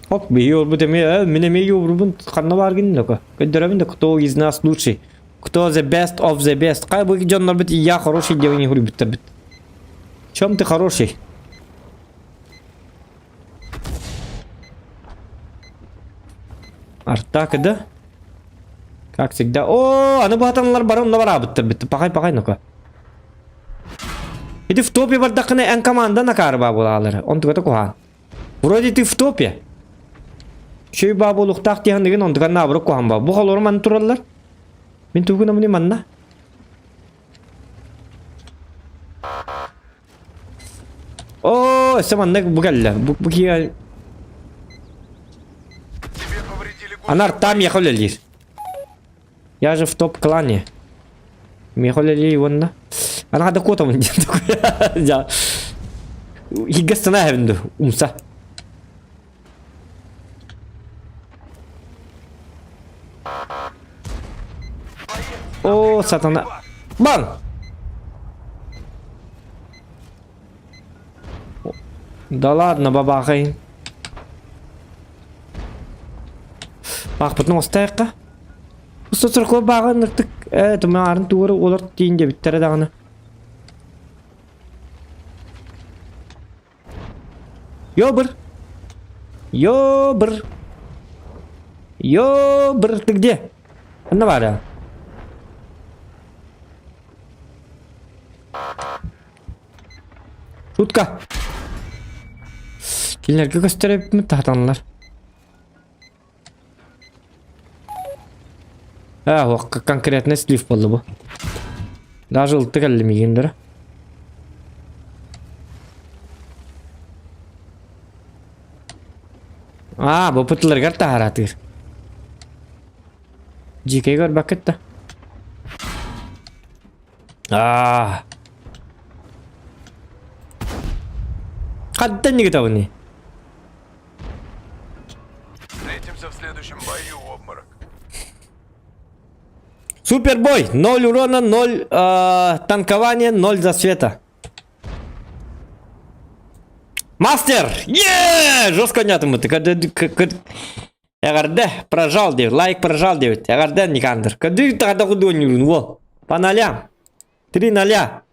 Оп, биһи олбут эмиэ, мин эмиэ ёбрубун ханна бааргын да Көрдөрөбүн да кто из нас лучший. Кто the best of the best. Хай бу дьоннорбут я хороший диэн хуруйбуттарбыт. Чем ты хороший? Артак, да? Как всегда. О, аны баатанлар бары онно бараабыттар битти. Пахай, пахай, ну-ка. Иди в топе бардахына эн команда накары баа буолаалар. Онтугата куһаан. Вроде ты в топе. Шөй баа буолуохтаах диэн деген онтуган наоборот куһаан баа. Бу холору манна тураллар. Мин тугу гынамыный манна? Оо, өссө маннык бу кэллэ. Бу, бу киһи Тебе повредили гуслю. Анар там миэхэ үлэлиир. Я же в топ-клане. Миэхэ үлэлиир уонна. Ана хада куотамын диэн такой. Я. Хиггастана эһэбин умса. О, сатана. Бан! Да ладно, бабахай. Баахпытын оҥостойохха. Сосоркуо бааҕын ыртык ээ тумаарын тугары олор тиин диэбиттэрэ даҕаны. Ёбр! Ёбр! Ёбр! Ты где? Ханна баара? Шутка. Кинилэргэ көстөр эбиппин таһатаннар. А, вот конкретно слив болды бу. Даже ылты кэлли мигиндера. А, бу пытыларгар таһаратыр. Дьиикэй көрбөккүт да. Аа. Хантан нигитабыный? Встретимся в следующем бою, обморок. Супербой! 0 урона, 0 э, танкования, 0 засвета. Мастер! Е! Жестко нятымыт. Эҕэрдэ, прожал диэбит, лайк прожал диэбит. Эҕэрдэ, Никандр. Көдүү таҕада кудуонньуурун, уол. По нолям. Три ноля.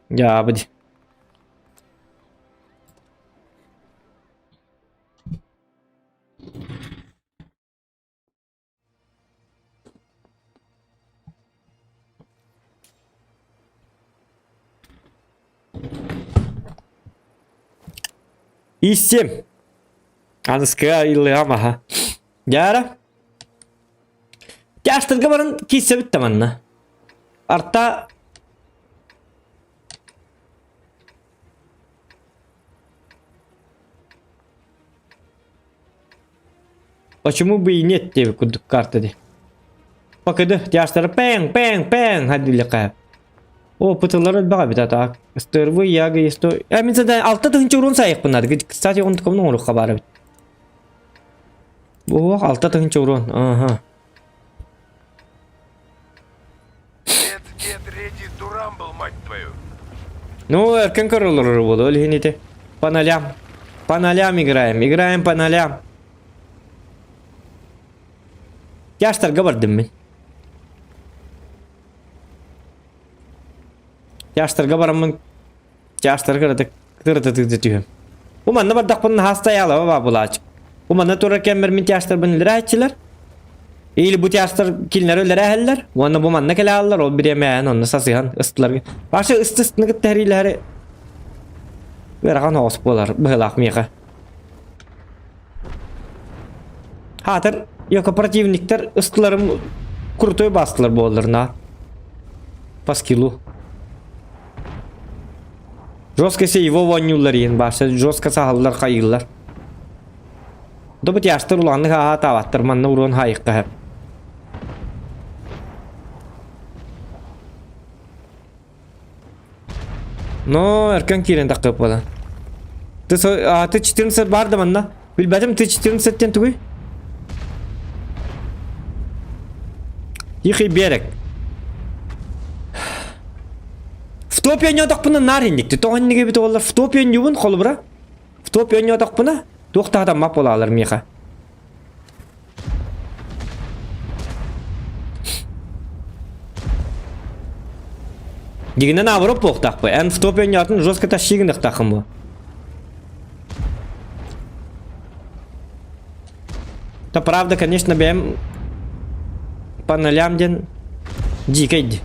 Дьаабыт. Истим. Аныскыга ыллыам аха. Дьаара. Тяжтарга баран киирсэбит да манна. Арта Почему бы и нет диэбит курдук карта дии. Покыды тяжтары пэҥ пэҥ пэҥ хадилиха. О, пытылар элбэх эбит а так. Стервы яга есть то. А мин сада 6 тыһынча урон сайыхпын надо. Кстати, он таком оҥоруохха баар эбит. Буһуох 6 тыһынча урон. Ага. Let's get ready to rumble, мать твою. Ну, эркен көрөлөр буолуо, ол иһин ити. По нолям. По нолям играем. Играем по нолям. Тяжтарга бардым мин. Тяжтарга бараммын тяжтарга кырата түһүм. Бу манна бардахпын хаста яла ба булач. Бу манна турар кэммэр мин тяжтарбын үллэрээччилэр. Или бу тяжтар кинилэр үллэрээһэллэр. Уонна бу манна кэлэ ол бириэмээн онно сасыһан ыстылар. Башы ысты ыстыны кытта хэриилэри ыарахан оҕус буолар быһылаах миэхэ. Хаатыр яко противниктар ыстыларым крутой бастылар буолларына. По скиллу. Жестко се его вонюллар иен башы жестко сахаллар хайыллар. Добут яштыр уланны хаа таабаттар манна урон хайыкка хэп. Но эркен киирэн таххып буолан. Т-14 бар да манна. Билбэтим Т-14-тен тугуй? Тихий берег. В топе ойнотохпуна наар инникти. Тоҕо иннигэ эбит буоллар в топе ойнуубун холобура. В топе ойнотохпуна туох таһатаммат буолаалар миэхэ. Дигинэн наоборот буолуохтаахпы. Эн в топе ойноотун жестко тащи гыныахтааххын буо. Да правда, конечно, бэйэм по нолям диэн дьиикэй дии.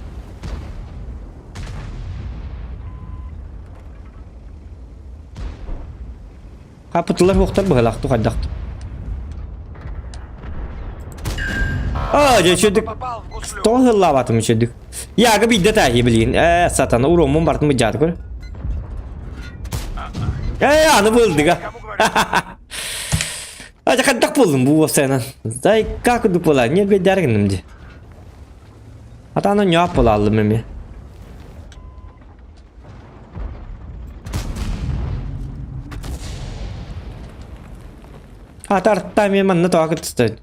Хапытылар уохтар быһалаахтык хайдахтык. Аа, дьэ үчүдүк. Попал в гуслю. Тоҕо ыһыллаабатым үчүдүк. Яга биирдэ тааһи билигин. Ээ, сатана уруоммун бартым быдьааты көр. Ээ, аны булдуга. Кому говорю? А хайдах буоллум бу уопсайынан. Дай как курдук буолаа, ньиэрбэйдээри гынным дии. Атаана ньоп буолааллым эмиэ. Атарта эмиэ манна тоҕо кытыстан.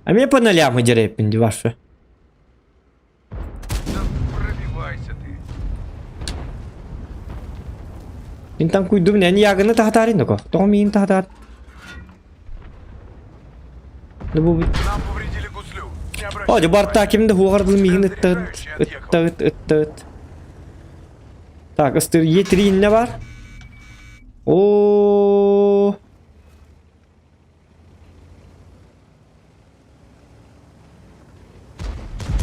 Эмиэ по нолям дьэрэйпин дии ваша. Да пробивайся ты. Мин там куйдум эн ягыны таһатаарин доко. Тоҕо миин таһатаар? Ну бу Нам повредили гуслю. О, дьэ барта ким да хуоҕар дылы миигин ыттыт, ыттыт, ыттыт. Так, ыстыр Е3 иннэ бар. О,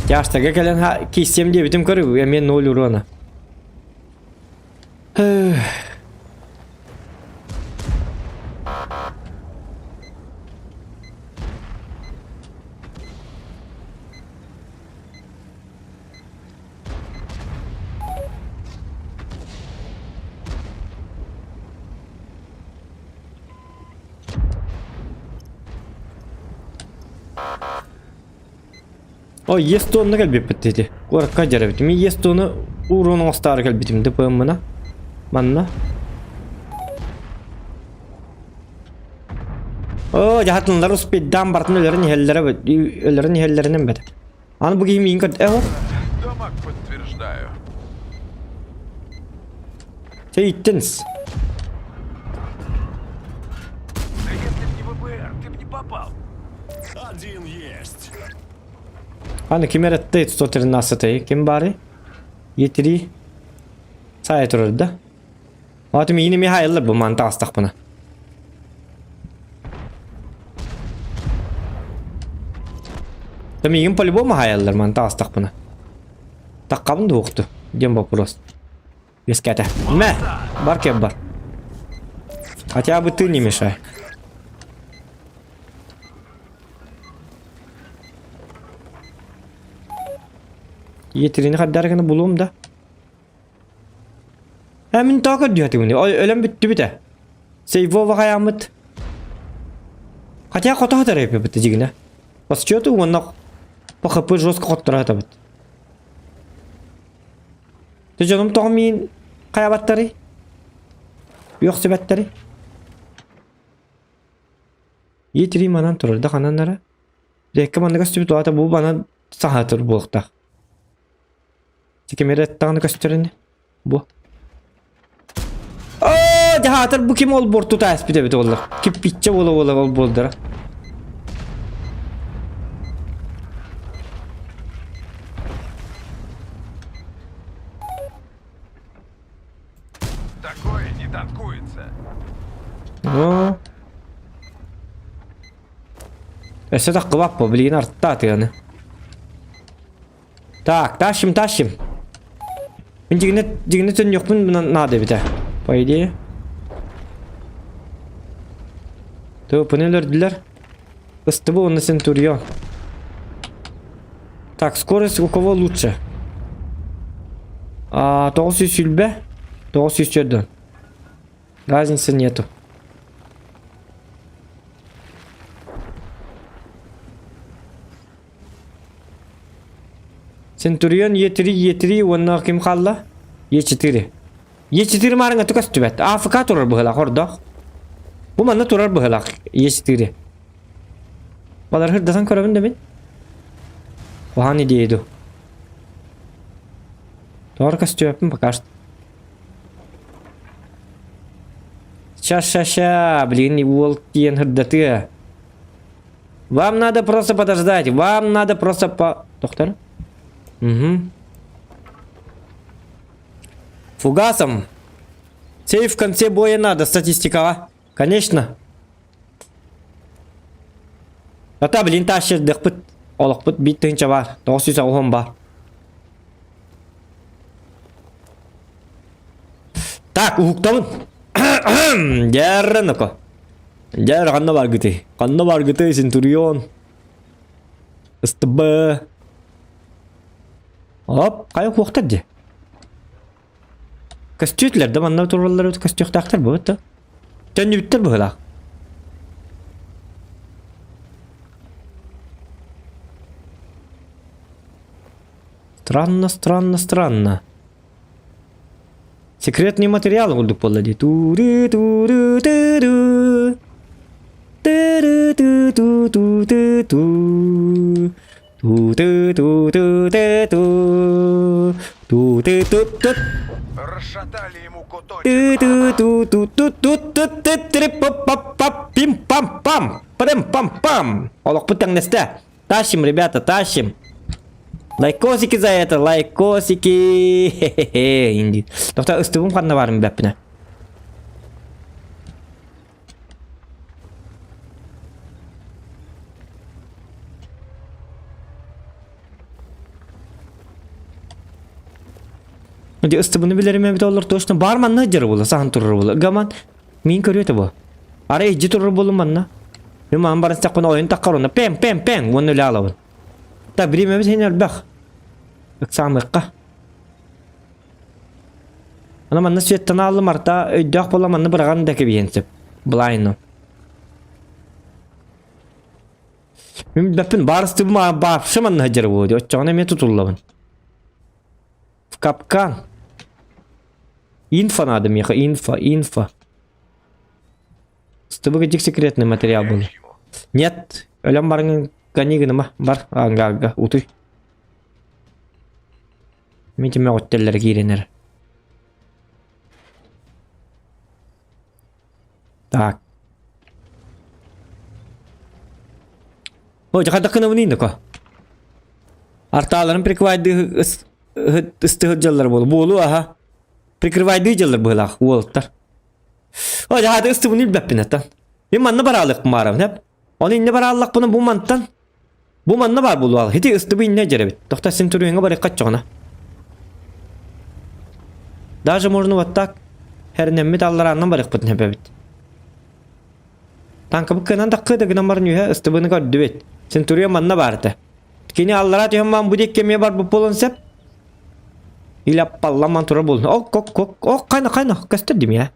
Тяжтага кэлэн кииссиэм диэбитим көрү, эмиэ ноль урона. Ой, есть тонна кэлбиппит ити. Куоракка дьарабитим. Есть тонна уурун оҥостаары кэлбитим ДПМ-мына. Манна. Оо, дьаһатынлар успейдаан бартын өлөрөн иһэллэрэ өлөрөн иһэллэринэн бэт. Аны бу киһи миин көрд э Дамаг подтверждаю. Чэ иттинс. Да если б не ВБР, ты б не попал. Один есть. Аны ким эрэттэй 113 ким бары? Е3 Сая турар да. Аты миини Михайлар бу маны таҕыстахпына. Да миигин по-любому хаайаллар маны таҕыстахпына. Таххабын да уохту диэн вопрос. Үөскээтэ. Мэ! Бар кеп бар. Хотя бы ты не мешай. Етерини хардары гына булуом да. Ә мин таа көрдүһэтигин. Өлөн бүттүбүт ээ. Сейвова хайааммыт. Хотя хото хатар эппит дигинэ. По счету уонна по ХП жестко хоттора хатабыт. Ты дьонум тоҕо миин хайабаттарый? Үөхсүбэттэрий? Е3 манан турар да ханан Лекке манна көстүбүт аата бу банан саһатыр буолуохтаах. Кимэрэ даҕаны көстөрүн бу. Оо, дьаһаатар бу ким ол борту тааспыт эбит буолла. Киппиччэ буола буола ол буолдара. Такое не танкуется. Ну. Өссө таххыбаппа, билигин артта тыаны. Так, тащим, тащим. Мин дьигинэ дьигинэ төннүөхпүн наада эбитэ. По идее. Тыпыны өлөрдүлэр. Ыстыбы уонна Центурион. Так, скорость у кого лучше? А, 920, 904. Разницы нету. Центурион Е3, Е3 уонна ким хаалла? Е4. Е4 маарыҥа көстүбэт. АФК турар быһылаах ордох. Бу манна турар быһылаах Е4. Балар хырдасан көрөбүн да мин. Куһаҕан идея ду. Тоҕо көстүбэппин пока что. Ща-ща-ща, блин, уол тиийэн сырдатыа. Вам надо просто подождать, вам надо просто по... Доктор? Угу. Фугасом. Сейф в конце боя надо, статистикаҕа. Конечно. Ата, блин, тащырдыхпыт. Олохпут биир тыһыынча баар. 990 баар. Так, уһуктабын. Дьэррэ ноко. Дьэр ханна баргытый? Ханна баргытый, Центурион? СТБ. Оп, хайа куохтар дии. Көстүүтүлэр да манна тураллар көстүөхтээхтэр буолбут да. Төннүбүттэр быһыылаах. Странно, странно, странно. Секретный материал курдук буолла дии. Тууру тууру тыру. Тыру ту ту ту ту ту. Ту ту ту ту ту ту. Ту ту ту ту. Расшатали ему куточек. Ту ту ту ту ту ту ту ту три па па па пим пам пам. Парам пам пам. Олохпут тэҥнэстэ. Тащим, ребята, тащим. Лайкосики за это, лайкосики. Хе-хе-хе, инди. Тохта ыстыбым ханна барын бэппинэ. Дьэ ыстыбыны билэрим эбит олор точно бар манна дьэр була сахан турар була. Гаман мин көрүөтэ бу. Ара ижди турар буолум манна. Мен маан баран саккына ойун таккар онно пэм пэм пэм уонна үлэ алабын. Та биримэбит хин элбэх. Ыксаамыакка. Ана манна светтан аллым арта өйдөөх буола манна быраҕан да кэбиһиэн сөп. Былайно. Мин билбэппин баар ыстыбым баапшы манна сылдьар буолуо дии. Оччоҕуна эмиэ тутуллабын. В капкан. Инфа надо меха, инфа, инфа. С тобой каких секретный материал был? Нет, өлөн барың гони гыныма, бар, ага, утуй. Мен тиме оттеллер кииренер. Так. О, жахадак кынабын индоко. Артааларын прикрывайды ыстыһыт дьаллар буолу. Буолу аха. Прикрывайды дьаллар быһылаах уолаттар. О, жахады ыстыбын илбэппин аттан. Мен манна бараалык маарабын эп. Оны инне барааллакпына бу мантан. Бу манна бар буолуал. Хити ыстыбы инне дьэрэбит. Тохта син түрүҥҥэ барык чоҕуна. Даже можно вот так хэрнэммит алларааннан барыахпытын сөбөбүт. Танкабыт кыанан таххыы да гынан баран үһэ ыстыбыны көрдүбүт. Центурион манна баар этэ. Кини аллараа түһэн баран бу диэки эмиэ барбыт буолуон сөп. Или аппалламан турар буолун. Ок, ок, ок, ок, хайна, хайна, көстөр дим я.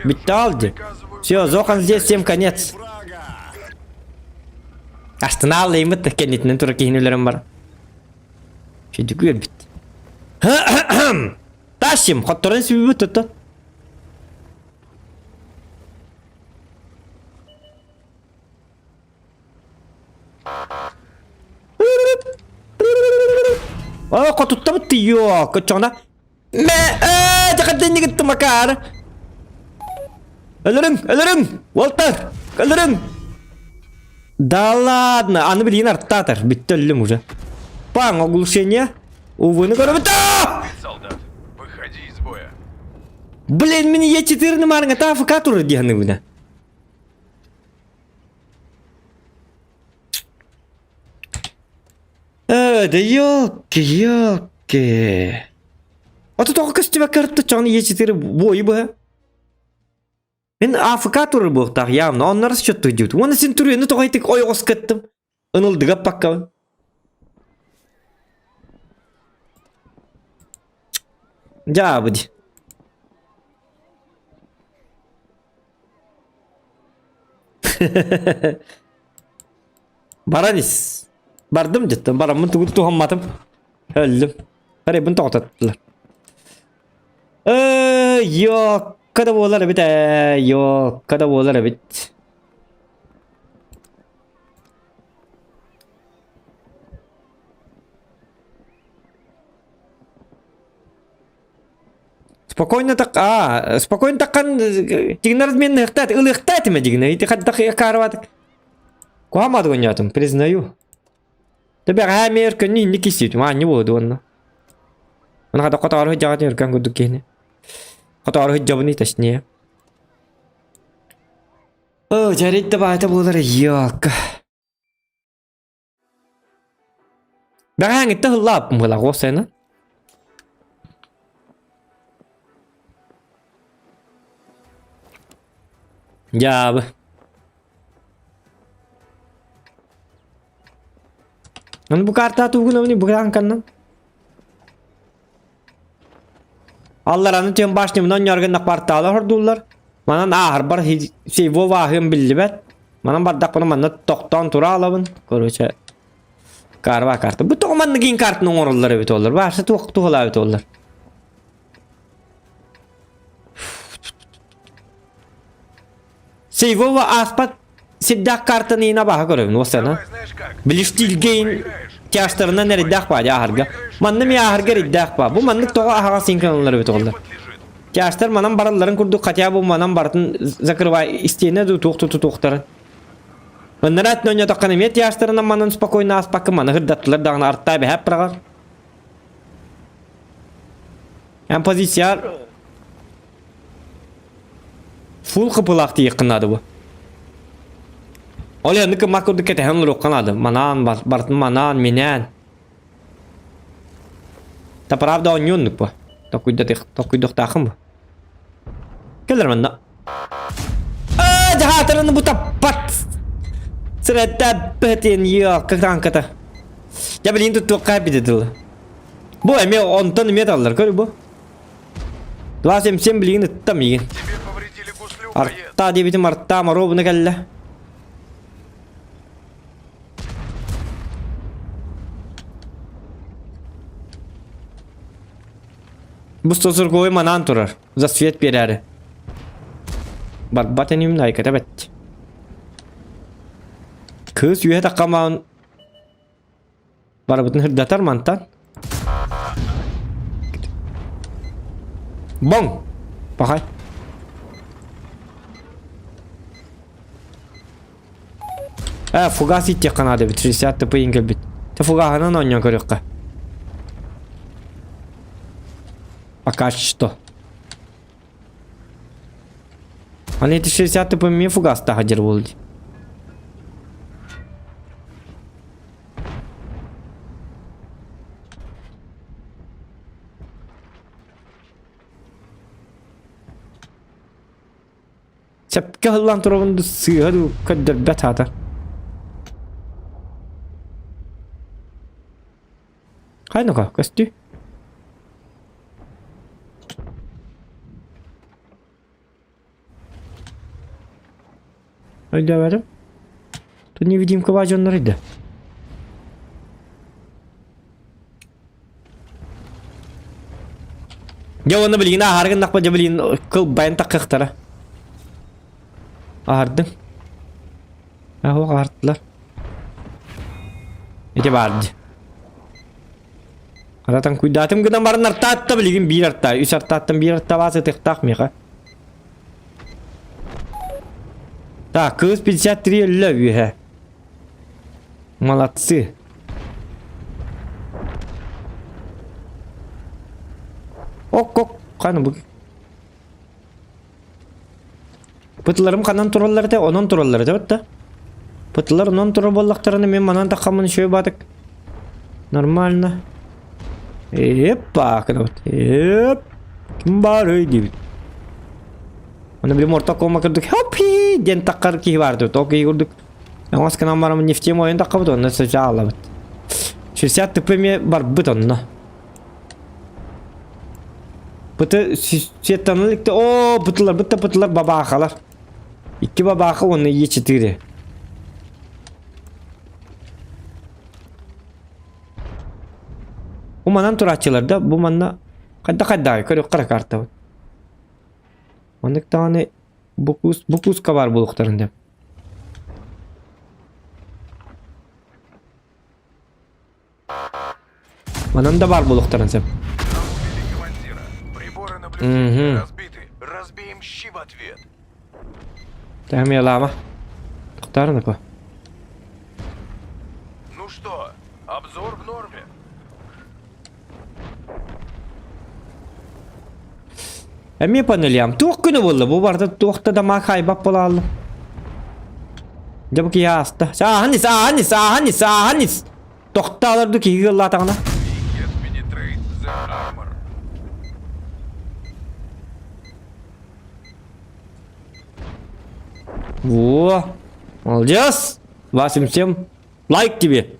Бүттэ Все, Зохан здесь, всем конец. Астына аллайымыт кэннитинэн тура киһини бар. Чөдүкү өлбүт. Тащим, хотторон сүбүбүт туттан. О, хотуттабыт тиийио, көччөҕүнэ Мэ, ээ, дьахардын гыттым акаар. Өлөрүҥ, өлөрүҥ, уолтар, өлөрүҥ. Да ладно, аны билигин артаатар, бүттэ өллүм уже. Паң, оглушение. Увыны көрөбүт. Солдат, выходи из боя. Блин, мин Е4 марыңа АФК турар диһаны Э, да ёлки, ёлки. А тут тоҕо көстүбэккэ ырытта Е4 буойу быһа. Мин АФК турар буолуохтаах явно, онно расчеттуу диэбит. Уонна син түрүөнү тоҕо итик ойоҕос кыттым. Ынылдыга паккабын. Дьаабы ди. Баран ис. Бардым дьиттэн бараммын тугу туһамматым. Өллүм. Арайбын тоҕототтулар. Э, ёкка да буолар эбит ээ, ёкка да буолар эбит. Спокойно так, а, спокойно таккан дигнер разменныхтаат, ылыхтаат име дигнер. Ити хаддах якарватык. Куамады гонятым, признаю. Тебе мэр көннү инник кисит, ма не буолду онно. Она хата хотоору жаҕат өркөн курдук киһини. Хотоору жабыны точнее. О, жарит да баата буолар ёлка. Бэҕэһээҥҥиттэн ыллааппын быһыылаах уопсайынан. Дьаабы. Аны бу картаа тугун бу каннан. Аллараны түөн башнямынан ньоргуннах портала хордууллар. Манан ааһарбар сейво ааһыам биллибэт. Манан бардахпына манна тохтоон тура алабын. Короче, карва карта. Бу тоҕо маннык иин картаны оҥороллор эбит олор. Баарса туох туһалаабыт олор. Сейвова ааспат сирдээх картаны иин абааһы көрөбүн уоссана. Билиштиилгейин тяжтарынан эрийдээх баа ааһарга. Манна ми ааһарга эрийдээх баа. Бу маннык тоҕо аһаҕас синканалар эбит оҕолор. Тяжтар манан баралларын курдук хотя бы манан барытын закрывай истиэнэ дуу туох туту туохтарын. Ыннараат нөнньөтөххө эмиэ тиастарынан манан спокойно ааспакка маны ырдаттылар даҕаны артаа бэһэп быраҕар. Эн позиция фул кыпылаах тиийиэххин наада бу. Ол янны кыммак курдук кэтэһэн олоруохха наада. Манаан, бартын манаан, минээн. Та правда оонньуоннук бу. Токуйдахтаахым бу. Кэлэр манна. Аа, дьаһаатарыны бу таппат. Сырэттэ бэтин ёлка танката. Я блин тут туохха эбитэ дылы. Бу эмиэ онтон эмиэ таллар көр бу. 277 билигин ыттам миигин. Тебе повредили гуслю, боец. Арта диэбитим арта моруобуна кэллэ. Бу сосурговой манаан турар. За свет биэрээри. Барбат иним найката бэт. Кыыс үөһэ таххамаан барыбытын ырдатар мантан. Боҥ! Пахай. Э, фугас иттиэххэ наада эбит, 60 ТП-ин кэлбит. Те фугаһынан оонньоон көрүөххэ. Пока что. Аны эти 60 ТП мне фугас таһа буолду. Сөпкө ыһыллан турабын дуу, сыыһа дуу көрдөрбөт аата. Хай ну-ка, көстүү. Өйдөөбөтүм. Тут невидимка баа дьоннор өйдө. Дьэ уонна билигин ааһар гыннахпа дьэ билигин кылбайан таххыахтара. Аһардым. Аһуох аһартылар. Ити баар дии. Аратан куйдаатым гынан баран артаатта билигин биир артаа, үс артааттан биир артаа баас ытыктаах миэхэ. Так, кыыс 53 өллө үөһэ. Молодцы. Ок-ок, ханы бу. Пытыларым ханан тураллар этэ, онон тураллар этэ бытта. Пытылар онон турар буоллахтарына мен манан таххаммын үчүгэй баатык. Нормально. Эппа, кынабыт. Эп. Ким баар өй диэбит. Оны билим орто кома курдук хоппи диэн таххар киһи бар тут. Ол киһи курдук Оҥос гынан бараммын не в тему ойон таххабыт онно сычаалабыт. 60 ТП эмиэ барбыт онно. Быты сеттаныл икки о бытылар бытта бытылар бабаахалар. Икки бабааха уонна Е4. Бу манан турааччылар да бу манна хайда хайда көрүөххэ картабыт. Оннук даҕаны бу кус бу куска баар буолуохтарын деп. Манан да баар буолуохтарын сөп. Нам убили командира. Приборы наблюдения Мгм. разбиты. Разбием щи в ответ. Тэһэмиэлаама. Тохтаарына Ну что, обзор в норме? Эмиэ панельям. Туох күнэ буолла? Бу барыта туохта да маа хаайбат буолааллым. Дьэ бу киһи ааста. Сааһан ис, ааһан ис, ааһан ис, ааһан ис. Тохтоолор ду киһи ыаллаатаҕына. Get penetrate the armor. Во! Молодец! 87. Лайк тебе!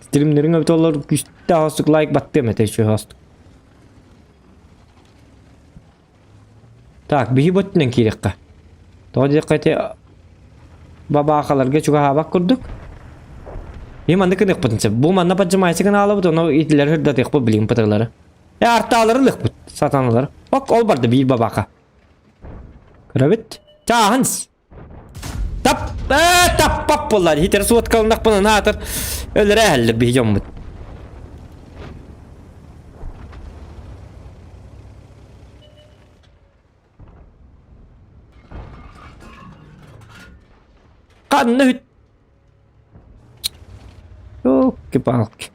Стримнериҥ эбит олор күүстээх оссук лайк баттыам этэ еще хостук. Так, биһи бөттүнэн киириэххэ. Тоҕо диэххэ ити бабаахаларга чугаһаабат курдук. Биһи манна гыныахпытын сөп. Бу манна поджимайся гынаалабыт, ону итилэри сырдатыахпыт билигин пытырлары. Э, артаалары ылыахпыт, сатаналары. Ок, ол барда биир бабааха. Көрөбүт. Чааһын Тап, э, таппап буоллар. Хитер суоткалынахпын анаатар. Өлөрө эһэллэр биһи дьоммут. Ханна үт. Ёлки-палки.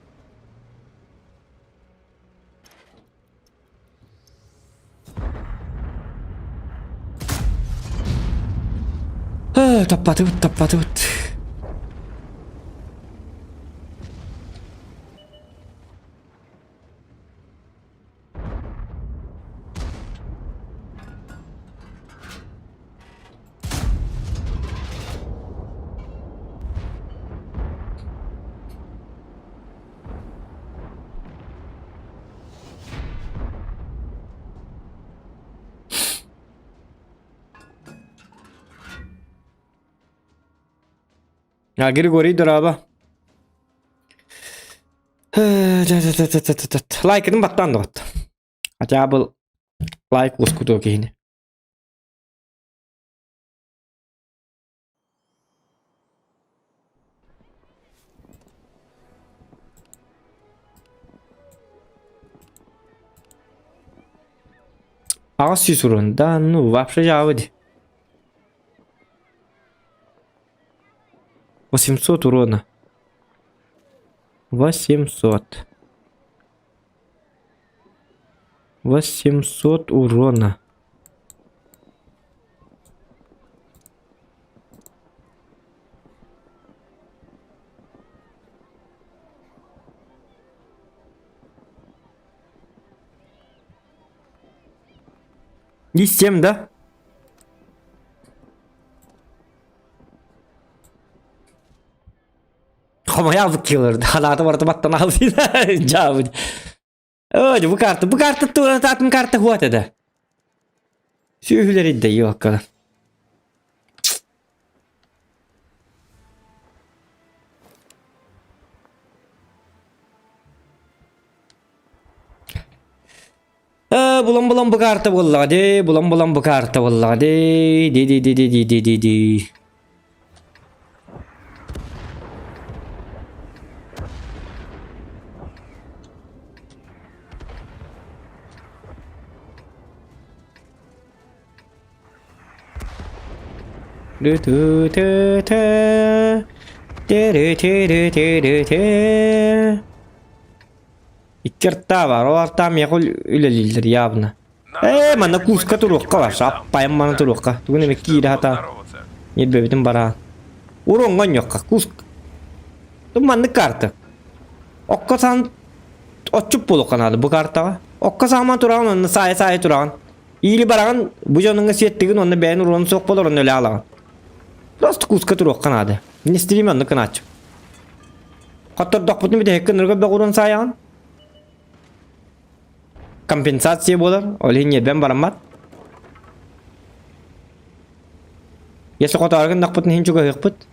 Таппатыбыт, таппатыбыт. А, Григорий, дорообо. Лайкын баттаан доҕот. Хотя бы лайк ускутуо киһини. 800 урун. Да, ну, вообще жабы дии. 800 урона. 800. 800 урона. И 7, да? Хомойаабыт киһилэр ханаата барыта баттан аалбыт. Ой, бу карта, бу карта туора атын карта хуат этэ. Сүөһүлэр идде ёккалар. Булан-булан бу карта буоллаҕа дии, булан-булан бу карта буоллаҕа дии, ди ди ди ди ди ди ди ди. Ду-ту-ту-ту. Тиру-тиру-тиру-ту. Икки артаа баар, ол артаа миэхэ үлэлииллэр явно. Ээ, манна куска туруохха бар, аппайым маны туруохха. Тугун эмэ киирэ хата. Ньирбэбитин бараан. Уруҥҥа онньуохха, кус. Маннык карта. Окко сан отчуп буолуохха наада бу картаҕа. Окко сааман тураҕын онно саайа-саайа тураҕын. Иили бараҕын бу дьонуҥҥа сиэттигин онно бэйэн уруон суох болор онно өлө алаҕын. Просто куска туруохха наада. Мин стрим оннук гынааччым. Хоттордохпутун бүтэһиккэ нырга бөҕүрүн саайаҕын. Компенсация буолар, ол иһин ньиэрбэм бараммат. Если хотоору гыннахпытын иһин чугаһыахпыт.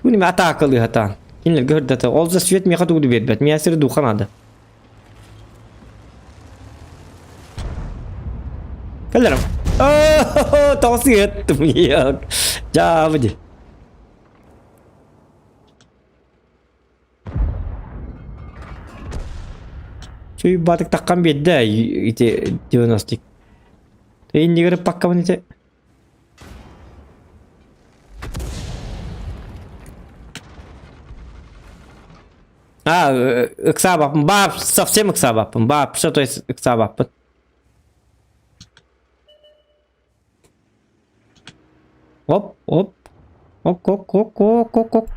Тугун эме атаакалыы сатаан. Кинилэргэ сырдата. Ол за свет миэхэ тугу да биэрбэт. Миэхэ сири дууха наада. Кэлэрим. Тоҕо сыһыаттым. Дьаабы дии. Чуйбатык таххан биэрдэ ити 90 Иннигэр паккабын ити. А, ыксаабаппын. Баап, совсем ыксаабаппын. Баап, что то есть ыксаабаппын. Оп, оп. Оп, оп, оп, оп, оп, оп.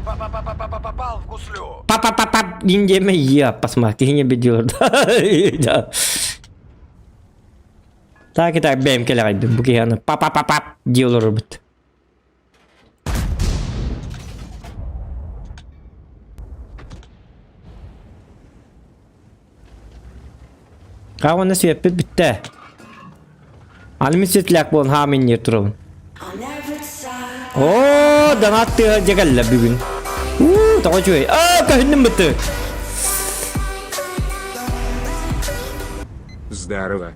Попал в гуслю. Па-па-па-па, диэн я посмотри, киһини бедилер. Так и так бэйэм кэлэҕэйдим бу киһи аны па-па-па-па дии олорорбут. Ха уонна сүөппүт бүттэ. Аны мин светляк буолан хаамын диир турабын. Оо, донат тыаһа дьэ кэллэ бүгүн. Уу, тоҕо үчүгэй. Аа, көһүннүм бытты. Здорово.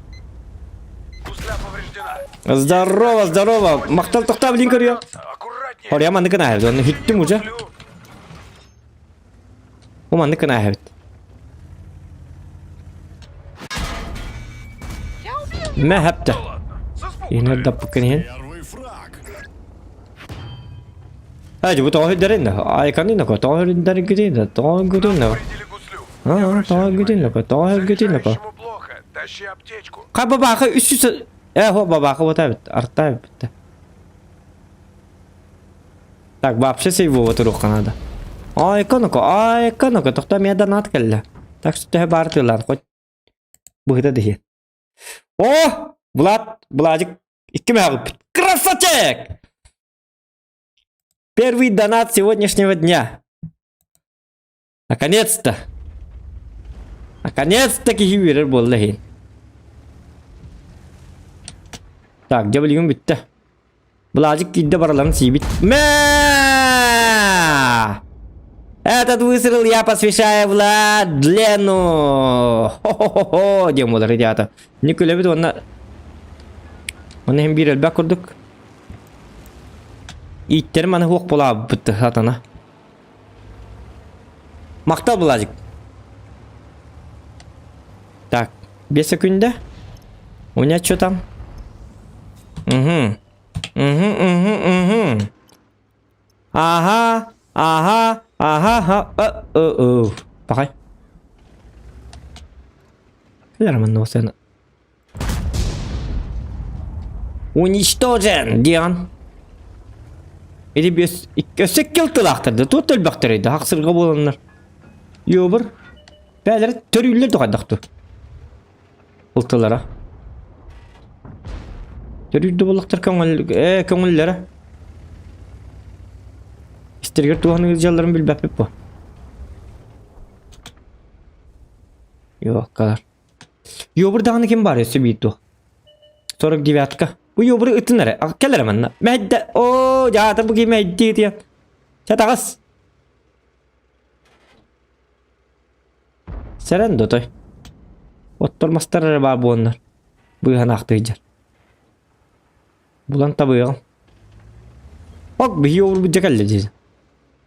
Гусля повреждена. Здорово, здорово. Махтал тохтоо билин көрүө. Аккуратнее. Хорья маннык гына онно хүттүм уже. Гуслю. Бу маннык гына эбит. Мэ хэптэ. Ладно, со Иһин даппыккын иһин. Первый фраг. Ай, бу тоҕо үрдэрин айканы ноко тоҕо үрдэрин күтүн тоҕо күтүн Нам повредили гуслю. А, Не обращай тоҕо күтүн внимания. ноко тоҕо күтүн ноко. Заряжающему плохо. Тащи аптечку. Ха бабаха 300 э хо бабаха вот эбит арта эбит. Так, вообще сейвова туруохха надо. Айка ноко айка ноко тохто эмиэ донат кэллэ. Так что төһө баар тыылаан хоть быһыта диһи. О! Влад, Владик, икки мөҕүппүт. Красавчик! Первый донат сегодняшнего дня. Наконец-то! Наконец-то киһи үөрэр буолла иһин. Так, дьэ билигин бүттэ. Былаадьык киирдэ бараларын сиибит. Мэ! Этот выстрел я посвящаю Владлену! Хо-хо-хо-хо! диэн буолар идеята. Не күлэбит уонна... Уонна иһин биир элбэх курдук. Ииттерим аны хуох буолаабыт сатана. Махтал, Владик. Так, 5 секунда. У меня что там? Угу. Угу, угу, угу. Ага, ага, ага, ага, э, э, э. Пахай. Кэлэр Уничтожен диэн. Ити биэс өссө икки ылтылаахтар да туох элбэхтэрий да хахсырга буоланнар. Йобур. Бээлэри төрүүллэр да хайдахту. Ылтылара. Төрүүрдэ буоллахтар көҥүл ээ көҥүллэрэ. Истэригэр туоханы ыалдьалларын билбэппит бу. Йоккалар. Йобур даҕаны ким баар өссө биир дуо? 49-ка. Бу йобуру ытын эрэ. Кэл эрэ манна. Мэйдэ. Оо, дьаата бу ким мэйдии диэн. Чэ таҕыс. Сэрэн дотой. Оттор мастар эрэ баар буоланнар. Быыһанаахтыйдьар. Булан табыаҕым. Ок, биһи йобурбут дьэ кэллэ дии.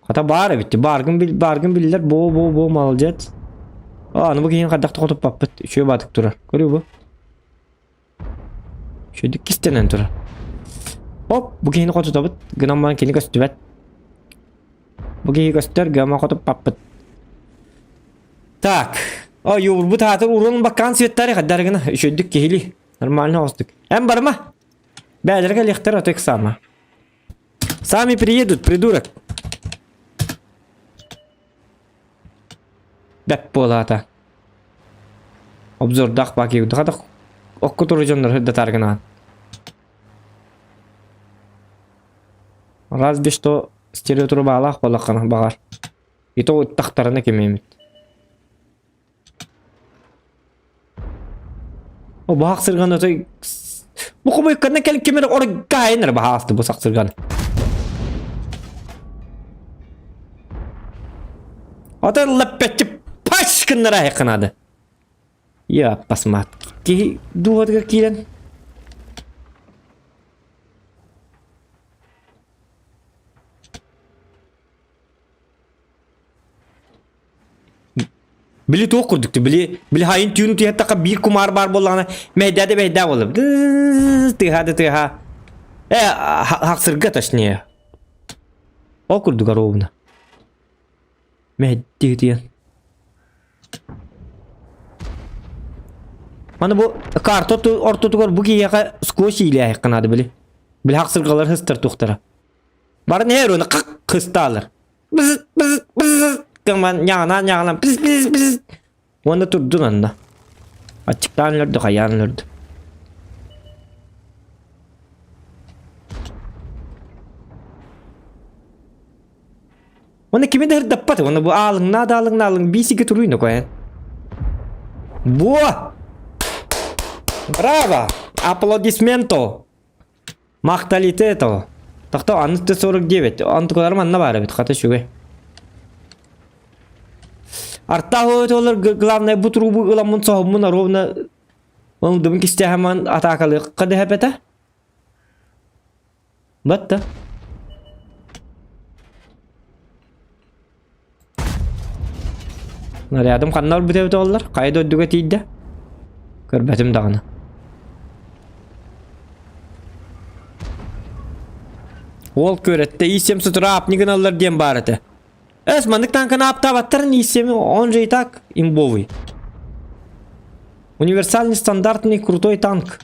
Хата баар эбит. Бааргын, бил, бааргын биллэр. Бо, бо, бо, молодец. А, аны бу киһини хайдах да хотуппаппыт. Үчүгэй баатык турар. Көрүү бу. Үчүгэйдик кистэнэн турар. Оп, бу киһини хотутабыт. Гынан баран кини көстүбэт. Бу киһи көстөр, гама хотуппаппыт. Так. О, юурбут аатыр урун баккаан светтари хаддар гына. Үчүгэйдик киһили. Нормально оҕустук. Эн барыма. Бээлэргэ лехтер отек сама. Сами приедут, придурок. Бэп буолаата. Обзордаах баки хата окко туру дьоннор сырдатар гынаан. Разве что стереотрубалаах буоллаххына баҕар. И то ыттахтарына кимиэмит. О бу хахсырганы отой бу хобойканы кэл кимер оргайын баһаасты бу сахсырганы. Отой лаппетти паш гыннара айыкканады. Я посмат. Киһи дууһатыгар киирэн Били туох курдук били били хайын түүн утуйаттахха биир кумаар баар буоллаҕына мэйдээ да мэйдээ буолар тыаһа да тыаһа э хахсырга точнее ол курдук ровно мэйдии утуйан Маны бу карта ортотугар бу киһиэхэ скотч иилээһиккэ наада били били хахсыргалар хыстар туохтара Барын эр оны қақ кыстаалар. Быз быз быз гыман ньаҕынан ньаҕынан быз быз быз уонна турдун анна. Аччыктаан өлөрдө хайаан өлөрдө. Уонна кими да ырдаппат уонна бу аалыҥнаа да аалыҥнаа аалыҥ биисигэ туруйна коэн. Буо! Браво! Аплодисменто! Махталитето. Тохтоо, аны Т-49. Онтукаларым анна баар эбит, хата үчүгэй. Артаах олор главное бу трубу ыламмын соһоммун ровно ылдыбын кистээхэмэн атаакалыахха дэһэпэтэ. Батта. Нарядым ханна ылбыт эбит оллар? Хайа дойдуга тиийдэ? Көрбөтүм даҕаны. Уол күөрэттэ ИС-7 сотору аапни гыналлар диэн баар этэ. Эс, маннык танканы ааптаабаттарын ИС-7 он же и так имбовый. Универсальный стандартный крутой танк.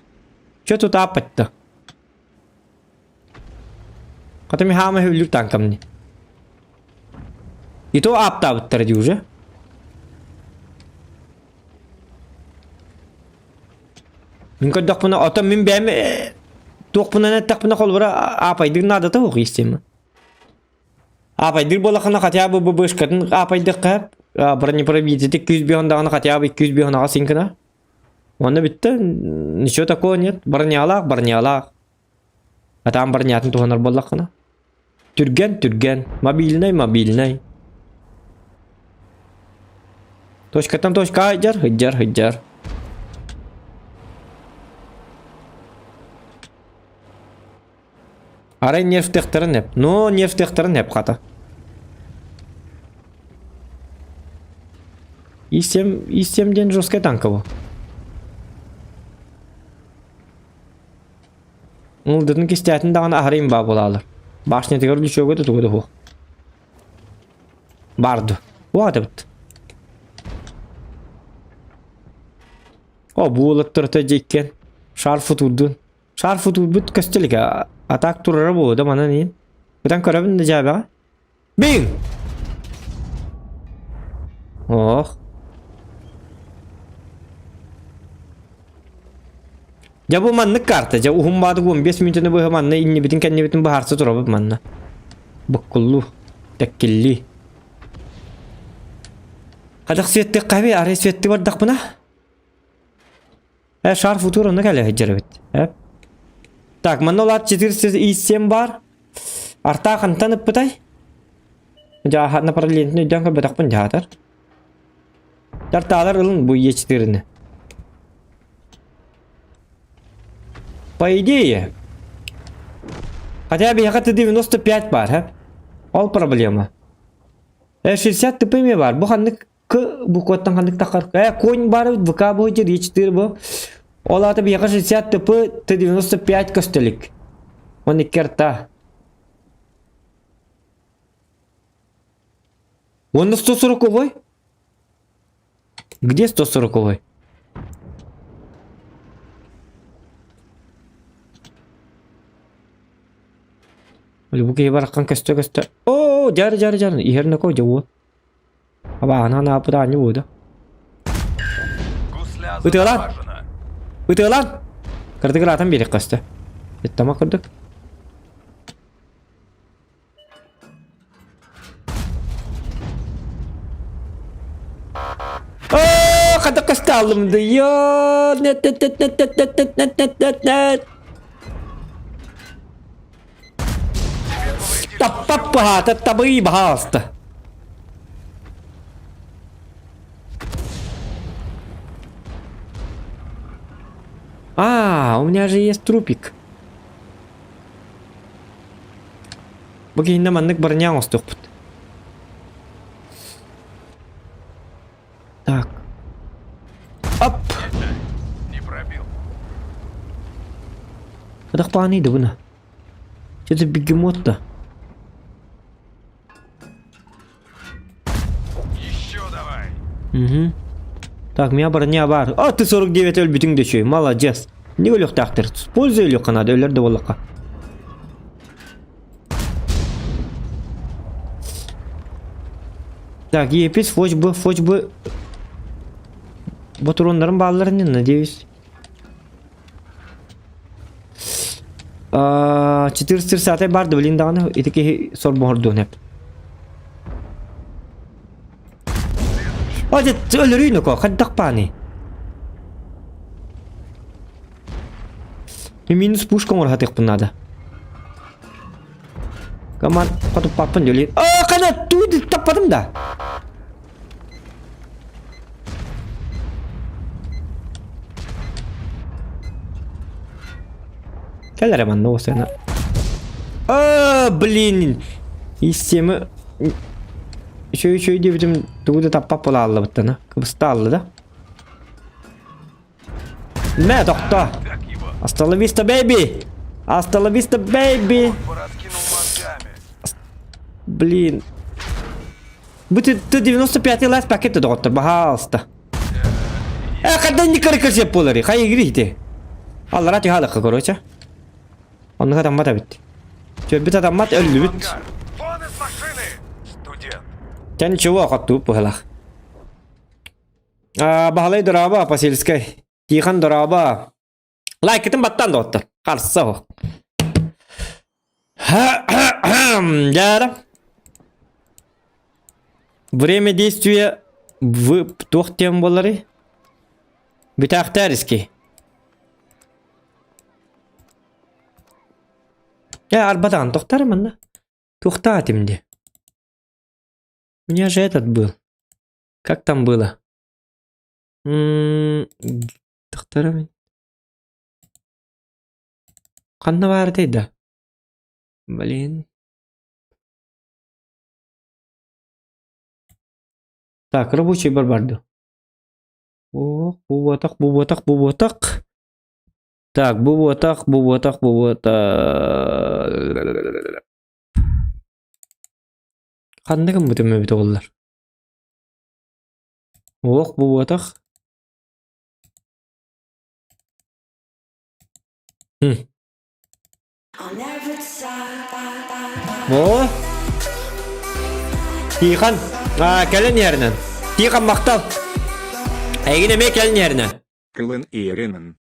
Че тут ааппатта? Хата ми хаама хүллүр танкамни. И то ааптаабыттара дии уже. Мин көрдөхпүнэ, оттон мин бэйэм туохпунан эттэхпинэ холобура аапайдыыр наадата суох истиэм. Аапайдыыр буоллаххына хотя бы бу бышкатын аапайдыахха сөп. Бронепробитиети 205 даҕаны хотя бы 205 аҕа сиҥкина. Уонна бүттэ, ничего такого нет. Бронялаах, бронялаах. Атаан бронятын туһанар буоллаххына. Түргэн, түргэн. Мобильнай, мобильнай. Точкаттан точка ыдьар, ыдьар, ыдьар. Арай нервтехтарын эп. Но нервтехтарын эп хата. И7, И7 ден жесткая танково. Ылдытын кистээтин даҕаны аһарыйым баа буолаалар. Башнятыгар лүчүөгө да тугу да суох. Барды. Уаатыбыт. О, буолаттарта дьиккен. Шарфы турдун. Шарфы турбут көстө Атак турара буолуо да манан иин. Ытан көрөбүн да дьаабаҕа. Бин! Ох. Дьэ бу маннык карта, дьэ уһун баадык 15 мүнүүтэни быһа манна иннибитин кэннибитин быһаарса турабыт манна. Буккуллуу, тэккиллии. Хадах светтиэххэ арай светти бардахпына? Э, шар футур онно кэлэ сылдьар эбит. Э. Так, манна улаат 407 бар. Артаа хантан ыппытай? Дьааһа направлениетын өйдөөн көрбөтөхпүн дьаатар. Тартаалар ылын бу Е4-ни. По идее, хотя бы Т-95 бар, һэ? Ол проблема. Э 60 ТП эмиэ бар. Бу ханнык К букваттан ханнык тахар. Э, конь бар эбит, ВК бу жер Е4 бу. Ол аата биһиэхэ 60 ТП Т-95 көстөлүк. 12 арта. Уонна 140-ой? Где 140-ой? Бу киһи бараххан көстө-көстө. Оо, дьар дьар дьар иһэр нөкө дьэ Абааһынан ааппыт аанньа буолда. Гусля Ытыалаан! затормажена. Ытыалаан! Кырдык ыраатан биэриэх көстө. Ыттама курдук. Оо, хата көстө аллым да. Йоо, нет, нет, нет, нет, нет, нет, нет, нет, нет, нет, нет. Тебе повредили Таппап баһаата табыы баһаалыста. А, у меня же есть трупик. Бу киһиннэ маннык броня оҥостуохпут. Так. Оп! Не пробил. Хадах да буна. Что-то бегемот-то. Еще давай. Угу. Так, меня броня бар. А, ты 49 өлбүтүҥ да Молодец. Не өлүөхтаахтар. Польза өлүөххэ надо, өлөр да буоллахха. Так, епис, хоть бы, хоть бы... Ботуруоннарым баалларын надеюсь. 430 бар да билин даҕаны ити киһи сорбоһордуон эп. О, өлөрүү нөкө, хайдах бааны? Минус пушка оҥоро надо. Команд хотуппаппын дөлүн. Оо, қана тууды таппадым да. Кэл эрэ манна осена. Аа, блин. Истеми Үчүгэй үчүгэй диэбитим тугу да таппап буола хааллыбыттана. Кыбыста хаалла да. Мэ, тохтоо. Так его. Hasta la vista, baby! Hasta la vista, baby! Пораскинул мозгами. Блин. Бу Т-95 лайф пакет доҕоттор, баһаалыста. Э, когда не карикатур буолары, хай игри ити. Аллара түһалыкка, короче. Оннук атаммат эбит. Түөрбүт атаммат, өллүбүт. Вон из машины, студент. Чэ ничего, хоттубут быһылах. А, Баһылай дорообо, Посельскай. Тихон дорообо. Лайкытын баттан доҕоттор. Харса оһох. Дьара. Время действия в туох диэн буоларый? Бүтээхтээриски. Э, арбатаҕын тохтар манна. Туохтаатым дии. У меня же этот был. Как там было? М тохтор Ханна баарытай да? Блин. Так, рабочий бар барды. О, бу буотах, бу буотах, бу буотах. Так, бу буотах, бу буотах, бу буотах. Ханна гыммытым эбит оҕолор? Ох, бу буотах. Хм. О! Тихон, а, кэлэн иһэринэн. Тихон махтал. Эйигин эмиэ кэлэн иһэринэн. Кылын иэринэн.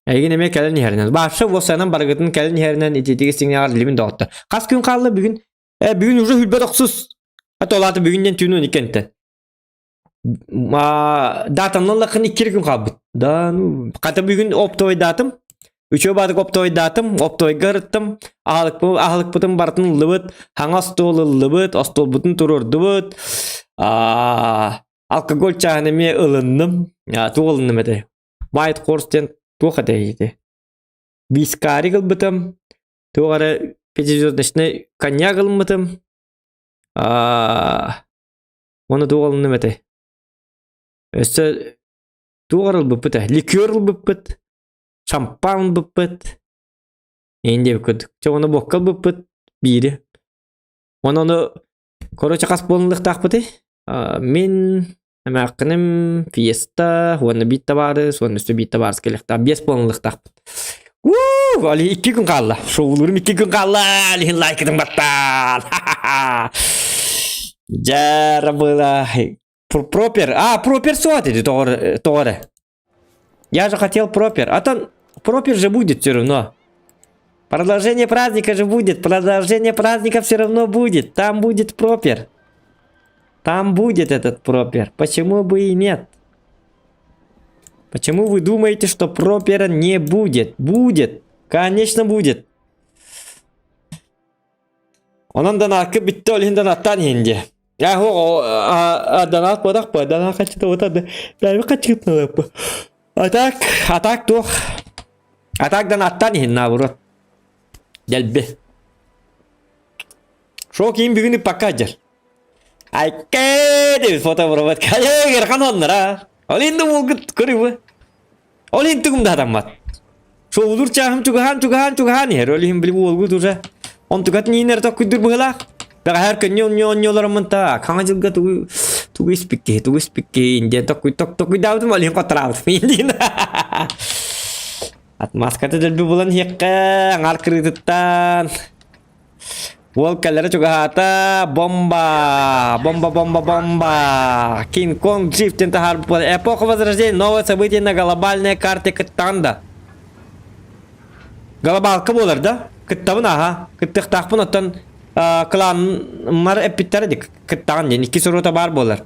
Эйигин эмиэ кэлэн иһэринэн. Вообще уопсайынан барыгытын кэлэн иһэринэн ититиги сиҥнэҕэр билибин доҕоттор. Хас күн хаалла бүгүн? Э, бүгүн уже хүлбэт охсус. А то лаата бүгүн диэн түүн 12-тэн. Датамнан лакын иккир күн хаалбыт. Да, ну, хата бүгүн оптовой датым. Үчүгэй баатык оптовойдаатым, оптовойга ырыттым, аһылыкпытын барытын ыллыбыт, хаҥа остуол ыллыбыт, остуолбутун туруордубут, алкоголь чааһын эмиэ ылынным. Туох ылынным этэй? White Horse диэн туох этэй ити? Вискарик ылбытым, туох эрэ пятизвездочный коньяк ылыммытым. Уонна туох ылынным этэй? Өссө туох эрэ ылбыппыт ээ? Ликер ылбыппыт. Шампан ылбыппыт. Иин диэбит курдук. Чэ уонна буокка ылбыппыт биири. Уонна ону короче хас буолан ылыахтаахпытый? Мин эмээххиним фиеста уонна биир табаарыс уонна өссө биир табаарыс кэлиэхтээх. Биэс буолан ылыахтаахпыт. Уу, али икки күн хаалла. Шоулуурум икки күн хаалла. Алиһин лайкытын баттаан. Дьэ, было. Пропер. А, пропер суот ити тоҕо эрэ. Я же хотел пропер. А там пропер же будет все равно. Продолжение праздника же будет. Продолжение праздника все равно будет. Там будет пропер. Там будет этот пропер. Почему бы и нет? Почему вы думаете, что пропера не будет? Будет. Конечно будет. Онон донатка бүттэ ол иһин донаттаан иһин диэ. Донат буотах буо, донат хаччыта уота да бэйэбит хаччыгытын А так, а так туох А так донаттаан иһин наоборот. Дэлби. Шо киин бүгүн ыппакка дьэр. Айкэ деп фотобробот кайыгыр оннара. Ол инди булгут көрүбү. Ол иһин тугум да сатаммат. Шоулуур чааһым чугаһаан чугаһаан чугаһаан иһэр. Ол иһин били уолгут уже. Онтукатын иинэр токкуйдур быһылаах. Бэҕэһээр көнньү онньу онньуолараммын таак. Хаҥа дьылга тугу тугу испикки тугу испикки диэн токкуй ток токкуйдаабытым ол иһин хоттораабытым диэн. Отмазката дэлби булан иһиэххэ аҥаар кырыытыттан Уол кэлэрэ чугаһаата. Бомба! Бомба, бомба, бомба! Кинг-Конг Джифтин таһаарбыт Эпоха Возрождения новое событие на глобальной карте кыттаҕын да. Глобалка буолар да? Кыттабын аха. Кыттыахтаахпын оттон кланмар эппиттэрэ ди кыттаҕын диэн. Иккис рота баар буолар.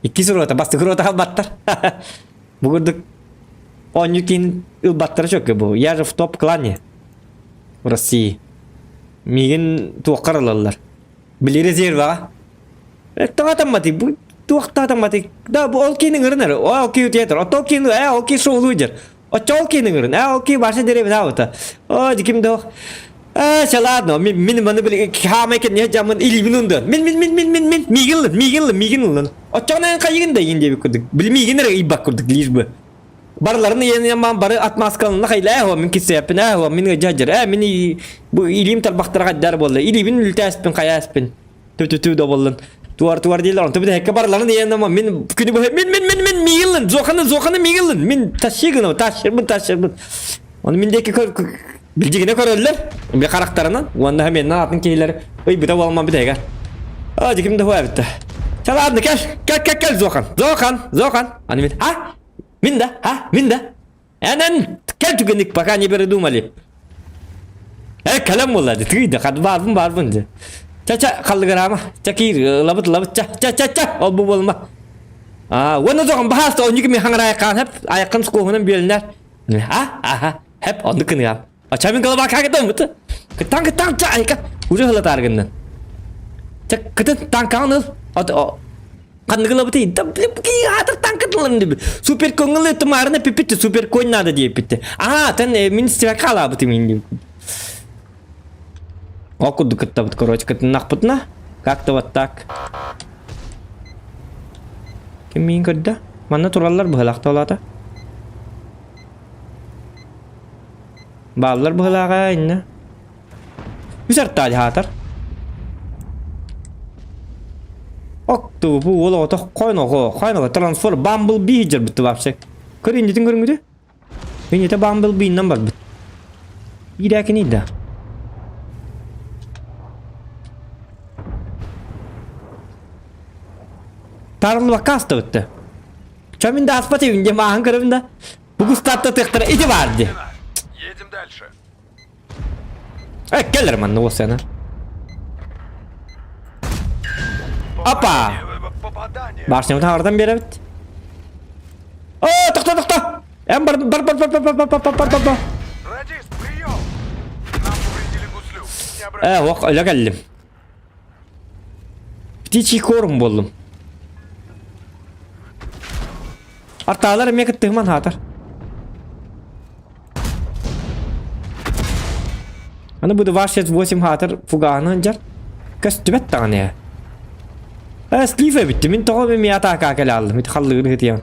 Иккис рота, бастакы рота ылбаттар. Бу курдук оонньуу киин ылбаттара чөккө бу. Я же в топ-клане в России. Миигин туоххар ылаллар. Били резерваҕа. Тоҕо бу туохтаатамматый? Да, бу ол киин ыҥырын эрэ. Ол киин театр. Ото киин, э, ол киин шоулуу дьэр. Оччо ол киин ыҥырын. Э, ол киин баша деревня аута. О, диким дох. Э, чэ ладно, мин мин маны били хаамай кэнниэ дьаммын илиибин ундуон. Мин мин мин мин мин мин миигин ылын, миигин ылын, миигин ылын. Оччоҕуна эн хайыгын да иин диэбит курдук. Били миигин эрэ ыйбат курдук лишь бы. Барыларын ыйан бары отмазкаланна хайлаа оо мин кисээппин ээ оо мин ыдьа ээ мин бу илиим тарбахтара хайдар буолла илиибин үлтээспин хайааспын ту-ту-ту да буоллун туар туар дииллэр онто бүтэһиккэ барыларын ыйан мин күнү быһа мин мин мин мин миигин зоханы зоханы миигин мин тащи гынабын тащырбын тащырбын Оны мин диэки билдьигинэ көрөллөр би харахтарынан уонна меннан атын киһилэр ыйбыта буолман бүтэһигэр а диким да хуа битте Ча ладно кел кел кел кел Зохан Зохан Зохан аны мин а мин да а мин да энен кел түгенник пока не передумали э кэлэн буолла тыйда хат баарбын баарбын де ча ча халлыгыраама ча киир ылабыт ылабыт ча ча ча ча ол бу буолма а уонна Зохан баһааста онньук ми хаҥар айаккаан хэп айаккын скуоһунан бүөлүнэр А, аха, хэп оннук гыныам. Ачамин голова как это мыты? Кытан кытан ча айка. Уже хылатар гыннын. Ча кытын танкаҕын ыл. Ханныгылабыты да атыр танкытылым диби. Супер көңүлү тымарына пипитти супер конь надо диэппитти. Аа, тен мин стивакка алаабыты мин дип. О курдук кыттабыт, короче, кытыннахпытына. Как-то вот так. Ким миин көрдө? Манна тураллар быһылаахта олаата. Бааллар быһылааҕа иннэ. Үс артаали хаатар. Окту бу уол оҕото хойн оҕо, хойн оҕо трансфор Бамблби дьарбытты вообще. Көр иннитин көрүҥүтэ. Иннитэ Бамблбиннан барбыт. Иирээкини да. Таарыллыбакка астабытты. Чо мин да аспат эбин диэн ааһан көрөбүн да. Бу кустаатта тыахтара ити баар ди. Едем дальше. Э, келлер манна уосана. Опа! Башням тағырдан беребит. О, тоқта, тоқта! Эм бар бар бар бар бар бар бар бар бар бар. Радист, прием! Нам повредили гуслю. Не Э, ок, өлө келдим. Птичий корм болдум. Артаалар эмиэ кыттыһыман хаатар. Аны бу 268 хаатар фугаһынан дьар. Көстүбэт даҕаны. Э, слив эбитти. Мин тоҕо эмиэ атаакаа кэлэ алдым. Ити халлыгын ыһытыйан.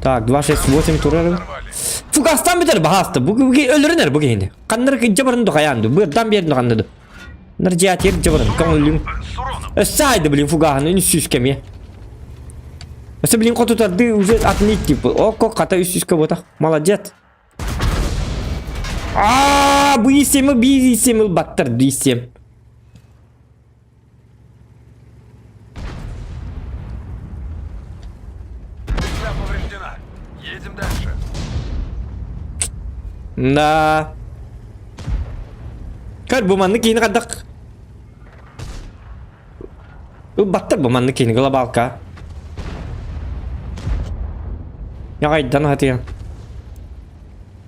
Так, 268 турар. Фугастан бүтэр баһааста. Бу өлөрүнэр бу киһини. Ханнар дьабарын дохайаан ду. Бырдан биэрдин ханна ду. Нар дьиатир дьабарын көҥүллүҥ. Өссө айды блин фугаһын үс сүүс кэмиэ. Өссө блин хотутарды уже атын типа. О, хата үс сүүскэ ботах. Молодец. Аа, бу исеми биир исеми баттар исем. Петля повреждена. Едем дальше. Да. Көр бу маннык киини хайдах Баттар бу маннык киини глобалка. Яҕайдан хатыйан.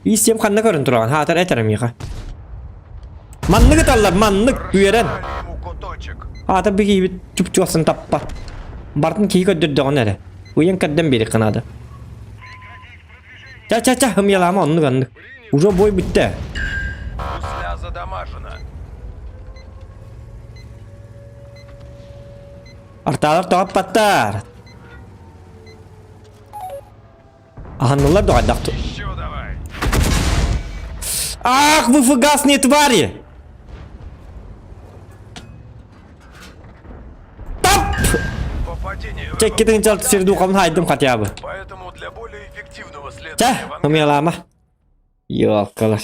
Иссем ханна көрөн тураҕын хаатар этэр миэхэ. Маннык ыталлар, маннык үөрэн. Аата бигиибит чупчуасын таппат. Бартын киһи көрдөрдөҕүнэ эрэ. Уйан кэрдэн биэриэххэ наада. Ча-ча-ча, ымыйалаама оннук оннук. Уже бой бүттэ. Гусля задамажена. Артаалар тоҕоппаттар. Аһаннылар да хайдах Еще давай. Ах, вы фугасные твари! Тап! Попадение. Чеккитин чалт сирдухам хайдым хотя бы. Поэтому для более эффективного Чэ, следования в ангар ымыялаама. Ёккалар.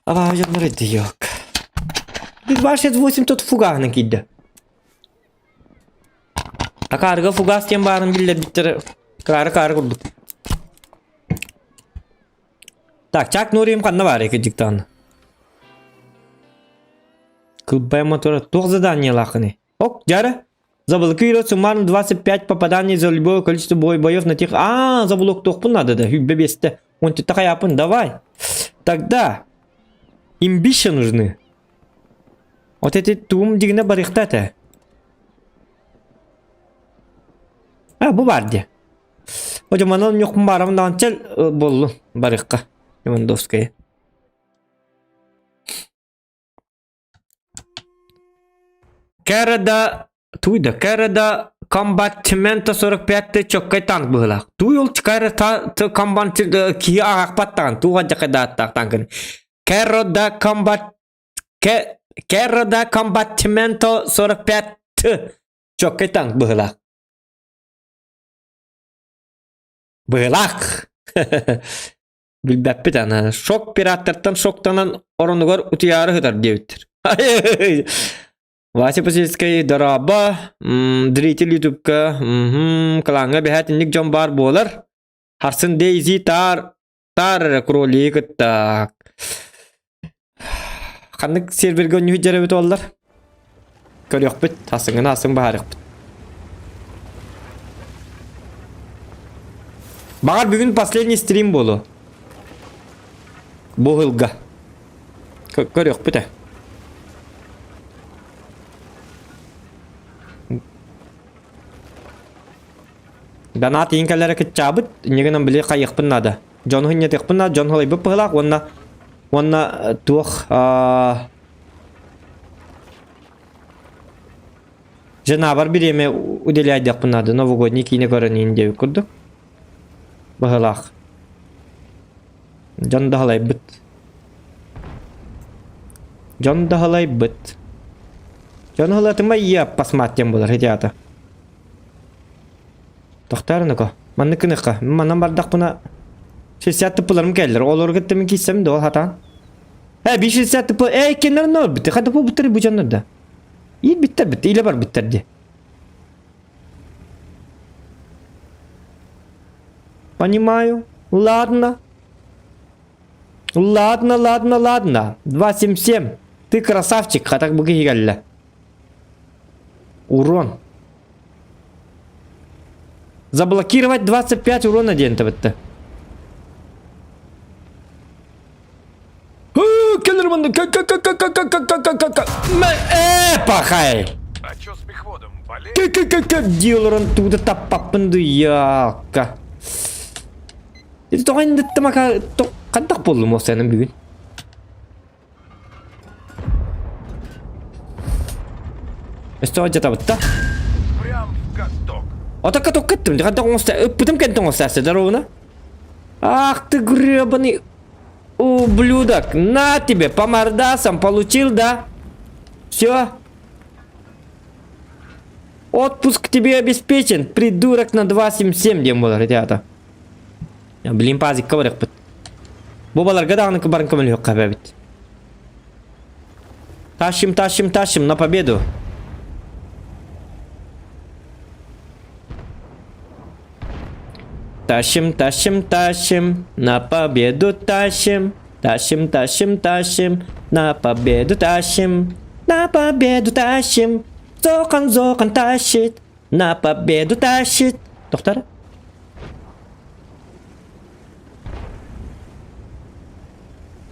Абаа дьоннор өйдө 268 тут фугаһынан киирдэ. Акаарыга фугас диэн баарын биллэрбиттэр каары-каары курдук. Так, Чак Нурием ханна баар кырдьыктаан. Кылбай мотора туох заданиелаахыный? Ок, дьара. Заблокировать суммарно 25 попаданий за любое количество бой боев на тех... А, заблоктуохпун надо да, хүббэ биэстэ. Он такаяпын, давай. Тогда имбища нужны. Вот эти туум дигинэ барыхта этэ. А, бу бар дии. О, манан ньохпун баарабын даҕан чэл буоллун барыхха. Левандовская. Кэрэ да туй да кэрэ да Комбатимento 45 чоккай танк быһылаах. Туу ол чыкайра та комбат киһи ааҕахпат таҕан туу хадьакайдааттаах танкын. Carro da combat Carro da combattimento 45 чоккай танк быһылаах. Быһылаах. Билбэппит аны. Шок пираттартан шоктанан оронугар утуйаары сытар диэбиттэр. Вася Посельскай дорообо, зритель ютубка, кылааҥҥа бэһээт инник дьон баар буолар. Харсын Дейзи таар таар эрэ кролиги кытта ханнык сервергэ онньуһут дьэрэбит оллар? Көрүөхпүт, хасыҥын асын баһаарыахпыт. Баҕар бүгүн последний стрим буолуо. Бу ыһылга. Көрүөхпүт ээ. Донат иин кэлэрэ кыччаабыт, инньэ гынан били хайыахпын наада. Дьону хынньатыахпын наада, дьон халайбыт быһылаах уонна уонна туох Женабар бириэмэ уделяйдыахпын наада, новогодний киинэ көрөн иин диэбит курдук. Быһылаах. Дьон даһалайбыт. Дьон даһалайбыт. Дьон ылатыма ийэ пасмат диэн буолар ити аата. Тохтоор оноко. Маннык гыныахха. Манан бардахпына 60 тыппыларым кэллэр. Олору кытта мин кииссэм да ол хатаан. Э, 560 тыппы, э, кеннер нор битти. Хата бу буттар бу дьоннор да. Иир биттер битти, илэ бар биттер ди. Понимаю. Ладно. Ладно, ладно, ладно. 277. Ты красавчик, хатак бу киһи кэллэ. Урон. Заблокировать 25 урона диэн табытта. Кэлэр манна Э, пахай! А чё с мехводом? Болеет? К-к-к-к дии олорон тугу да таппаппын дуйаакка. Тоҕо инниттамака хайдах буоллум ол сенин бүгүн? Өстөөх дьатабытта. Прям в каток. Отакка токкаттым, хайдах оҥоста ыппытым кэнтэн оҥостаасты здоровына. Ах ты гребаный ублюдок! На тебе, по мордасам получил, да? Все? Отпуск тебе обеспечен, придурок на 2.77 диэн буолар ребята. Блин, пазикка барыахпыт. Бу баларга даҕаны баран көмөлөһүөххэ эбэбит. Тащим, тащим, тащим на победу. Тащим, тащим, тащим, на победу тащим. Тащим, тащим, тащим, на победу тащим. На победу тащим. Зохан, Зохан тащит, на победу тащит. Доктор?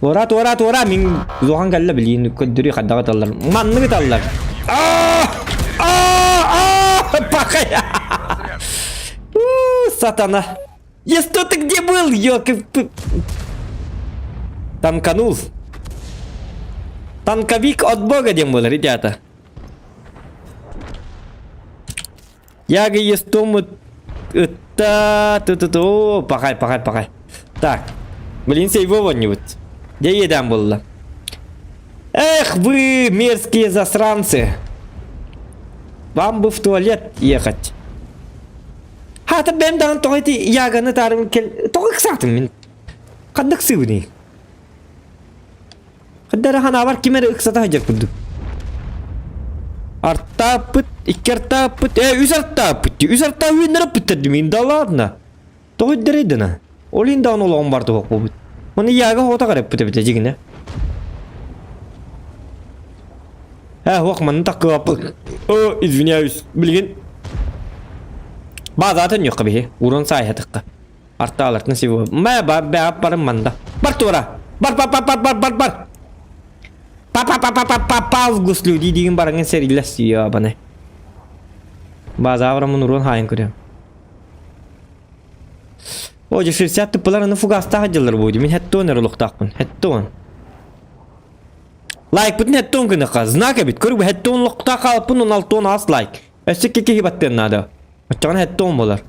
Туора, туора, туора, мин Зохан кэллэ билиин көрдөрүү хайдаҕа таллар. Манныгы таллар. Аа! Аа! Аа! Пахай! Сатана! Я что ты где был, ёлки? Танканул. Танковик от бога диэн буолар, ребята. Яга естому ытта ту ту ту пахай пахай пахай. Так. Блин, сейвовоннибут. Дьэ иэдээн буолла. Эх вы, мерзкие засранцы. Вам бы в туалет ехать. Хаата бэм даҕан тоҕо ити яганы таарым кел тоҕо ыксаатым мин. Ханнык сыыбыный? Хаддара ханаабар ким эрэ ыксата сылдьар курдук. Артааппыт, икки артааппыт, э, үс артааппыт дии. Үс артаа үүннэрэ мин да ладно. Тоҕо ирдэрэй Ол иһин даҕаны олоҕум бар туһук буолбут. Маны яга хота караппыт эбитэ дьигинэ. Э, хуох манны таккылаппыт. О, извиняюсь, билигин. Баазаатын юққа биһи, урон саайхатыкка. Артаалартын сибу. Мэ бар бэ барым манда. Бар туора. Бар бар бар бар бар бар бар. Па па па па па па па август люди деген барыңын серилес ебаный. Базаврамын урон хайын көрөм. О, дьэ 60 тыппылар аны фугастаах дьыллар буолду. Мин хеттон эрэ олохтоохпун. Хеттон. Лайкпытын хеттон гыныха. Знак эбит. Көрү бу хеттон лохтаах хаалпын 16 ас лайк. Өссө икки киһи баттыан наада. Оччоҕуна 70 буолар.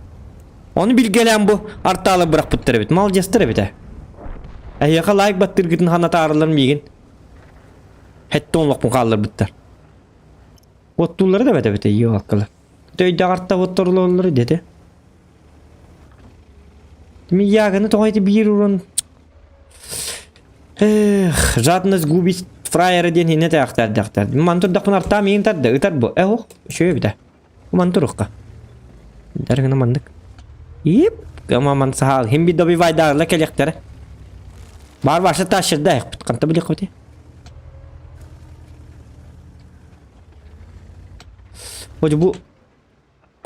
Ону билгэлээн бу артаалы бырахпыттар эбит. Маладьыастар эбит ээ. Эһиэхэ лайк баттыыргытын ханатаарылар миигин. 70 олохпун хаалларбыттар. Оттууллара да эбит эбит ёлкалар. Төйдөөх арта отторулаллар деді. Мияганы тоҕо ити биир уран Эх, жадность губит фраера диэн хинне тээхтэрдэхтэр. Ман турдахпын артаам иин тарда, ытар бу. Э, ох, үчүгэй эбитэ. Ман турукка. Даргына маннык. Ип, маман саал. Хим би добивайдаарла келехтере. Бар башы ташырда, канта биле коти. Бу бу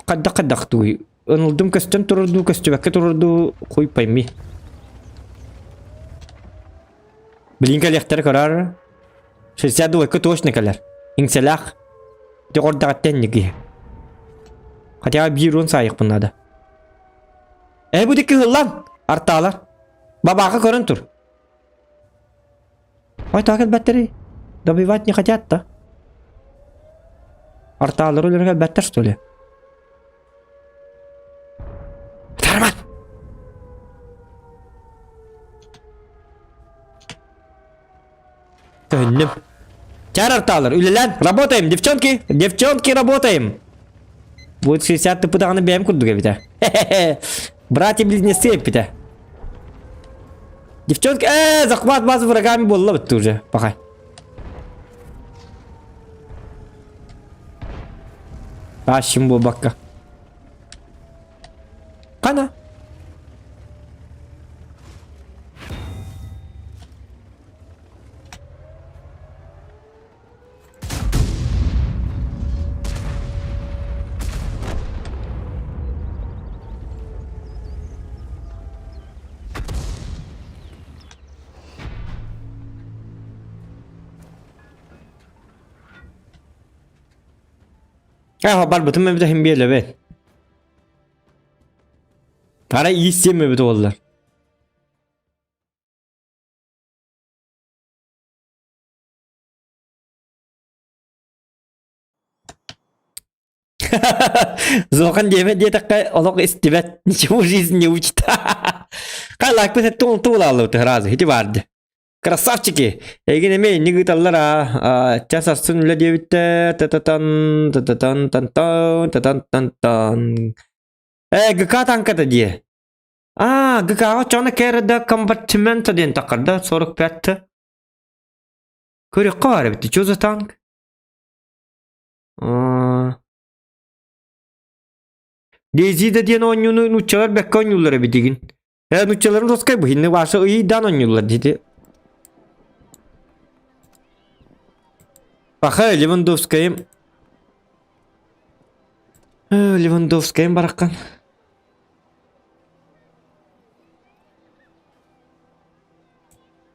Хайдах-хайдах тугуй? Ынылдым көстөн турар дуу, көстүбэккэ турар дуу, хуй пойми. Билин кэлиэхтэрэ көрөр. 62 точно кэлэр. Иҥсэлээх. Дьоҕурдаҕыттан ньыгыйа. Хотя биир уон саайыахпын наада. Э, бу дикки ыһыллан! Артаалар. Бабаака көрөн тур. Ой, так элбэттэрий? Добивать не хотят-то. Артаалары өлөргө элбэттэр, что ли? Тарман! Төннүм. Чар артаалар, үлэлээн, работаем, девчонки! Девчонки, работаем! Будет 60 тыпытаҕаны бэйэм курдук эбитэ. Братья-близнецы эппитэ. Девчонки, захват базы врагами буолла бытты уже, пока. Тащим буолбакка. Хана. Ээ, барбытым эбитэ иһин биэлэбин. Арай ииссиэм эбит уоллар. Зохан диэмэ диэтэххэ олох истибэт, ничего жизнь не учит. Хай лайкпыт эттэ туулааллыбыт ыраазы ити баарды. Красавчики! Эйигин эмиэ инник ыыталлар аа час арсын үлэ диэбиттэ та-та-тан та-та-тан тан-тан та-тан-тан-тан. Э ГК танката диэ. Аа ГК-ҕа чоно кэрэ комбатимента диэн такарда 45 Көрүөххэ баар эбит. Что за танк? Дезида диэн оонньууну нууччалар бэккэ оонньууллар эбит игин. Э, нууччаларын тоскай быһынны ваша ыйдаан оонньууллар диэти. Паха Левандовскайым. Левандовскайым бараккан.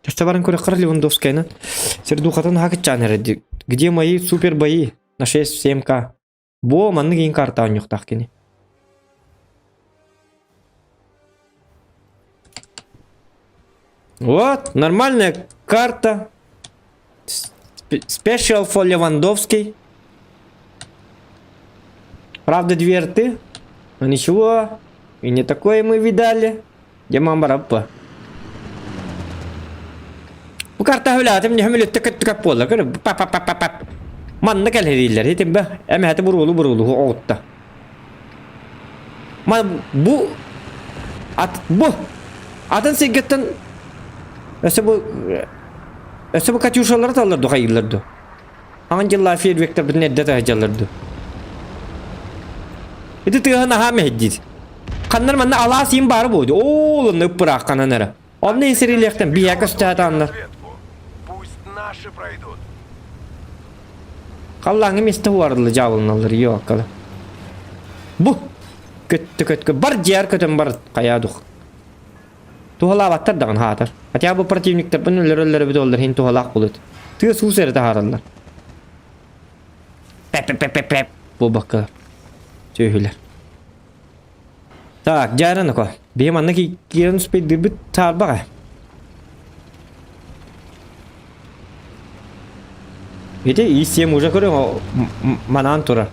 Чача баран көрөххөр Левандовскайынан. Сердухатын хакычаан эрэ. Где мои супер бои на 6-7к? Бо маннык иин карта оонньуохтаах кини. Вот, нормальная карта. Special for Lewandowski. Правда, две рты. Но ничего. И не такое мы видали. Дьэ бараппа. Бу карта хүлээтим ньөмүлүттэ көттүкэп буолла. Көрө па па па па па. Манна кэлһирииллэр. Итим бэ эмэһэти буруулу буруулу оҕутта. Ма бу ат бу атын сиргеттен өссө бу өссө бу катюшалары таллар ду хайыылар ду. Аҥан дьыллаа фейерверктарбытын эрдэ таһдьаллар ду. Ити тыаһа наһаа мэһэйдиир. Ханнар манна алаас иин баара буолуо. Оол онно ыппыраахханан эрэ. Онно иин сирилиэхтэн биһиэхэ көстөөтааннар. Пусть наши пройдут. Халлааҥҥа миэстэ уарылла дьаабылыналлар ёккала. Бу көттө көткө бар дьиэр көтөн бар хайаа дух. Туһалаабаттар даҕаны хаатар. Хотя бы противниктарбын өлөрөллөр эбит оллар иһин туһалаах булут. Тыа суус эрэ таһаараллар. Пеп-пеп-пеп-пеп буолбакка сүөһүлэр. Так, дьааран око. Биһи манна киирэн успейдыырбыт саарбаҕа. Ити ИСМ уже көрүҥ манаан турар.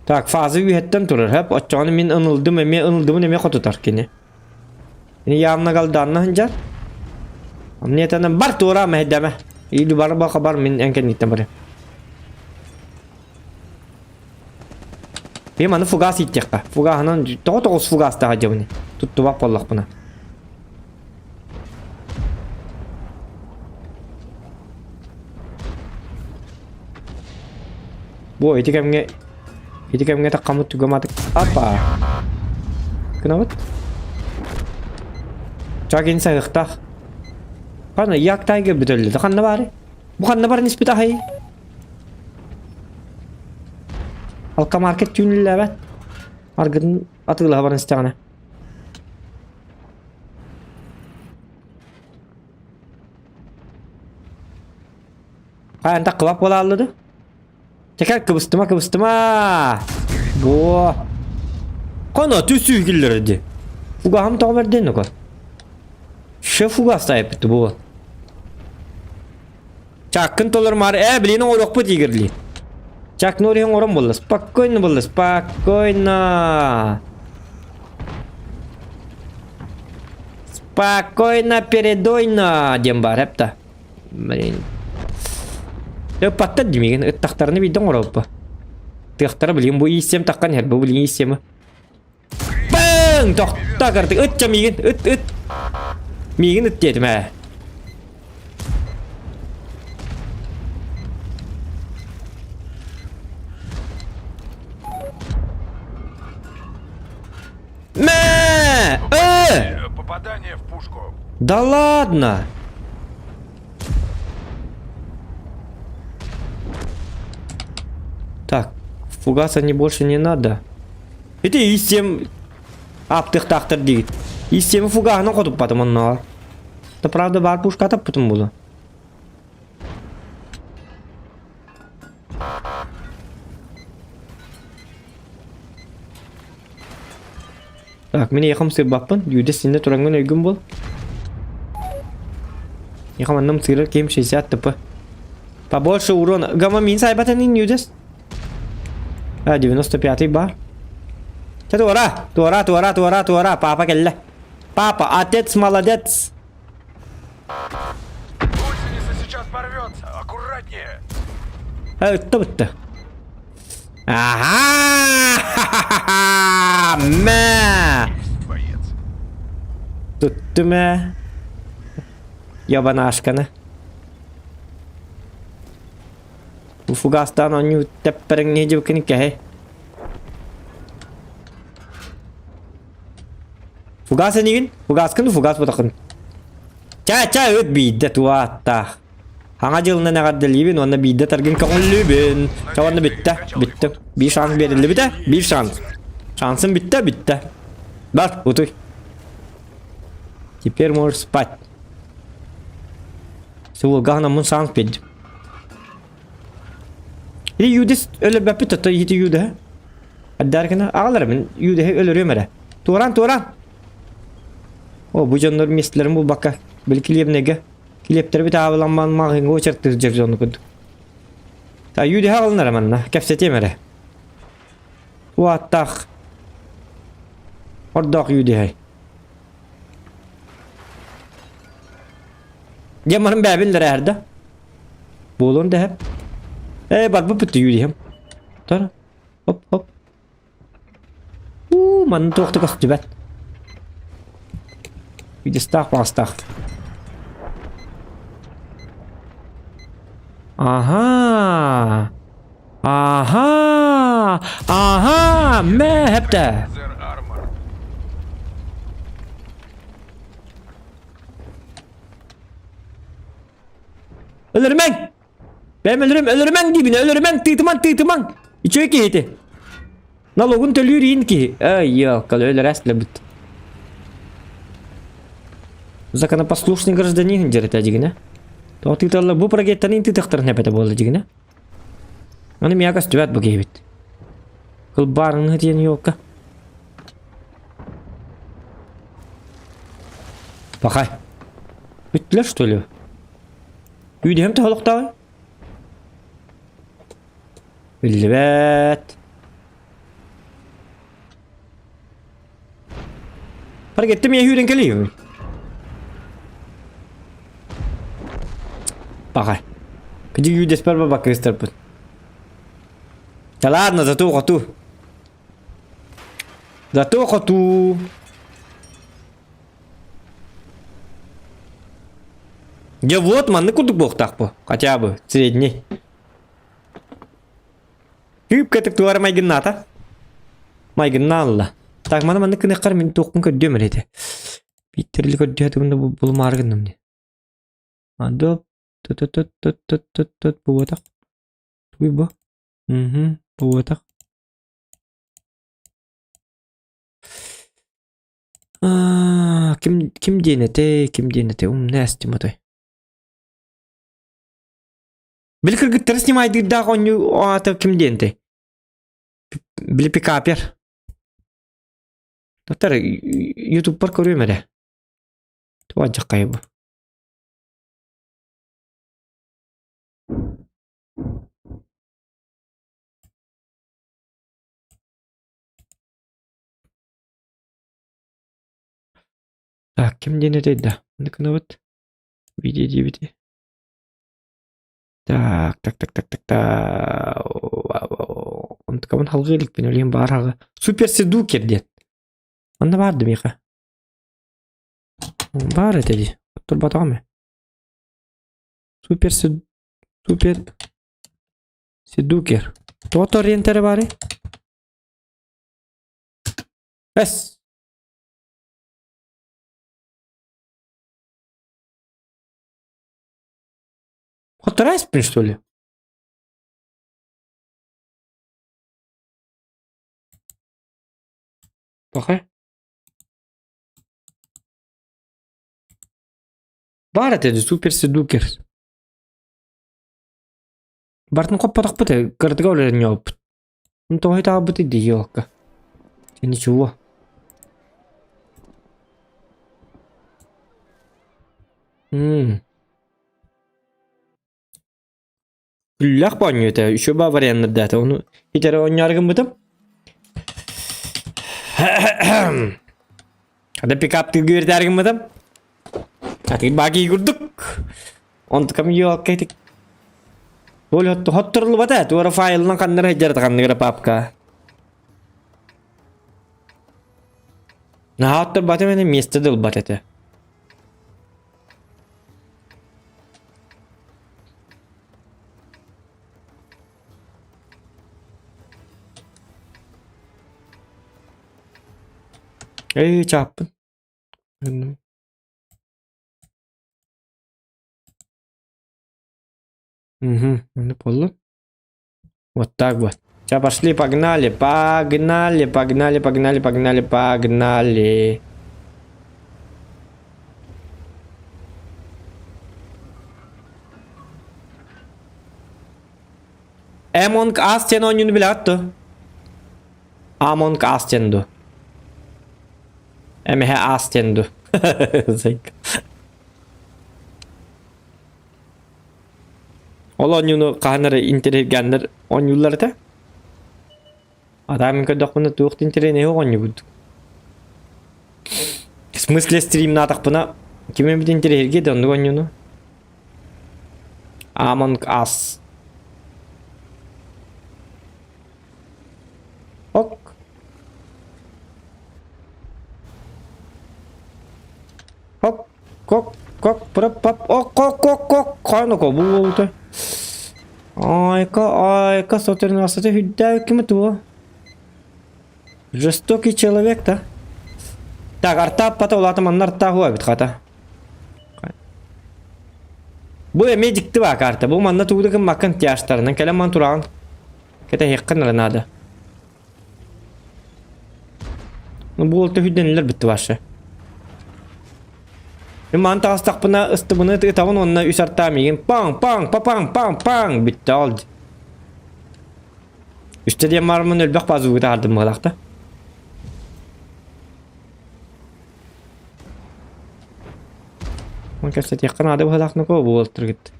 Так, фаза үөһэттэн турар, хөп. Оччоҕуна мин ынылдым эмиэ ынылдыбын эмиэ хотутар кини. Кини явно галдаанна сылдьар. Мне это бар туора мэһэйдэмэ. Или бар баха бар мин эн кэнниттэн барыам. Биим аны фугас ииттиэххэ. Фугаһынан тоҕо тоҕус фугастаах дьабыны. Туттубат буоллахпына. Бу ити кэмҥэ ити кэмҥэ таххаммыт түгэматык апа гынабыт. Чагин саһыахтаах. Ханна як тайга бүтөллү. Ханна баары? Бу ханна баран испит аһай? Алкомаркет түүнүллээбэт. Аргытын атыылаһа баран истэҕинэ. Хаһан таххыбат буолаалла да? Чэкэр кыбыстыма кыбыстыма! Буо! Коно түсүү киллэрэ ди. Фугаһым тоҕо бэрдин око. Ше фугас тайыппыт бу. Чаккын толормаары ээ билин оҥоруохпут игерли. Чак Норриһын оҥорон буолла. Спокойно буолла, спокойно. Спокойно передойно диэн баар эпта. Блин. Ыппаттар димигин ыттахтарына биирдэ оҥоробуппа. Тыахтара билигин бу ииссиэм таххан иһэр бу билигин ииссиэмэ. Бэҥ! Тохто кырдык ытча миигин ыт ыт. Миигин ыт диэтим ээ. Мэ! Э! Попадание в пушку. Да ладно! Так, фугаса не больше не надо. Ити истем аптыхтаахтар диигит. Истеми фугаһынан хотуппатым оннооҕор. Да правда баар пушка таппытым буолуо. Так, мин эйиэхэ ымсыырбаппын. Дьүүдэ синнэ тураҥҥын өйгүн бул. Эйиэхэ манна ымсыырар киһим 60 тп. Побольше урона. Гамма мин сайбатан ин Юдес. А, 95-й бар. Чэ, туора, туора, туора, туора, туора. Папа кэллэ. Папа, отец молодец. Гусеница сейчас порвется. Аккуратнее. Э, ытта бытта. Ага! Мэ! Боец. Туттум ээ. Ябанашканы. Бу фугастаан оонньуу тэппэрэҥниэ дьыбыккын кэһэй. Фугас энигин? Фугаскын фугас бутахын. Ча-ча ыт биирдэ туааттаах. Хаҥа дьылынан эҕэрдэлиибин уонна биирдэ таргын көҥүллүүбүн. Чэ уонна бүттэ, бүттэ. Биир шанс биэриллибитэ, биир шанс. Шансым бүттэ, бүттэ. Бар, утуй. Теперь можешь спать. Сулгаһынан шанс биэрдим. Или Юдис өлөрбөппүт ото иһити Юдаһы. Аддаркына аҕалар мин Юдаһы өлөрүөм эрэ. Туоран туоран. О бу дьоннор миэстэлэрин булбакка били килиэбнэгэ килиэптэрбит аабыламман маҕыҥҥа уочартыыр дьэр дьону курдук. Та Юдаһы аҕалынар манна кэпсэтиэм эрэ. Уаттаах ордоох Юдаһы. Дьэ марын бээбиллэр эрдэ. Буолуон да сөп. Ээ барбыт бүттэ юриһым. Тор. Хоп хоп. Уу манна туох да көстүбэт. Видестаах баҕастаах. Аха. Аха. Аха. Мэ хэптэ. Зер армор. Өлөрүмэҥ! Бэйэм өлөрүм, өлөрүмэҥ диибин, өлөрүмэҥ, тыытымаҥ, тыытымаҥ! Үчүгэй киһи ити. Налогун төлүүр иин киһи. Ай, ёлка, өлөрөөс билэбит. Законопослушный гражданин дьэрэтэ дьигинэ. Тоҕо тыыталлар бу прогеттарын тыытыахтарын эбэтэ буолла дьигинэ. Аны миэхэ көстүбэт бу киһибит. Кылбаарыҥҥа диэн ёлка. Пахай. Бүттүлэр что ли? Үүдэһим тоһолохтооҕуй? Биллибэт. Fark ettim ya hүүрэн кэлиим. Баҕай. Кыдьык үүдэспэр бабакка ыстарбыт. Да ладно, зато хоту. Зато хоту. Дьэ вот маннык курдук буолуохтаах бу. Хотя бы средний. Күүп-кэтик туора майгыннаата. Майгыннаалла. Так, маны маннык гыныаххар мин туохпун көрдүөм эрэ этэ. Бииттэрили көрдүө этим булумаары гынным дии. Андо тут-тут-тут-тут-тут-тут буотах. Туй бу. Угу, буотах. Аа, ким ким диэн этэй, ким диэн этэй, умна эстим отой. Били кыргыттары снимайдыырдаах оонньуу аата ким диэн этэй? Били пикапер. Доктор, ютубпар көрүөм эрэ. Туох дьаххайа бу? Так, ким диэн этэй да? Маннык гынабыт. Видео диэбити. Так, так, так, так, так, так. Онтукабын халҕыы иликпин, өлүөн баар аҕа. Супер седукер диэн. Онно баар да миэхэ? Баар этэ дии. Оттурбатаҕым ээ. Супер супер седукер. Тоҕо торрентерэ баарый? Эс! Хотторайспын, что ли? Пахай. Баар этэ супер седукер. Бартын хоппотохпут кырдыга олорон ньооппут. Тоҕо таабыт идиотка. Ничего. М. Күллэх бонньута, еще ба варианнардаата. Ону итери оонньоору гыммытым. Хада пикап тыгыырдаары гыммытым. Аты баки курдук. Онтукам ёлка итик. Ол хотторулубата, туора файлынан ханнара хеджер ханныгара папка. Наһаа оттор мене место дылбат этэ. Эй, чааппын. Угу, ну полу. Вот так вот. Сейчас пошли, погнали, погнали, погнали, погнали, погнали, погнали. Among Us диэн оонньууну билэҕит дуо? Among Us диэн дуо? Эмэһэ Us диэн дуо? Зайка. Ол оонньууну хаһан эрэ интэриэһиргээннэр оонньууллар этэ. А мин көрдөхпүнэ туох да интэриэһинэй оонньуу курдук. В смысле стримнаатахпына ким эбит интэриэһиргиэ да оннук оонньууну. Among Us. Ок. Ок. Кок, кок, пап, ок, кок, кок, кок, ханыко буолта. Айка, айка, 113 хүддää ким туо. Жестокий человек да. Так, артааппата улаата манна артаа хуа бит хата. Бу эмиэ дьикти баа карта. Бу манна тугу да гыммаккын тяжтарынан кэлэн ман тураҕын. Кэтэһиэххин эрэ наада. Ну бу уолта хүддэнилэр бүтті башы. Мен маны таҕыстахпына ыстыбыны ытабын уонна үс артаа миигин паҥ паҥ па-паҥ паҥ паҥ бүттэ ол. Үстэ диэн маармын өлбөх базугу таһардым быһалаахта. Он кэпсэтиэххэ наада быһалаах нокоо бу уолтаргыт.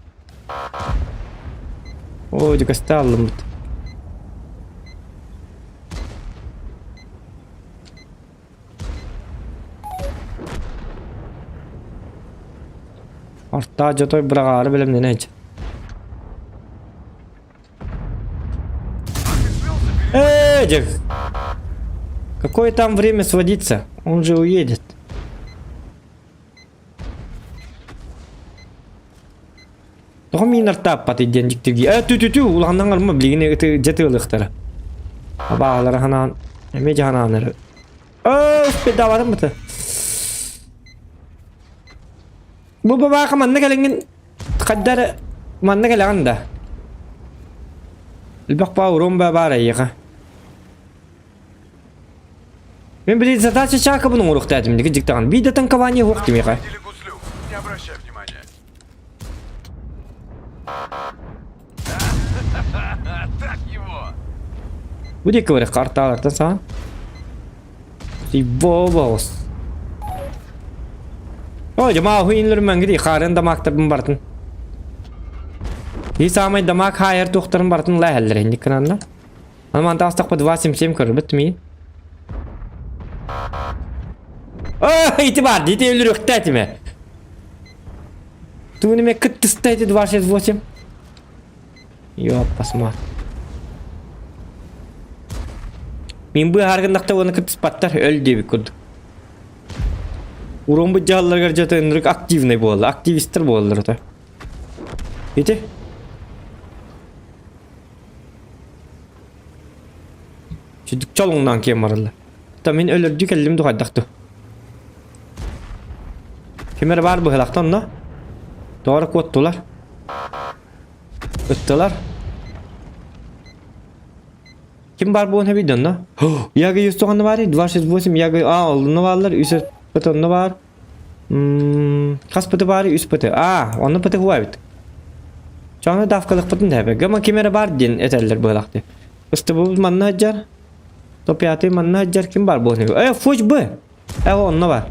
Оо, дьукаста аллыммыт. Ортаа дьотой быраҕаары бэлэмнэнэ сылдьар. Эдик! Какое там время сводиться? Он же уедет. Тоҕо миинэр тааппатый диэн дьиктиргии. Э, тү-тү-тү, улаханнаҥ арма билигин ыты дьэ тыалыахтара. Абаалара ханаан, эмиэ дьаһанаан эрэ. Э, успедаабатым быта. Бу бабааха манна кэлэҥҥин хайда эрэ манна кэлэҕин да. Элбэх баа урон баа баар эйиэхэ. Мин били задача чаакабын оҥоруохтаатым дики дьиктаҕын. Биир да танкование суох тимиэхэ. Видели гуслю? Не обращай внимания. Так его! Бу диэки барыахха артаалартан саҕан. Ибо Ой, дьамаа хуйнлар мэнгиди хаарын дамаактарбын бартын. И самый дамаак хаайар туохтарын бартын лээһэллэр инник кынанна. Аны мантан астахпа 2.77 көрбүт миин. Ой, ити бар, ити өлүрүөхтэ этиме. Тугун кыттыста ити 2.68. Ёппас мат. Мин быыһааргыннахта уонна кыттыспаттар өл диэбит курдук. Урон дьаһалларыгар дьэ ынырык активный буолла, активистар буоллар ото. Ити? Сүдүк чолуҥнаан киэн бараллар. Та мин өлөрдүү кэллим духайдах ту. Ким эрэ баар быһылахта онно? Тоҕо куоттулар? Ыттылар. Ким бар буон эбит онно? Яга 190 бар, 268 яга а онно бааллар, 3 пыт онно бар. Хас пыты бар, 3 пыты. А, онно пыты хуа эбит. Чону давкалыкпытын тэбэ. Гама ким эрэ бар диэн этэллэр быһылахты. Ыстыбыбыт манна сылдьар. Топятый манна сылдьар ким бар буон эбит? Э, фуч б. Э, онно бар.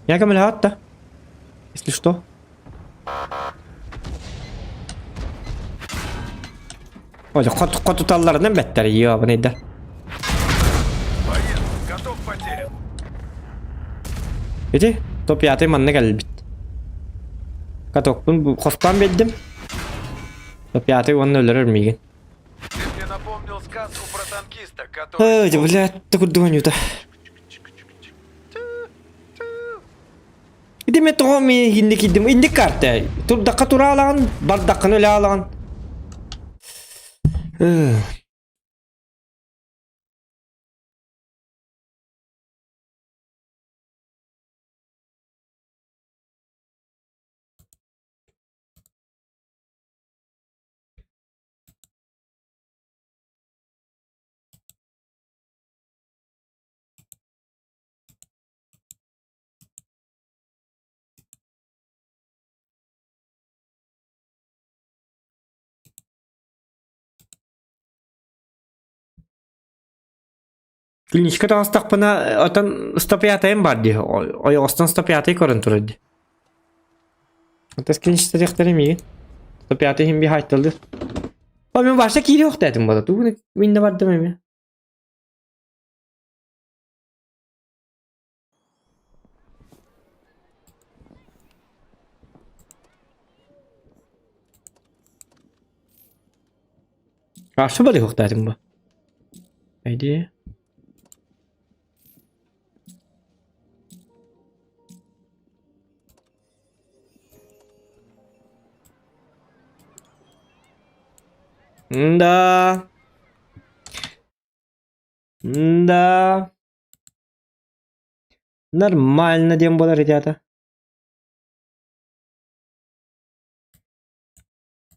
Я көмөлөһөт да. Если что. Ой, хот хотуталларынан бэттэр ёбаныйда. Боец, готов потерян. Ити топ-пятый манна кэлбит. Катокпун хостон биэрдим. Топ-пятый уонна өлөрөр миигин. Ты мне напомнил сказку про танкиста, который... Эй, блядь, ты курдук Анюта. Ити мен тоҕо мин инник киирдим инник карта турдахха тураалаҕын бардаххына үлэалаҕын Клиничка таҕыстахпына отон 105-м бар дии ойоҕостон 105-й көрөн турар дии. Отас клиничтэ миигин 105-й иһин биһаайталдыр. О мен башта киириэхтээтим буолла тугун минне бардым эми. Каршы барыһыахтаатыҥ бу? Эйдии. Да. Да. Нормально диэн буолар ребята.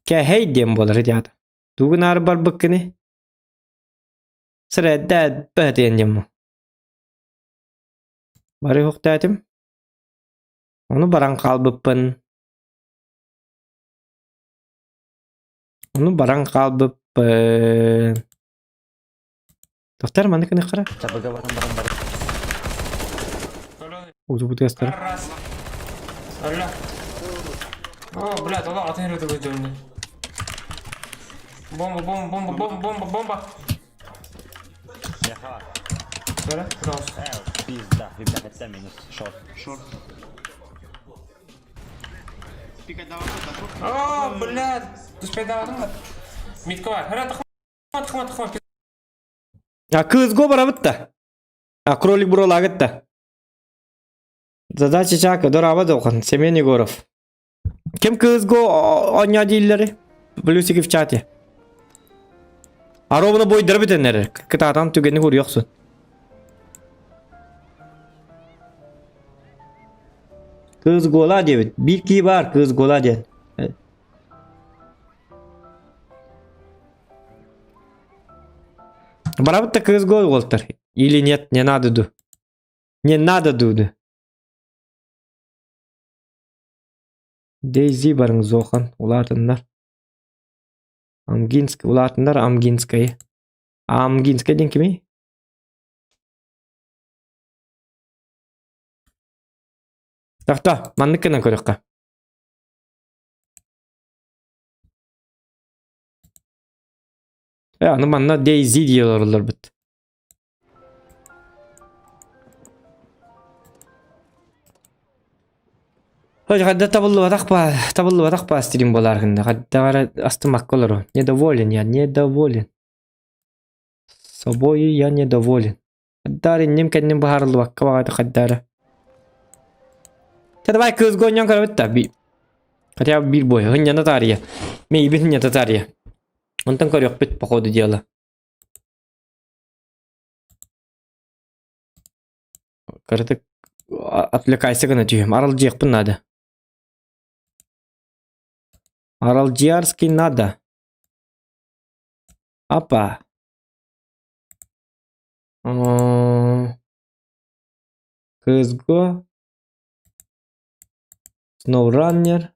Кэһэй диэн буолар ребята. Тугун аары барбыккыны? Срэддэ бэһэтиэн диэн Бары хуктаатым. Ону баран хаалбыппын. Ону баран хаалбыппын. Тохтор маннык гыныаххара. Утубутугастара. Алло. О, блядь, Allah атын жерде көздөрүнө. Бомба, бомба, бомба, бомба, бомба, бомба. Бері, пожалуйста. Пизда, ребята, минус. Шорт. Шорт. О, блядь! Успейдаватым да. Митка бар. Хара тахма тахма тахма. А кызго барабыт да. А кролик буролагыт да. Задача чака, дораба дохан, Семен Егоров. Ким кызго оня дииллери? Плюсики в чате. Аробына бойдыры битеннер. Кытаатан түгени курьёксун. Кыз гола диэбит. Биир кии баар кыз гола диэн. Барабыт да кыз гол уолтар. Или нет, не надо ду. Не надо дуду. Дейзи барың Зохан улаатыннар. Амгинск улаатыннар Амгинскай. Амгинскай диэн кимий? Тохто, маннык гынан көрүөххэ. Э, аны манна Дейзи дии олороллорбут. Хадда табыллыбатах ба, табыллыбатах ба стрим болар гында. Хадда астымакка олору. Недоволен я, недоволен. Собою я недоволен. Хаддары нем кэннин быһаарыллыбакка баҕайы хаддары. Чэ давай кыыс гонньон көрөбүт да би. Хотя бы биир бой. Хынньана таарыйа. Мейбин хынньата таарыйа. Онтон көрүөхпүт по ходу дела. Кыратык отвлекайся гына түһүм. Аралдьыахпын наада. Аралдьыарский надо. Апа. CSGO. SnowRunner.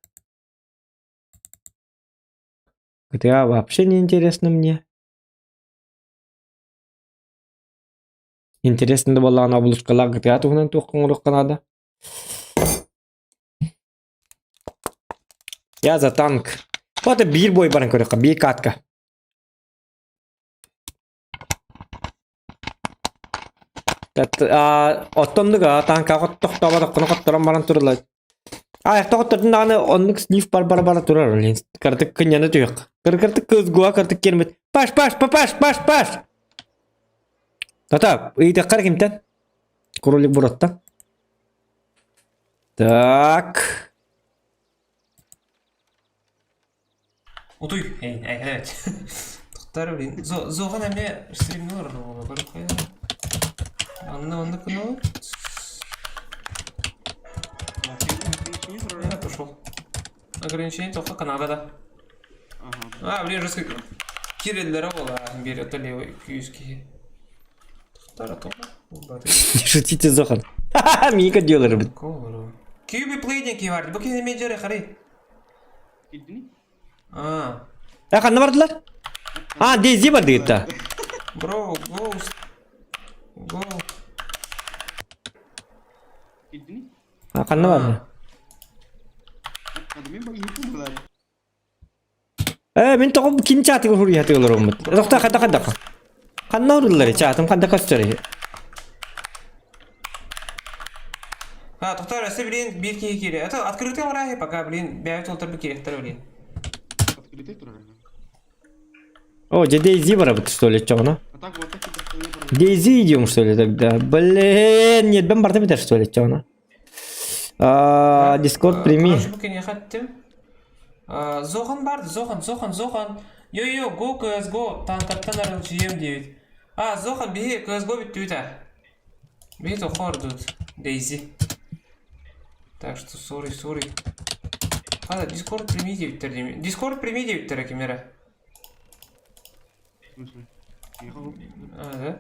GTA вообще не интересно мне. Интересно да буоллаҕына оболучкалаах GTA туһунан туох оҥоруохха наада. Я за танк. Вот биир бой баран көрүөххэ, биир катка. Оттоннук танкаҕа тохтооботоххуна хотторон баран тураллар. А тохтордун даҕаны оннук слив бар бара бара турар блин. Кырдык кынньана түһүөх. Кырдык кызгуа кырдык киэрмит. Паш паш паш паш паш. Тата ыйытыаххар кимтэн? Кролик буратта. Так. Утуй, эй, эй, evet. Тохтар, блин. Зохан эмиэ стримнур буолла, көрүк Анна, онно кыну. Я пошел. Ограничение только Канадада. А, блин, жестко. Кириллера буолла, биир это левый күүс киһи. Тохтар, Не шутите, Зохан. Мика делар бит. Кьюби плейден ки бар. Бу кини менеджері қарай. А. Э, ханна бардылар? А, Дейзи бар дегитта. Bro, go. Go. А, ханна барды? Э, мин тоҕо ким чаатыгар хуруйа олороммут. Тохта хадда хадда. Ханна уруллар чаатым хадда көстөр. А, тохтар, өссө блин, биир киһи киирэ. Это открытый враги пока, блин, бэйэбит олтар киириэхтэр, блин. О, где Дейзи барабыт, что ли, чё, Дейзи идем, что ли, тогда? Блин, нет, бен барда битер, что ли, чё, А, Дискорд прими. Зохан барды, Зохан, Зохан, Зохан. Йо-йо, го CSGO, танкаттан арылчыйым диэбит. А, Зохан, биһи CSGO бүттүбүт а. Биһи тохордут, Дейзи. Так что, сори, сори. Хада, Дискорд прими диэбиттэр дии. Дискорд прими диэбиттэр кимнэрэ. А, да?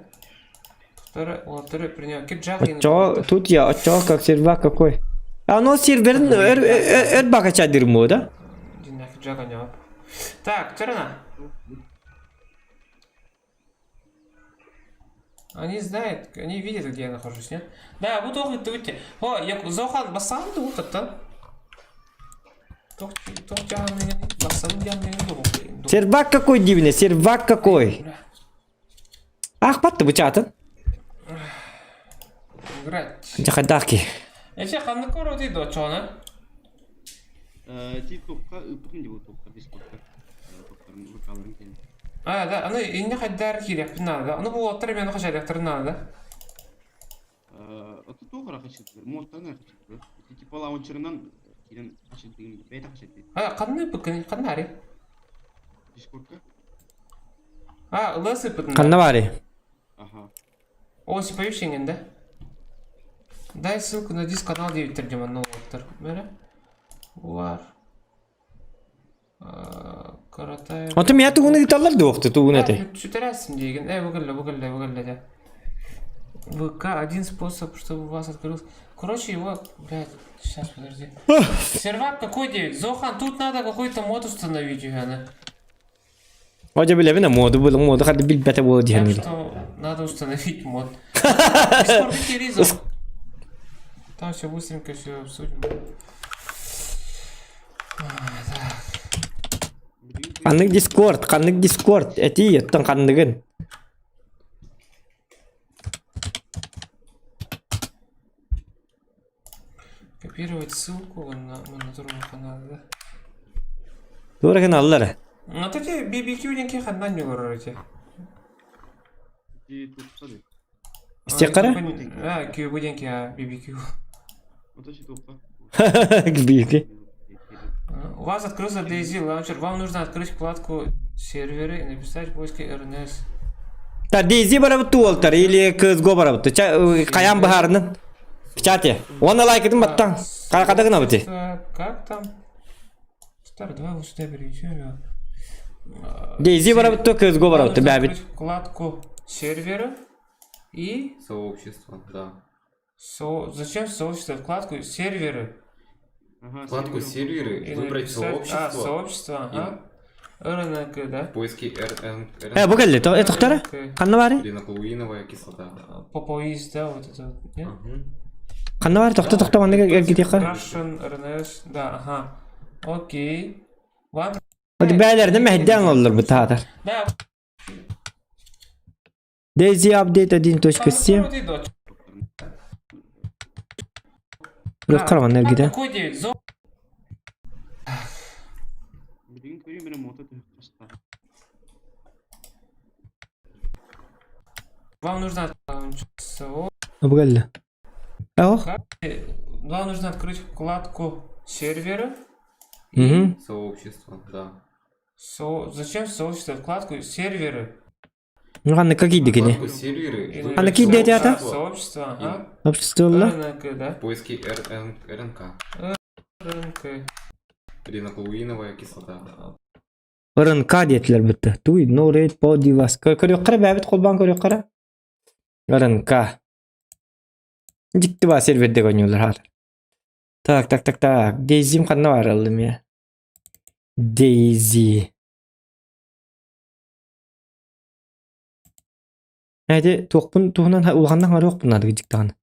Второй, второй принял. Кирджак. Оччоҕо тут я, оччоҕо как сервак какой? А оно серверин өр өр бакача дерьмо, да? Так, Терна. Они знают, они видят, где я нахожусь, нет? Да, буду выйти. О, я Зохан бассан тут-то. Сервак какой дивный, сервак какой. Ах, батты бу чатын. Играть. Дьэ хайдах киһи? Эчи ханнык коротый дочона? Ти топка ыппытым дии топка дискордка. Топтарым выкаларын кэлин. А, да, аны инне хайдар киириэхпин наада. Аны бу уолаттар эмиэ хачарыахтарын наада. Оту туох эрэ хачырдыр, муостаны эрэ хачырдыр. Ити типа лаунчерынан киирэн хачырдыгын бэйэтэ хачырдыы. А, ханна ыппыккын? Ханна ари? Дискордка. А, ыла сыппытын Ханна да? баарый? Аха. Осипович иҥэн да? Дай ссылку на диск канал диэбиттэр дьэ манна уолаттар. Бэрэ. Улар. Каратай. Онтон миэхэ тугун ыыталлар дуохту тугун этэй? Сүтэрээсин диигин. Э, бу кэллэ, бу кэллэ, бу кэллэ дьэ. ВК один способ, чтобы у вас открылся. Короче, его, блядь, сейчас, подожди. Сервак какой девять? Зохан, тут надо какой-то мод установить, Юхана. О, дьэ билэбин, моду был, моду хады билбэтэ буола Так диһэн что надо установить мод. Дискорд Киризов. Там все быстренько все обсудим. Ханнык Дискорд, ханнык Дискорд, этии оттон ханныгын. Копировать ссылку на мониторный канал, да? Туора гыналлар. Ну ты BBQ деңки ханнан юлар эти. Ити тупса дии. Истиэххэ А, QB деңки, а, BBQ. Ото си тупса. Биики. У вас открылся DayZ лаунчер. Вам нужно открыть вкладку серверы и написать в поиске RNS. Та DayZ барабыт туолтар или CSGO барабыт. Хайаан быһаарынан. В чате. Уонна лайкытын баттаң. Хада гынабыт. Как там? Старый, давай вот сюда перейдем. его. DayZ барабыт то CSGO Вам барабыт. нужно Бэбит. открыть вкладку сервера и Сообщество, да. со... зачем сообщество? Вкладку серверы. Ага, Вкладку серверы. серверы, И выбрать написать- А, сообщество. сообщество, ага. РНК, да? В поиске РН, Э, бу кэлли. Э, тохтара. Ханна бары? Риноколуиновая кислота. Попоиз, да, вот это вот, нет? Ханна бары? Тохто, тохто, маннык эргитиэххэ. Russian, РНС, да, ага. Окей. Вам... Бээлэринэ мэһэйдээн оллор бытаатар. Да. DayZ update 1.7. Рөхкар манна эргитэ. Какой девять? Зо... Билигин көрүм эрэ мото түһүк Вам нужно... Со- Бу кэллэ. Ох. Вам нужно открыть вкладку сервера. Мгм. Сообщество, да. Со... Зачем сообщество? Вкладку серверы. Ну ханныкка киирдикини. Вкладку серверы, И выбрать Ханна киирдэ А, ата? сообщество, ага. Общество ылла. РНК, да? В поиске РН, РНК. РНК. Риноколуиновая кислота. РНК диэтилэр бытта. Туй, no rate по дивас. Көрүөххэ бэбит холбаан көрүөххэ. РНК. Дикти ба серверде гонюлар хаар. Так, так, так, так. Дейзим ханна бар ыллым я. Дейзи. Эти туохпун туһунан улаханнах маруохпун наада дьиктаҕына.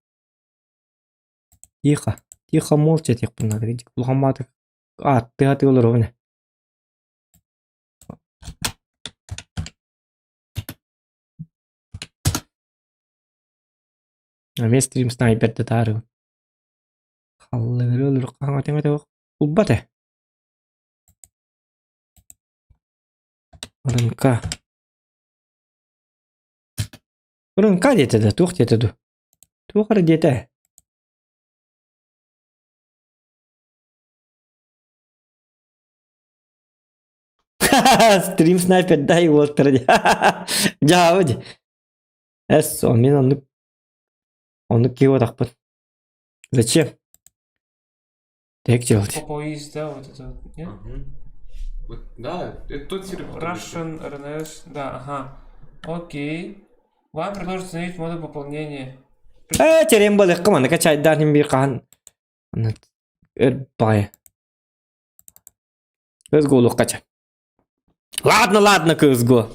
Тихо, тихо молча диэхпин наада улахан мааты ааттыы сатыы олоробун ээ. Эмиэ стрим снайперда таарыбын. Халлыгыры олорук Улбат ээ. РНК. РНК диэтэ да, туох диэтэ дуу? Туох эрэ диэтэ. Стрим снайпер дай уолтара дии. Дьаабы дии. Эс, мин оннук оннук киһи буотахпын. Зачем? Так делать. Попоиз, да, вот это вот, нет? Вот, да, это тот сервер, который Russian, РНС, да, ага. Окей. Вам предложат установить моды пополнения. Ээ, терем балыкка манныка чайдаан иһин биир хаһан өр баҕайы. Кызгуулукка ча. Ладно, ладно, кызгу.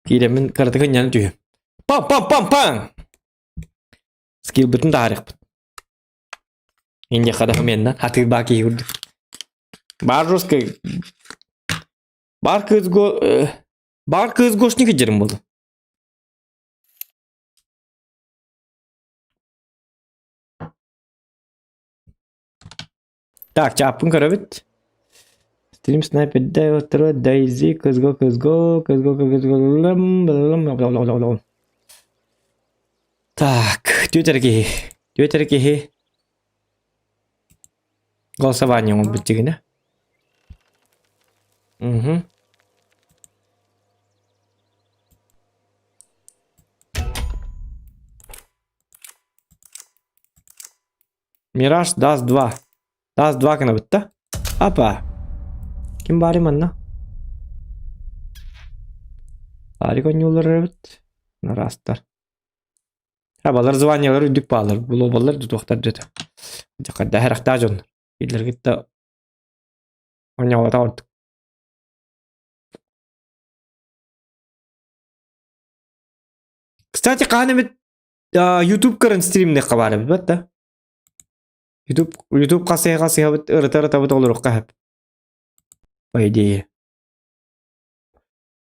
Киирэммин кыратык ынньана түһүм. Пам-пам-пам-пам! Скилбытын таһаарыахпыт. Индиэхэ да менна хатыыр баа киһи курдук. Баар русский баар кызгу баар кызгушник дьэрим буолла. Так, чааппын көрөбүт. Стрим снайпер Дэй Дейзи, CSGO, CSGO, CSGO, CSGO, Так, түөтэр киһи. Түөтэр киһи. Голосование оҥорбут дьигинэ. Угу. Мираж Даст 2. Даст 2 гынабыт да? Апа. Ким баарый манна? Баарый оонньуулар эбит. Араастар. Абалар званиялар үрдүк баалар. Глобаллар тутуохтар дьэ. Дьэ хайдах дьон. Иллэргит да оонньообото ордук. Кстати, хаһан эмит YouTube көрөн стримниэххэ баар эбит да? YouTube YouTube хасыһа хасыһабыт ырыта ырытабыт олоруохха сөп. По идее.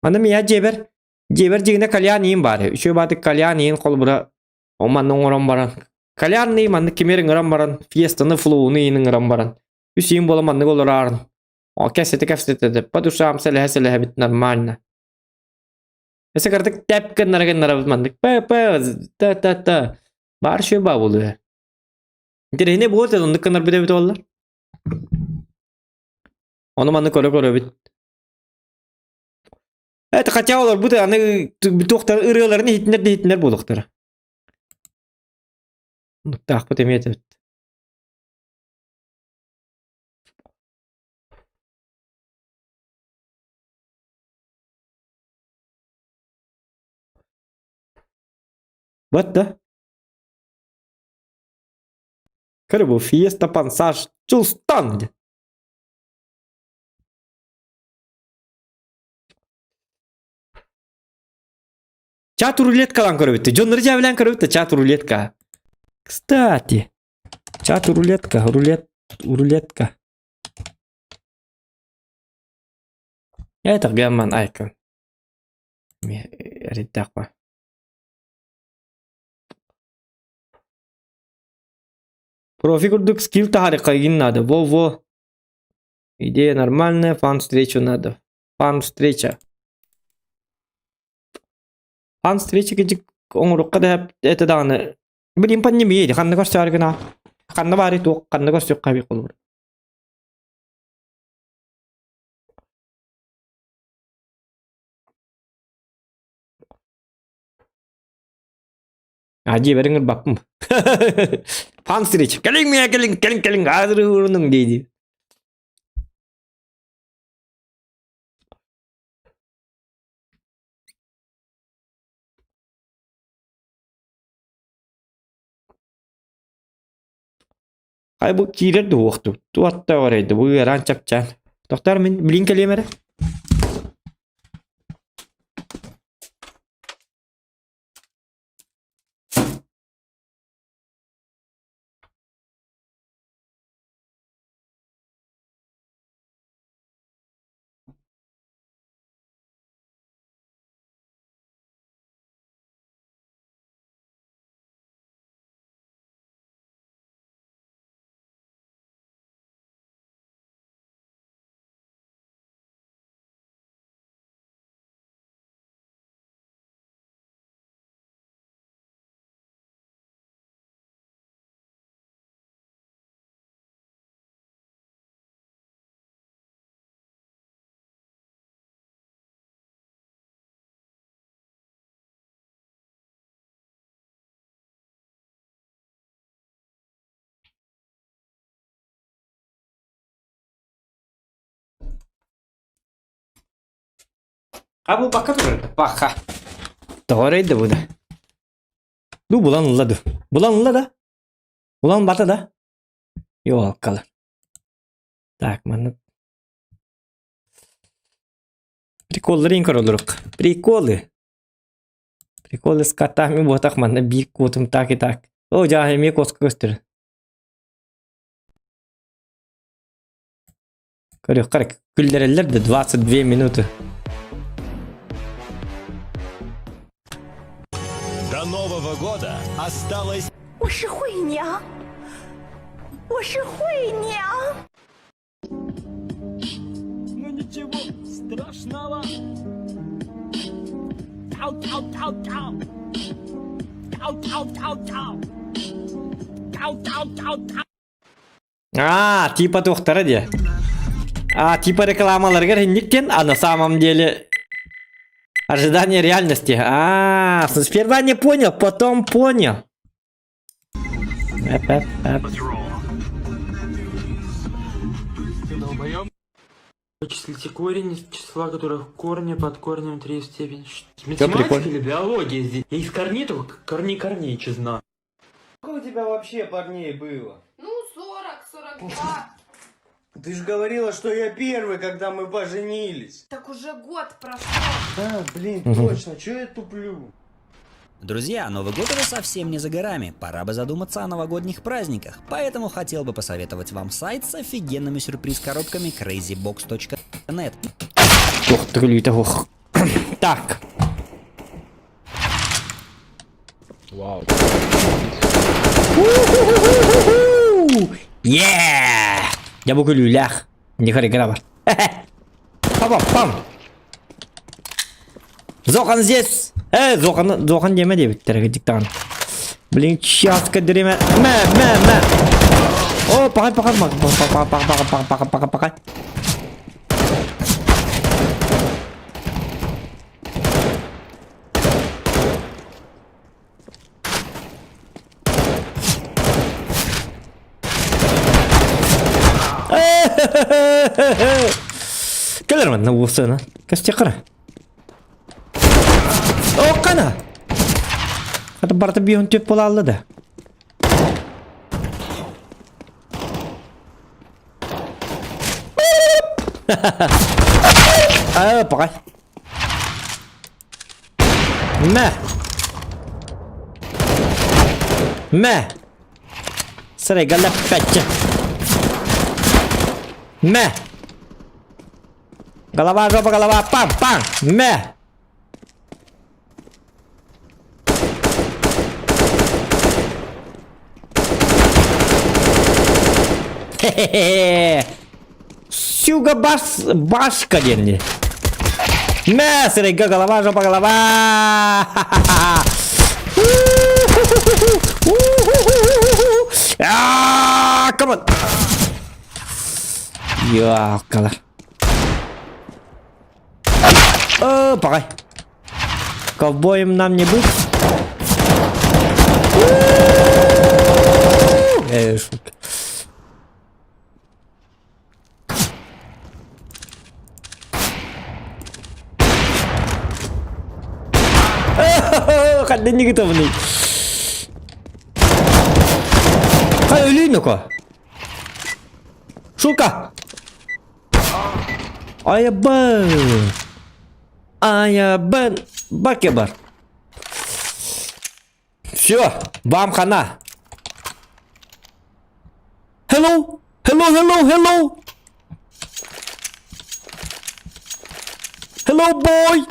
Аны мия дьиэбэр дьиэбэр дьиҥинэ кальян иин баар. Үчүгэй баатык кальян иин холобура манна оҥорон баран кальянный маннык кимиэр ыҥыран баран фиестаны флоуну иин ыҥыран баран үс иин буола маннык олороорун о кэпсэтэ кэпсэтэ по душам сэлэһэ сэлэһэбит нормально Эсэ кырдык тэп гыннара гыннарабыт маннык п п та та та баар шүө баа буолуо. Интэриэһинэй буолуо этэ оннук гынарбыт эбит буоллар. Ону маннык көрө көрөбүт. Это хотя олорбут аны туохтар ырыаларын иһитинэр да иһитинэр буолуохтара. Оннуктаахпыт эмиэ этэбит. Вот да. Короче, Фиеста Пансаж Чулстан. Чат рулеткалан көрөбүт. Дьоннору дьээбэлээн көрөбүт да чат рулетка. Кстати, чат рулетка, рулет, рулетка. Это гамман айкон. Эрэйдээх Профи курдук скилл таһаарыахха игин надо. Во-во. Идея нормальная, фан-встречу надо. Фан-встреча. Фан-встреча кидик оҥоруохха да это даҕаны Блин, пандемия ханна көрсөөр гына. Ханна баары туох ханна көрсүөххэ эбит холобур. А дьиэбэр ыҥырбаппын. Пан встреча. Кэлиҥ миэ кэлиҥ кэлиҥ кэлиҥ аадыры уурунуҥ дии-дии. Хай бу киирэр да уохтубут. Туотта оройду бу ыараан чапчаан. Тохтоор мин билин кэлиэм эрэ. А бу бакка турар. Бакка. Тоҕо да бу да. Ду булан ылла ду. Булан ылла да. Булан бата да. Ёлкалар. Так, манна Приколларын көрөлөрүк. Приколы. Приколы с котами буотах манна биир куотум так и так. О, дьаа эмиэ куоска көстөр. Көрүөххэ эрэ күллэрэллэр да 22 минуты. До Нового года осталось 我是惠娘，我是惠娘。страшного. Чау, чау, чау, чау. Чау, чау, чау, чау. Чау, чау, чау, чау. А, типа туохтара диye. А, типа рекламаларыгар инник диэн, а на самом деле ожидание реальности. А, сперва не понял, потом понял. Эп, эп, эп. Вычислите корень из числа, которое в корне под корнем 3 степень. Всё Математика прикольно. или биология здесь? Я из корней только корни корней честно. Сколько у тебя вообще парней было? Ну, 40, 42. Ты же говорила, что я первый, когда мы поженились. Так уже год прошел. Да, блин, Мгм. точно, чё я туплю? Друзья, Новый год уже совсем не за горами. Пора бы задуматься о новогодних праздниках. Поэтому хотел бы посоветовать вам сайт с офигенными сюрприз-коробками crazybox.net. Туох түгүлүүтэ ух. Так. Вау. Yeah! Я бу күлүүлээх. Не харигара бар. Пам пам. Зохан здесь. Э, Зохан, Зохан диэмэ диэбиттэр диктаан. Блин, часка диремэ. Мэ, мэ, мэ. О, пахай, пахай, пахай, пахай, пахай, пахай, пахай, пахай, пахай. Кэлэр манна уусана. Кастекара. Оккана. Хата барта бион төп буолаалла да. Аа, пахай. Мэ. Мэ. Сарай галаппачча. Мэ. Голова, жопа, голова, пам, пам, мэ. Хе-хе-хе. Сюга бас, башка диэн Мэ, сырайга голова, жопа, голова. Аа, come on. Ёккалар. О, пагай. Ковбоем нам не быть. Э, шутка. Ханна не готовный. Хай өлүүнөкө. Шука. Айабан. Айабан. Бакебар. Все, вам хана. Hello! Hello, hello, hello! Hello, boy!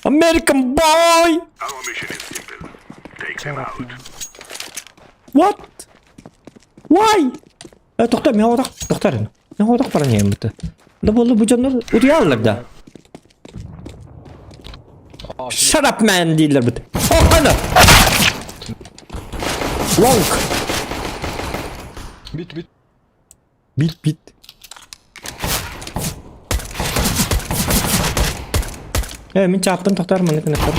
American boy! Our mission is simple. Take them out. What? Why? Э, тохтоо, мен отақ, тохтоор. Мен отақ баран юм бэ. Да болду бу дьоннор утуйаллар да. Shut up man дииллэр бит. О, кана! Long. Бит, бит. Бит, бит. Э, мин чааппын тохтоор маннык нехтар.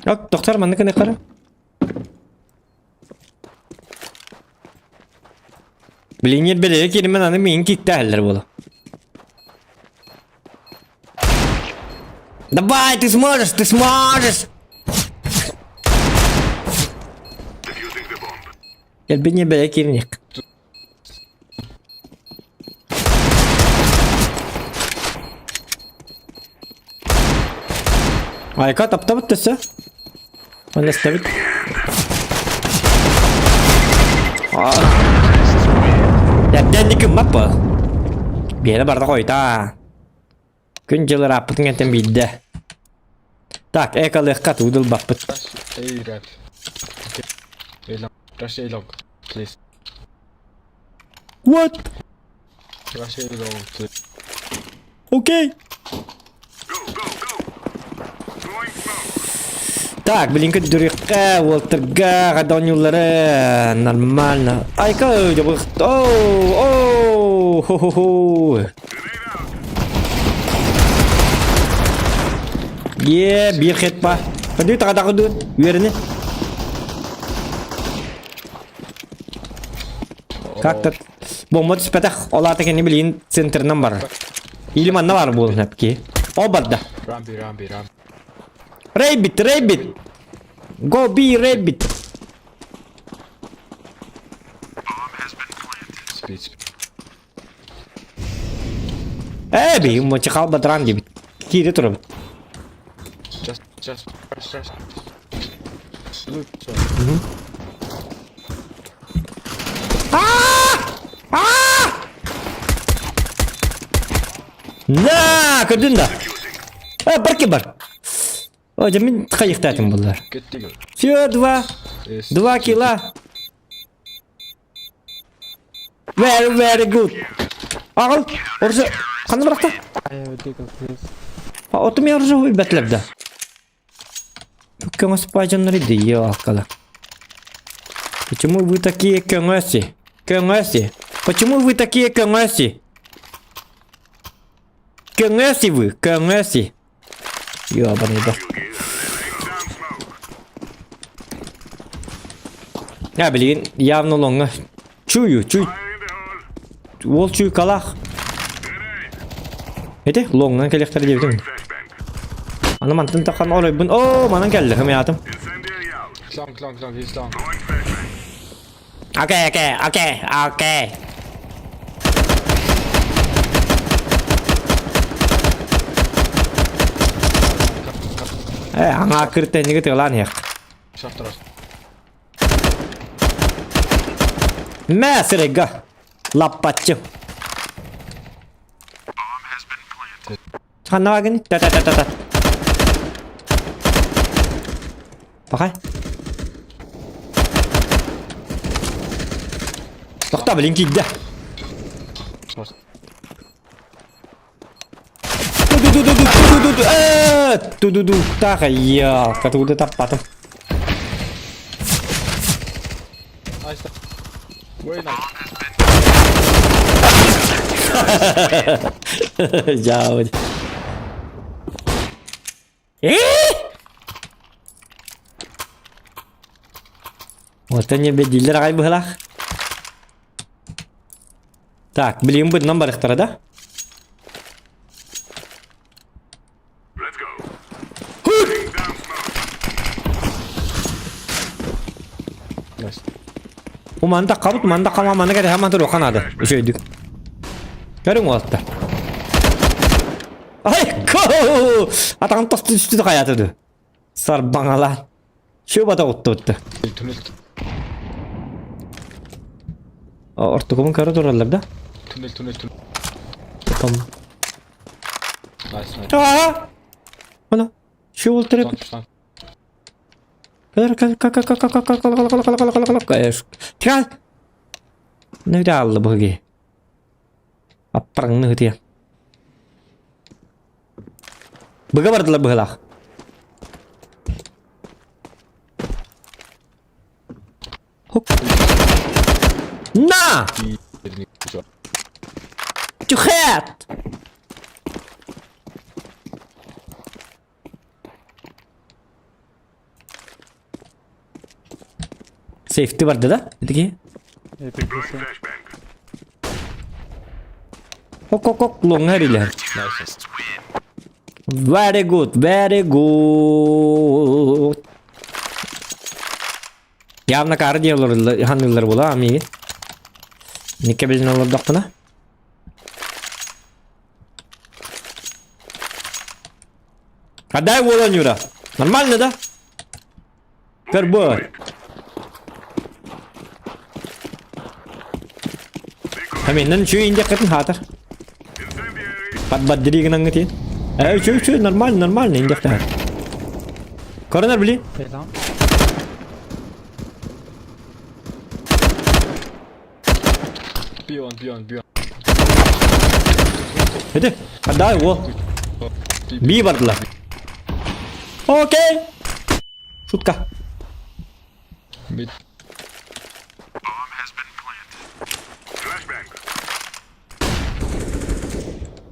Ок, тохтоор маннык нехтар. Блин, бэлиэ киримен аны миин киктээллэр буола. Давай, ты сможешь, ты сможешь! Кэлбине бэлиэ кириник. Айка таптабыт төсө. Оны ставит. Дэнники маппа. Биэрэ барда койта. Күн дьыл ырааппытын кэнтэн биирдэ. Так, экалыахха туудулбаппыт. A red. Okay. A long. Rush A long, please. What? Rush A long, please. Окей. Так, блин, көрдөрүөххэ, уолтарга гадонюлары нормально. Айка, оу, оу, хо-хо-хо. Е, биир хет па. Ходу тагада ходу, үөрені. Как-то бомба түспэтэх, ол аата кини билигин центрынан барар. Или манна бар буолун әпки. Ол барда. Rambi, Rambi, Rambi. Rabbit, rabbit. Go be rabbit. Speed, speed. Ээ, би мочи халбатран диэбит. Киирэ турабыт. Just, just, rush, rush. Blue, sorry. На, көрдүн да. Э, бар ки бар. О, дьэ мин хайыктаатым буллар. Get digger. Все, два. Yes. Два килла. Very, very good. Аҕал, орзу, ханна барахта? I have a digger, please. Отум орзу билбэтлэр да. Көҥөс паажаннары дии алкала. Почему вы такие көҥөси? Көҥөси? Почему вы такие көҥөси? Көҥөси вы, көҥөси. Ёбаный да. Я билигин явно лоҥҥа чую, чуй. Уол чуйкалаах. Ити лоҥҥа кэлиэхтэрэ диэбитим. Аны мантан тахан оройбун. Оо, манан кэллэ, хымыйаатым. Long, long, long, he's long. Окей, окей, окей, окей. Э, аңа кыртенниги тыгалаан иһэх. Short rush. Мэ, сырыга. Лаппаччы. Ханна гын? Та-та-та-та-та. Пахай. Тохта, блин, киирдэ. Short. Ту-ду-ду-ду-ду-ду-ду-ду. Э, ту-ду-ду. Так, я, катуды таппатым. Nice. Wait, nice. Дьаабыт. Э! Вот они бедилер аҕай быһылаах. Так, билигин быдынан барыхтара да? Nice. Уманда кабыт, манда кама, маны кэтэһэ маны туруохха наада. Үчүгэйдик. Көрүҥ уолаттар. Ай, ко! Атаҕын тосту түстү хайаата ду. Сарбаҥалаан. Чүө оттубутта. Туннель, Ортокубун көрө тураллар да? туннель, туннель, туннель. Потом. Nice, nice. Аа! Ана. Чүө ол Long, long. Кэл кэл кэл кэл кэл кэл кэл кэл кэл кэл кэл кэл кэл Тигал! Нөйдө алла быһыги. Аппараңны хытыйа. Быга бардылар быһылаах. Хоп. На! Түхэт! Сейфти барда да? Итики? Я переключил. Хок хок хок лоҥҥа эрилэр. Nice. Very good, very good. Явно кары диэллэр ханныыллар була амиги. Никке билин олордохпуна. Отдай уола Нюра. Нормально, да? Көрбөт. Хаминнан үчүгэй индиэххитин хаатар. Подбодригынан гытын. Э, үчүгэй, үчүгэй, нормально, нормально индиэхтээх. Коронер били. Пион, пион, пион. Иди, отдай его. Би бардылар. Окей. Шутка. Бит.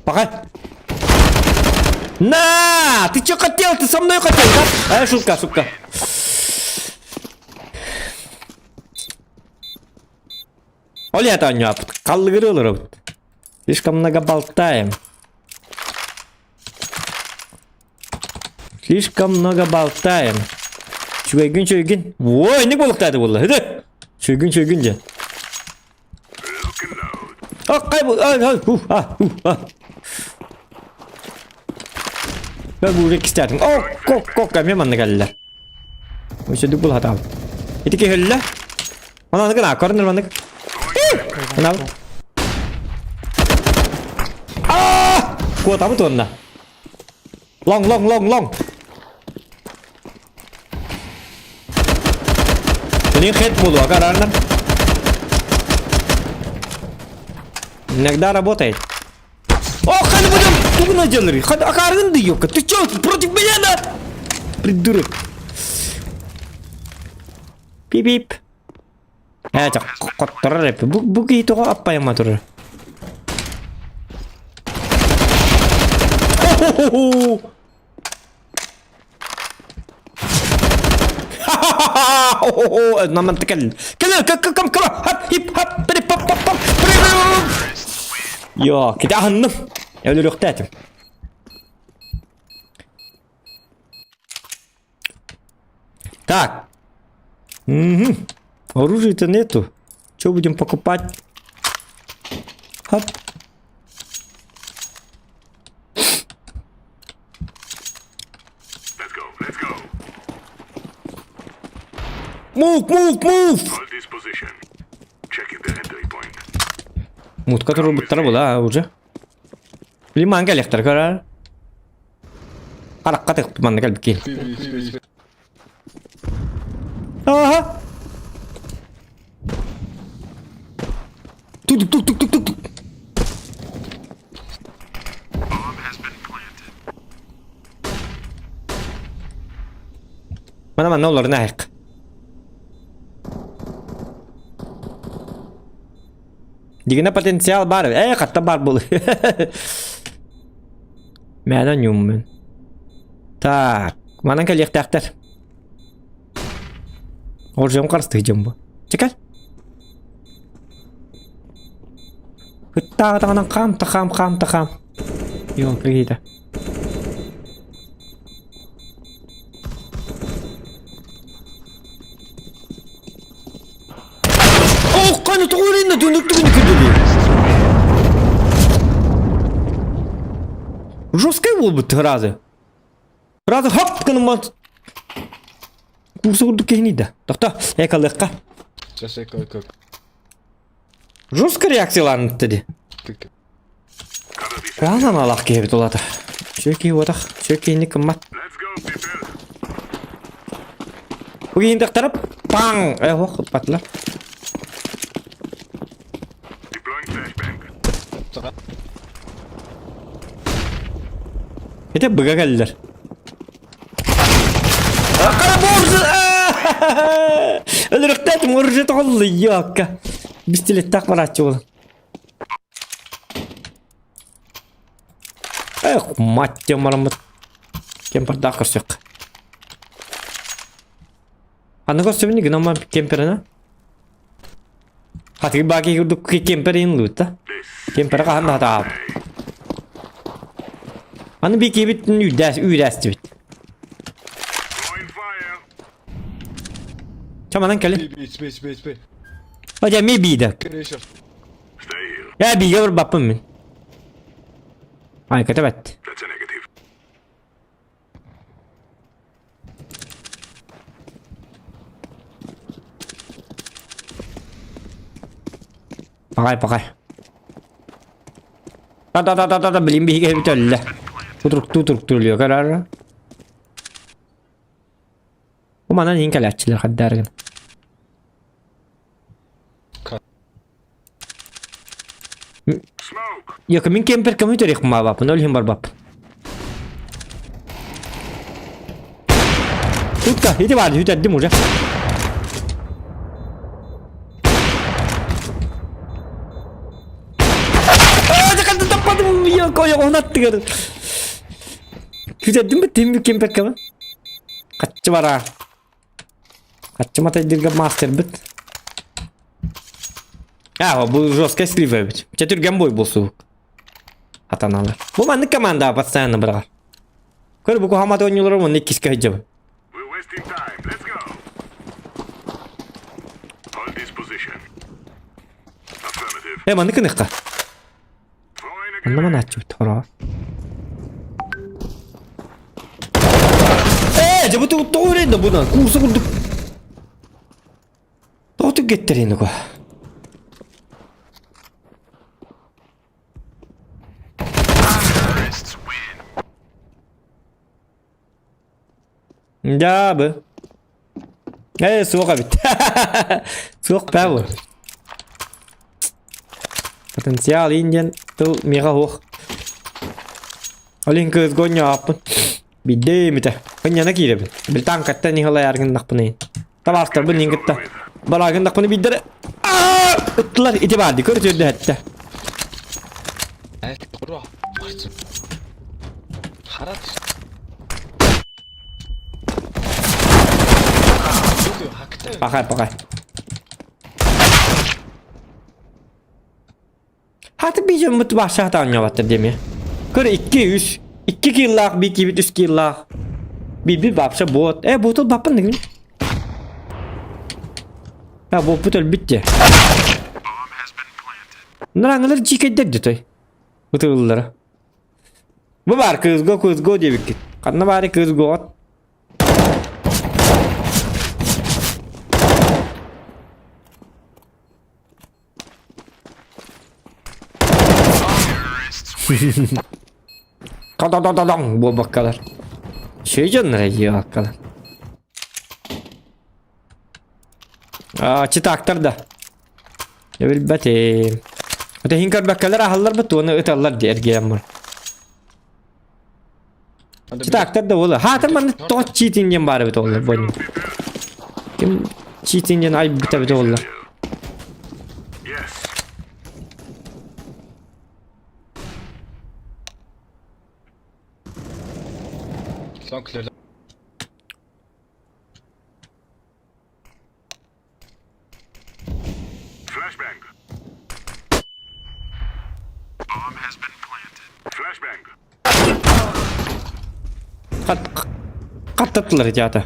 Пока. На! Ты что хотел? Ты со мной хотел, да? Э, шутка, шутка. Ол это оонньооппут. Халлыгыры олоробут. Слишком много болтаем. Слишком много болтаем. Чүгэйгин чүгэйгин. Ой, не буолуктааты буолла. Хыды. Чүгэйгин чүгэйгин дьэ. Аккай бу. Ай, ай, ух, а, ух, а. Ben bu иккистээтим. О, кок, кок, эмиэ манна кэллилэр. Өсөдүк бул хатаабыт. Ити киһи Маннык гына, корнер маннык. Анал. А! Куотабыт уонна. Long, long, long, long. Блин, хет буолуо, карарнар. Иногда работает. О, ханы будем тугу наделали. Хады акаргын да ёпка. Ты чё, против меня, да? Придурок. Пип-пип. Ээ, хотторор эппи. Бу, бу киһи тоҕо аппайыма турар? Хо-хо-хо-хо! Ха-ха-ха! Наман кэл. Кэл, кэл, кэл, кэл, хап, хип, хап, при, пап, пап, пап, Йоо, кити аһынным. Өлөрүөхтээтим. Так. Угу. Оружия-то нету. Что будем покупать? Хоп. Let's go, let's go. Move, move, move! Hold this position. Checking the entry point. Мутка турбуттара була уже. Лиман кэлиэхтэр көрөр. Харахха тыкпыт манна кэлбит киһи. Ага. Тук тук тук тук тук тук. Мана манна олорун аһык. Дигинэ потенциал бар. Э, хатта бар был. Мээнэ ньуммун. Так, манан кэлиэхтээхтэр. Оржом харыстыы дьон бу. Чекай. Ыттааҕытаҕынан хаам та хаам хаам та хаам. Ёлка киһитэ. Ох, қаны тоғырынна түндік түгін күділі. Жесткий буолбут разы. Разы хоп гынан курса курдук киһини да. Тохто, экалыахха. Сейчас я как Жесткая реакцияларын деді. Каанан алах киһи улата. Үчүгэй киһи буотах, үчүгэй киһини кыммат. Бу киһини тахтарып, паң! Э, ох, ыппатылар. Ити быга кэллэр. Акара борзы! Өлөрөхтөөтүм оружие тоҕоллу йоокка. Пистолеттаах барааччы буолан. Эх, мать тем бараммыт. Кемпердаах көрсүөххэ. Аны көрсөбүн гынан кемперина. Хатыгы баки курдук кемпер иин луутта. Кемпер хаһан да хатаап. Аны бикибит үүдээс үүдээстибит. Чаманан кэлин. Бей, бей, бей, бей. Ожа ми биида. Я биигэ барбаппын мин. Ай, кэтэбэт. Пакай, пакай. Та-та-та-та-та, блин, биһиги эбит өллө. Тутуруктуу туруктуу өлүө көрөр. манан иһин кэлээччилэр хардаарыгын. Йока мин кемпер көмүтөр их маабаппын, ол иһин барбаппын. Утка, ити баар, үтэрдим уже. Таппадым, йока, ойоҕун аттыгар. Күтэрдим бит, кемпер кема. Хаччы бара. Хаччы матайдырга мастербит. А, бу жесткая слива эбит. Чэ түргэн бой болсук. Атаналар. Бу маннык команда постоянно быраҕар. Көр бу кухамат оонньууларым онно иккискэ сылдьабын. Э, маннык гыныхха. Онно манааччыбыт хороҕор. Ээ, дьэ бу тоҕо үрэн да бунан курса курдук. Тоҕо түргэттэрин уга. Дьаабы. Ээ, суох эбит. Суох баа бу. Потенциал иин диэн тыл миэхэ суох. Ол иһин кыысга оонньооппун. Биирдэ эмитэ. Кынньана киирэбин. Били танкаттан иһэ ылайааргыннахпына. Табаастарбын иин кытта. Бараагыннахпына биирдэрэ Аа! Ыттылар ити баар дии көр үтүөрдэһэттэ. Харат. Пахай, пахай. Хаты бижеммит башата оонньообаттар диэми. Көр 2 3 2 киллаах би киибит 3 киллаах. Биби вообще бот. Э ботул баппын дегин. А боппут өлбүт де. Ныраңылар жикейдер детой. Ытыллара. Бу бар кызго кызго диэбиккит. Ханна баары кызго Та-да-да-да-даҥ буолбаккалар. Үчүгэй дьоннор айыаккалар. Аа, читактар да. Билбэтим. Ата иһин көрбөккөлөр аһаллар бу туону ыталлар дии эргийэн бар. Читактар да буола. Хаатыр манна тоҕо читин диэн баар эбит оллар бу. Ким читин диэн айбыт эбит оллар. Хаттаттылар ити ата.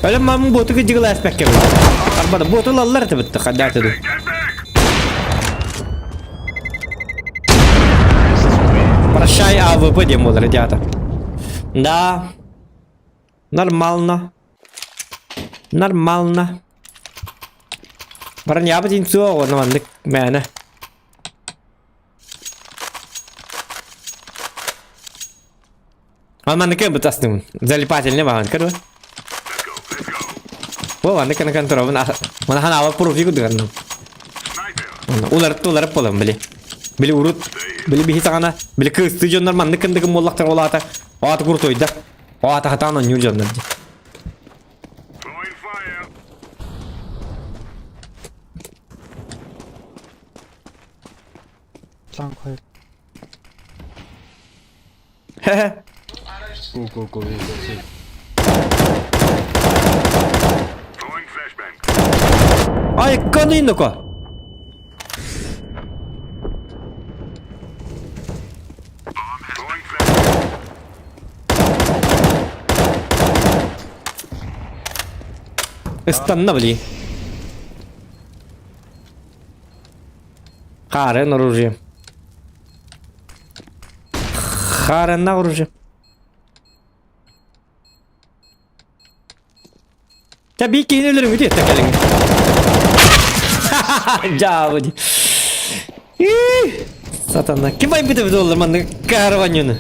Өлөм мамын боту кыдьыгыла эспэккэ Арбада боту ылаллар этэ бытты хаддааты ду. Прощай АВП диэн буолар ити аата. Да. Нормально. Нормально. Бронябыт инсуо уонна маннык мээнэ. А маннык бытастым. Залипательный баҕан көрө. Бу маннык кана контролун мана ханаава профи кудуганным. Уларытты уларып болам били. Били урут били биһи саҕана били кыысты дьоннор маннык кындыгын буоллахтар олаата. Оата куртуйда. Оата хатаан онньуур дьоннор дии. Хе-хе. Go go go. Ай, канынока. Ыстанна, блин. Хаарыан оружие. Хаарыаннаах оружие. Та биир киһини өлөрүм үтүө кэлиҥ. Дьаабы. Сатана. Ким айбыта бит оллар маннык караваньыны?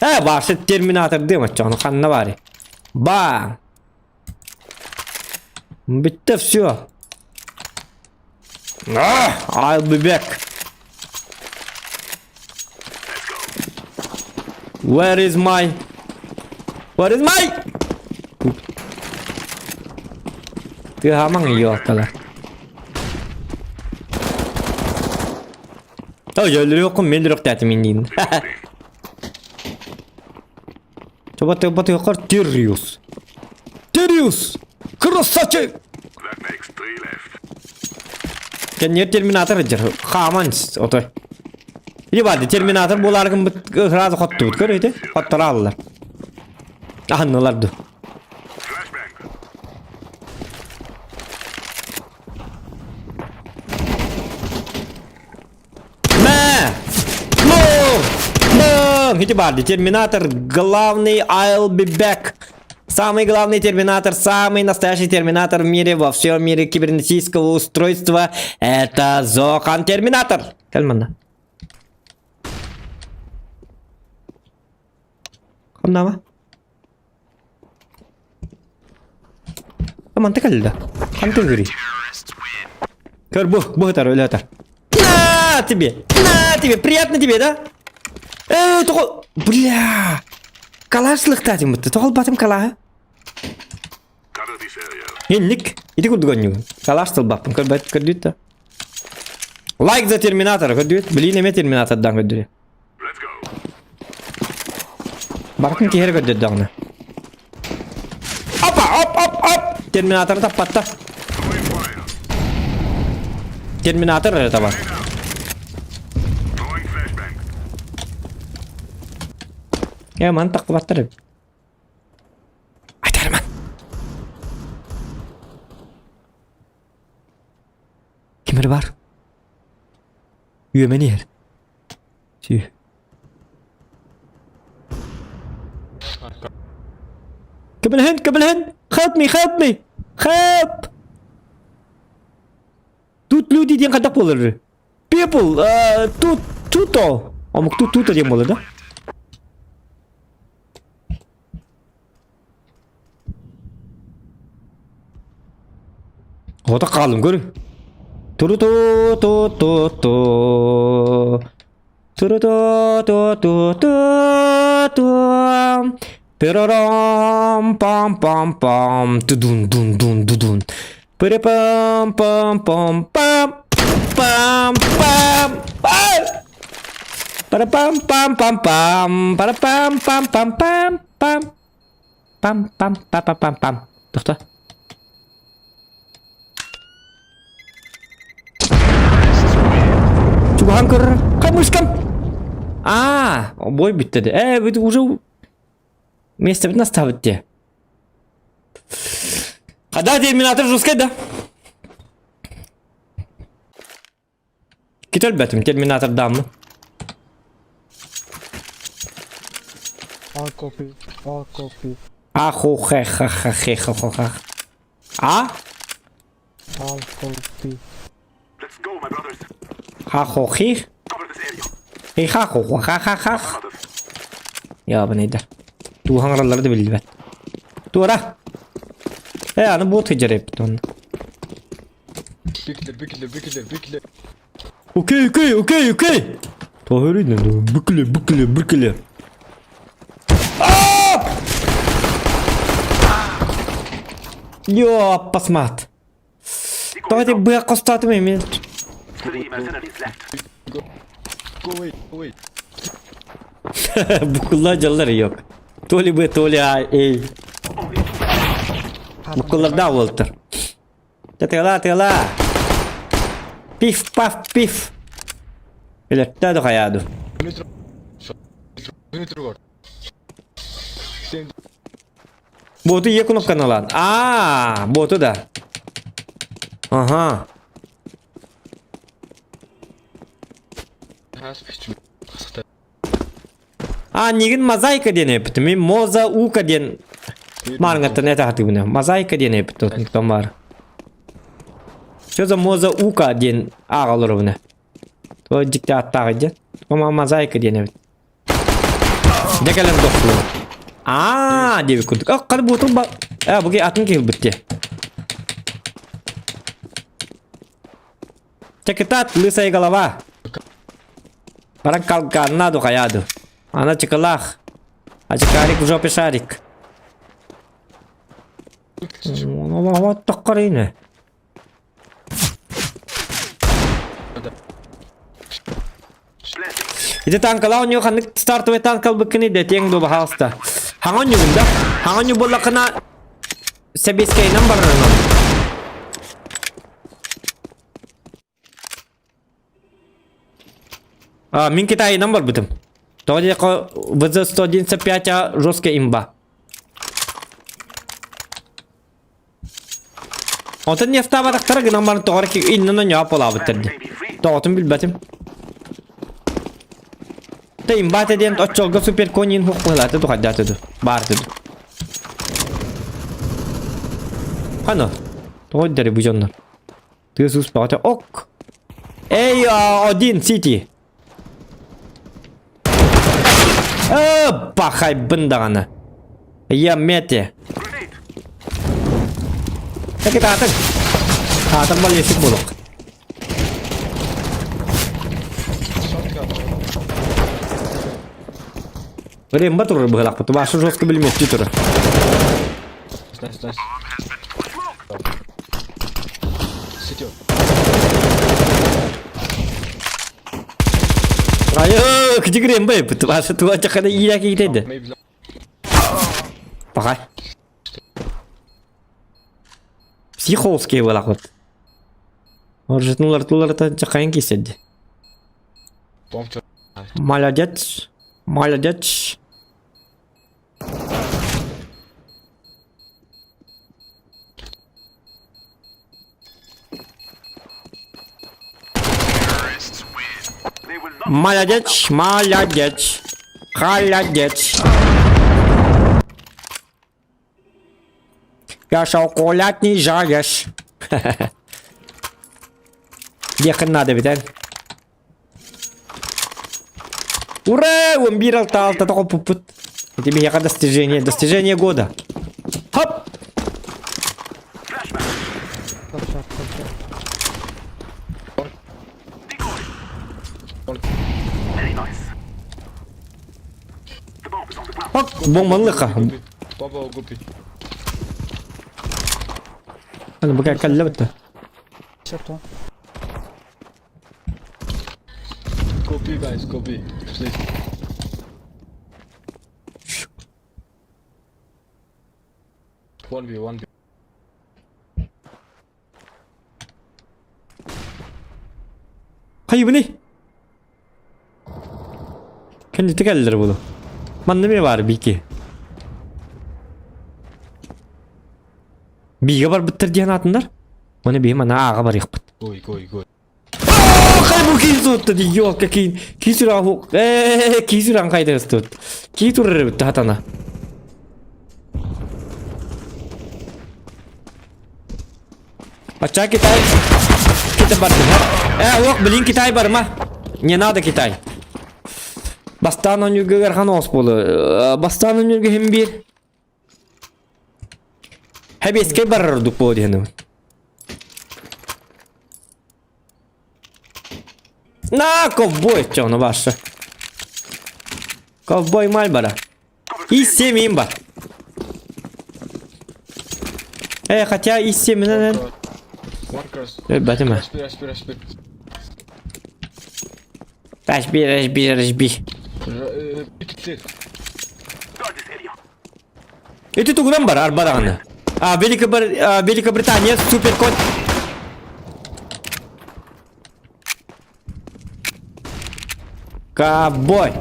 Э, баарсы терминатор дым оччоҕуна ханна баарый? Баан. Бүттэ все. I'll be back. Where is my Where is my Тыаһаамаҥ ёлкалар. Ой, өлөрүөххүн мен өлөрүөхтээтим инниин. Чоба-тыба-тыахар Тириус. Тириус! Красавчик! Кэнниэр терминатор дьэр. Хааман отой. Или барды терминатор буолааргын быт сразу хоттубут көр ити. Хотторааллар. Аһыннылар ду. Мэ! Ну! Ну! Ити барды терминатор главный I'll be back. Самый главный терминатор, самый настоящий терминатор в мире, во всем мире кибернетического устройства это Зохан Терминатор. Кэлманна. Ханнама. Манта кэллэ. Хантан көрүй. Көр бу, бу ытар, өлө ытар. На тебе! На тебе! Приятно тебе, да? Э, тоҕо... Бля! Калаш лыхтаатым бытты. Тоҕол батым калаһы. Инник. Ити курдук онньугун. Калаш тылбаппын көрбөт көрдүүт да. Лайк за терминатора көрдүүт. Блин эмэ терминатордан көрдүрү. Барытын киһи эрэ көрдөрдөҕүнэ. Опа, оп, оп, оп! Терминаторы таппатта. Терминатор эрэ табар. Э, маны тахтыбаттар эбит. Айтарман. Ким эрэ бар? Үөмэн иһэр. Сүү. Көмөлөһүн, көмөлөһүн! Help me, help me! Help! Тут люди диэн хайдах буолар? People, uh, тут, туто. Омук тут туто диэн буолар да? Ото хаалым көр. Туру-ту-ту-ту-ту. Туру-ту-ту-ту-ту-ту. Пирором пам пам пам тудун дун дун дудун. Пыры-пам пам пам пам пам пам пам. Пара-пам пам пам пам пара-пам пам пам пам пам пам пам па па пам пам. Тохто. Чугаһан көрөр. Камышкам. А, бой бүттэ де. Э, вы уже место наставить те. Когда терминатор жесткий, да? Кит өлбөтүм, терминатордааммын. А копи, а копи. А хо хе ха ха хе ха хо ха. А? А копи. Ха хо хи. Хи ха хо хо ха ха ха. Ябынайдар. Туу хаҥараллара да биллибэт. Туора. Э, аны буот сылдьар эбит онно. Бикилер, бикилер, бикилер, бикилер. Окей, окей, окей, окей. Тоһөрүнэн бүкүлэ, бүкүлэ, бүкүлэ. Йоо, пасмат. Давайте быа хостоотум эмиэ. Go away, go away. Букулла дьаллар yok. То ли Б, то ли А, эй. Букулларда буолтар. Тыала, тыала. Пиф, паф, пиф. Өлөртөө да хайаду. Боту е кнопканы ылан. А, боту да. Ага. А, нигин мозаика диэн эппитим. Мин моза ука диэн маарыҥаттан этэ хатыыбына. Мозаика диэн эппит тон баар. Что за моза ука диэн ааҕалар То дьикти ааттаах диэн. Ома мозаика диэн эбит. Дьэ кэлэн тохтуу. Аа диэбит курдук. Ах, хары буутун ба... Э, бу атын киһи ылбыт дии. Чекитат, лысая голова. Баран калганна ду хаяду. Ана чыкылах. Ачыкарик в жопе шарик. Вот токкарыны. Ити танкалаа оонньуу ханнык стартовый танк ылбыккыный дэтиэҥ дуо баһаалыста. Хаҥа оонньуугун да? Хаҥа оонньуу буоллаххына сэбиэскэйинэн барарынан. А, мин Китайынан барбытым. Тоҕо диэххэ ВЗ-195 жесткая имба. Онтон нефтаабатахтара гынан баран тоҕо эрэ иннин онньоҕо буолаабыттар дии. Тоҕотун билбэтим. Тэ имбаата диэн оччолго суперконин хух быһылаата тухайдаата ду. Баар ду. Хана. Тоҕо дери бу дьоннор. Тыас уус баҕата ок. Эй, один сити. Э, бахайбын даҕаны. Я мете. Так это атын. Атын балесик болук. Время турар быһылаахпыт. Ваша жестко билиметтии турар. Nice, nice. Ситё. Айы, кичигирен бай, ваша туа чакана ияки китеди. Пахай. Психовский балахот. Оржытнулар тулар чакайын киседи. Молодец. Молодец. Молодец, молодец. Холодец. Я шоколад не жалешь. Диэххин наада эбит Ура! 11 алта алта хоппуппут. Ити биһиэхэ достижение, достижение года. Хоп! Хоп! Бомбанлыха. Баба гупи. Аны бу кэллэ бытта. Go B guys, go B, please. One B, one B. Хайыбыный? Кэннити кэллэр буолу. Манна эмиэ баар бики. Биигэ барбыттар диэн аатыннар. Оны биһи мана ааҕа барыахпыт. Гой, гой, гой. Хай бу киһи суутта дии ёлка киин кии сүрэҕэ ээ кии сүрэҕин хайда ыстыбыт. Кии турар эбит хатана. Ача Китай Китай барды. Э, ох, блин, Китай барма. Не надо Китай. Бастаан онюгер хан ос болу. Бастаан онюгер хим бир. Хэбиэскэй барар ордук буолуо диэн На, ковбой, чоно ваша. Ковбой Мальборо. И 7 имба. Э, хотя и 7, наверное. Э, батима. Рашби, рашби, рашби. Ити тугунан бар, арба даҕаны. А, Великобр... а, Великобритания суперкот. Ковбой.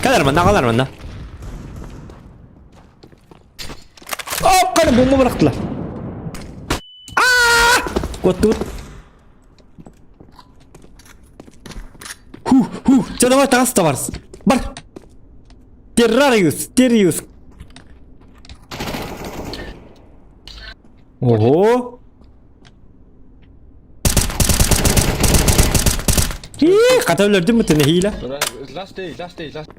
Кэлэр манна, аҕалар манна. Оп, қара бомба бырахтылар. Аа! Куоттубут. Ху, ху. Че, давай таҕыс да барс. Бар. Террариус, Терриус. Ого. Ии, хата өлөрдүм бутын хиилэ. Last day, last day, last.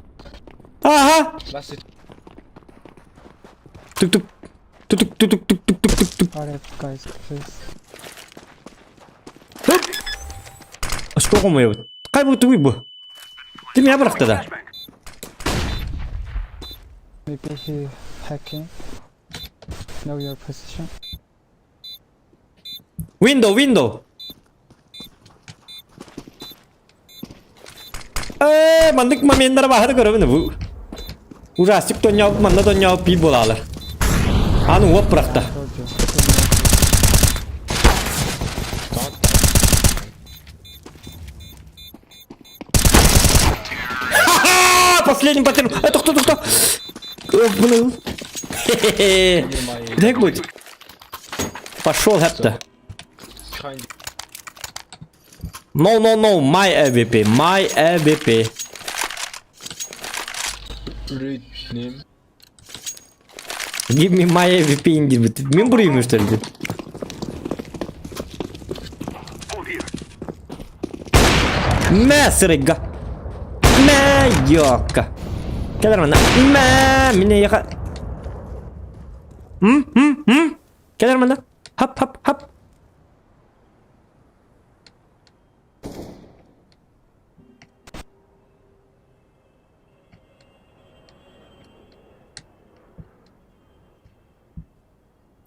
Ага. Last day. Тук тук. Тук тук тук тук тук тук тук тук. Alright, guys, please. Очко хомуйабыт. Хай бу тугуй бу? Ким я бырахта да? Maybe he hacking. Know your position. Window, window. Ээ, маннык моменттар баһары көрөбүн бу. Ужастик тонньообут манна тонньообут биир буолаалар. Аны уоп бырахта. Ха-ха! Последний паттерн. Э, тохто, тохто. Блин. Хе-хе-хе. Дай будет. Пошел, хепта. No, no, no, my AWP, my AWP. Read name. Give me my AWP диэбит. Мин буруйум что ли? Мэ, сырыга. Мэ, ёка. Кэлэр манна. Мэ, мине яха. М, м, м. Кэлэр манна. Хап, хап, хап.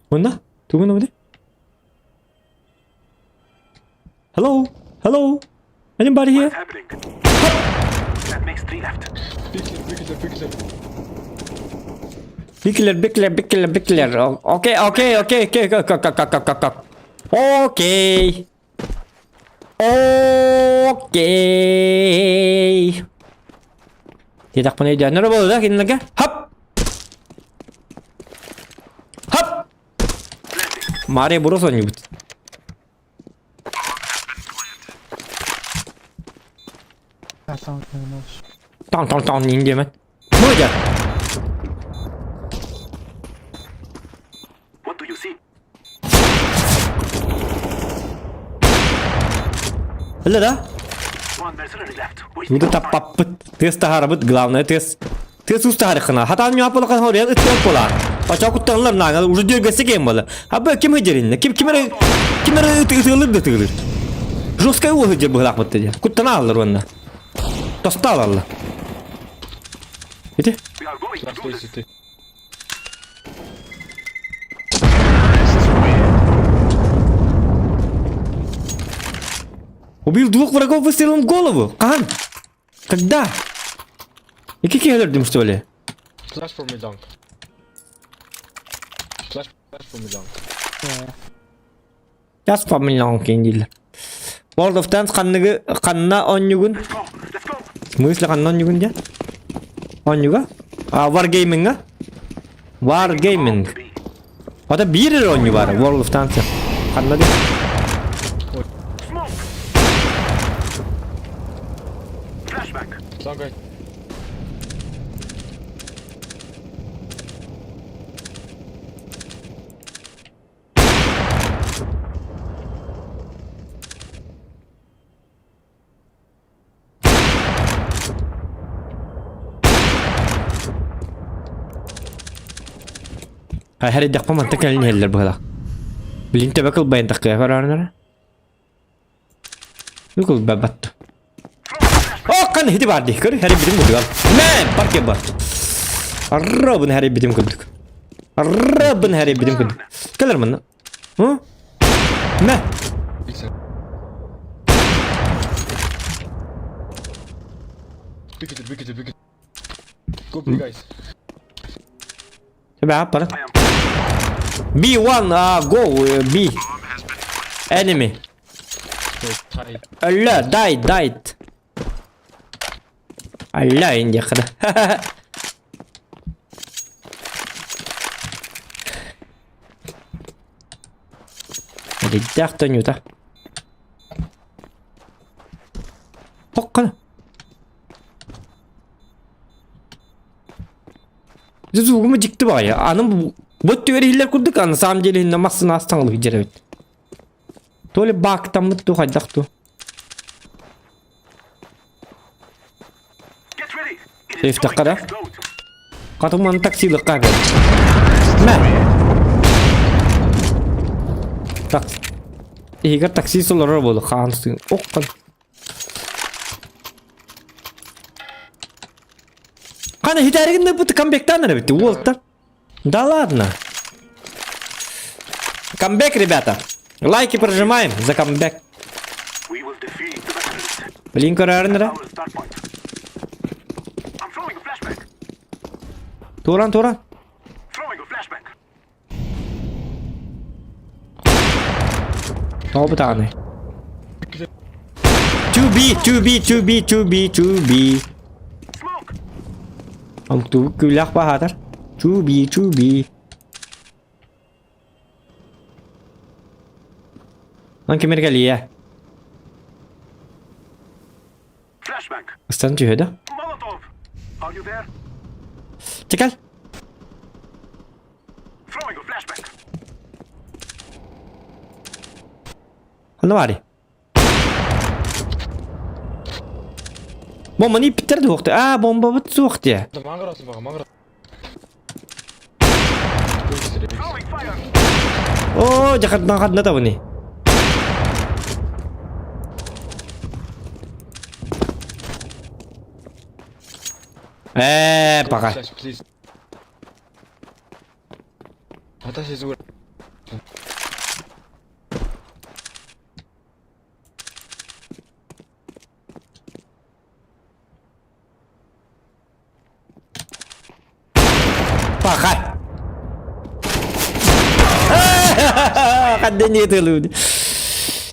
Уонна? Тугун омуды? Hello? Hello? Anybody here? That makes three left. Big killer, big killer, big killer. Бикилер, бикилер, бикилер, бикилер. Окей, окей, окей, окей, окей, окей, окей, окей. Окей. Диэтэхпинэ өйдөөннөр буолла да кинилэргэ. Хап! Хап! Мария Бурос оонньуубут. Таң таң таң нин диэмэн. Модя! What do you see? Ылла да? One mercenary left. Тугу таппаппыт. Тыас таһаарабыт, главное тыас. Тыас уус таһаарыххына. Хатаан ньуаппалахан хоруйан ыттыах буолаар. Очоо куттаналлар нааңал уже дьүөргэсэ киэн буола. Аба ким ыдьэриннэ? Ким ким эрэ ким эрэ ытыылыр да ытыылыр. Жесткай уол ыдьэр быһылаахпыт дии. Куттана аллар уонна. Тоста алаллар. Ити? Last day city. Убил двух врагов выстрелом в голову. Кахан? Когда? Ики киһи что ли? Flash for me long. Flash, flash for me long. Just for me long дииллэр. World of Tanks ханныгы ханна оонньугун? В смысле ханна оонньугун диэн? Оонньуга? А, Wargaming-а? Wargaming. Ата биир эрэ оонньуу баар World of Tanks. Ханна диэн? Long guy. Хэрэйдэхпэ манта кэлин иһэллэр быһыылаах. Билин төбө кылбайан таххыа көрөөрүнэрэ. Кылбайбат. О, кан хити бар дии. Көр, хэрийбитим курдук. Мэн, парке бар. Аррабын хэрийбитим курдук. Аррабын хэрийбитим курдук. Кэлэр манна. Hı? Мэ. Big killer, big killer, big killer. Go B guys. Төбө аппара. B1, uh, go, B. Enemy. Wait, hi. Өллө, died, died. Алла индиэххэ да. Эрэйдээх тонньута. Хоккана. Звугума дьикти баҕайы. Аны бу өттүгэр иһиллэр курдук, а на самом деле иһиннэ массыына астаҥалыы сылдьар эбит. То ли баактаммыт дуу, хайдах дуу. Ифтахха да? Хатымманы таксилыкка кэл. Мэ! Так. Иһигэр таксист олорор буолу хаан сыын. Оххан. Хана хитәригин да бут камбэктан эрэ битти уолта. Да ладно. Камбэк, ребята. Лайки прожимаем за камбэк. Блин, көрөрүн эрэ. Туран, туран. Тоҕо бытааный? 2B, 2B, 2B, 2B, 2B. Омуктуубут күүлээх баһаатар. 2B, 2B. Ан кимер кэлиэ? Ыстан түһэ да? Чекал. Ханна баарый? Бомбаны иппиттэр дуохты. Аа, бомбабыт суох диэ. Оо, дьахардан ханна табыны? Ээ, пока. Паха! Хадден етілуді.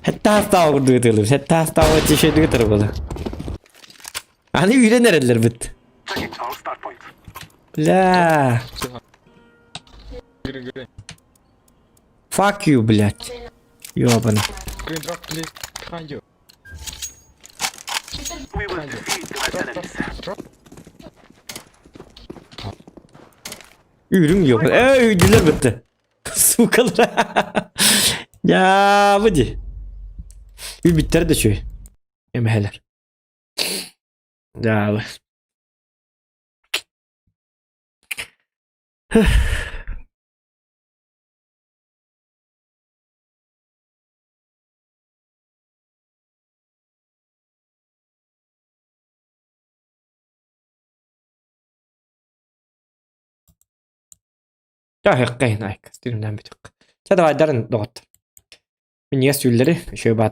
Хәтта астауы курдук ытылыр. Хәтта астауы чешедүгө тырбылы. Аны үйрен эреллер бит. Бля. Fuck you, блядь. Ёбаный. Green drop, please. Behind you. Behind you. Drop, drop, drop. Үрүҥ yok. Ээ, үйдүлэр бытты. Сукалар. Дьаабы ди. Үйбүттэр да үчүгэй. Эмэһэлэр. Дьаабы. Чэ, давай дарын доҕоттор. Минньигэс түүллэри, үчүгэй баатык.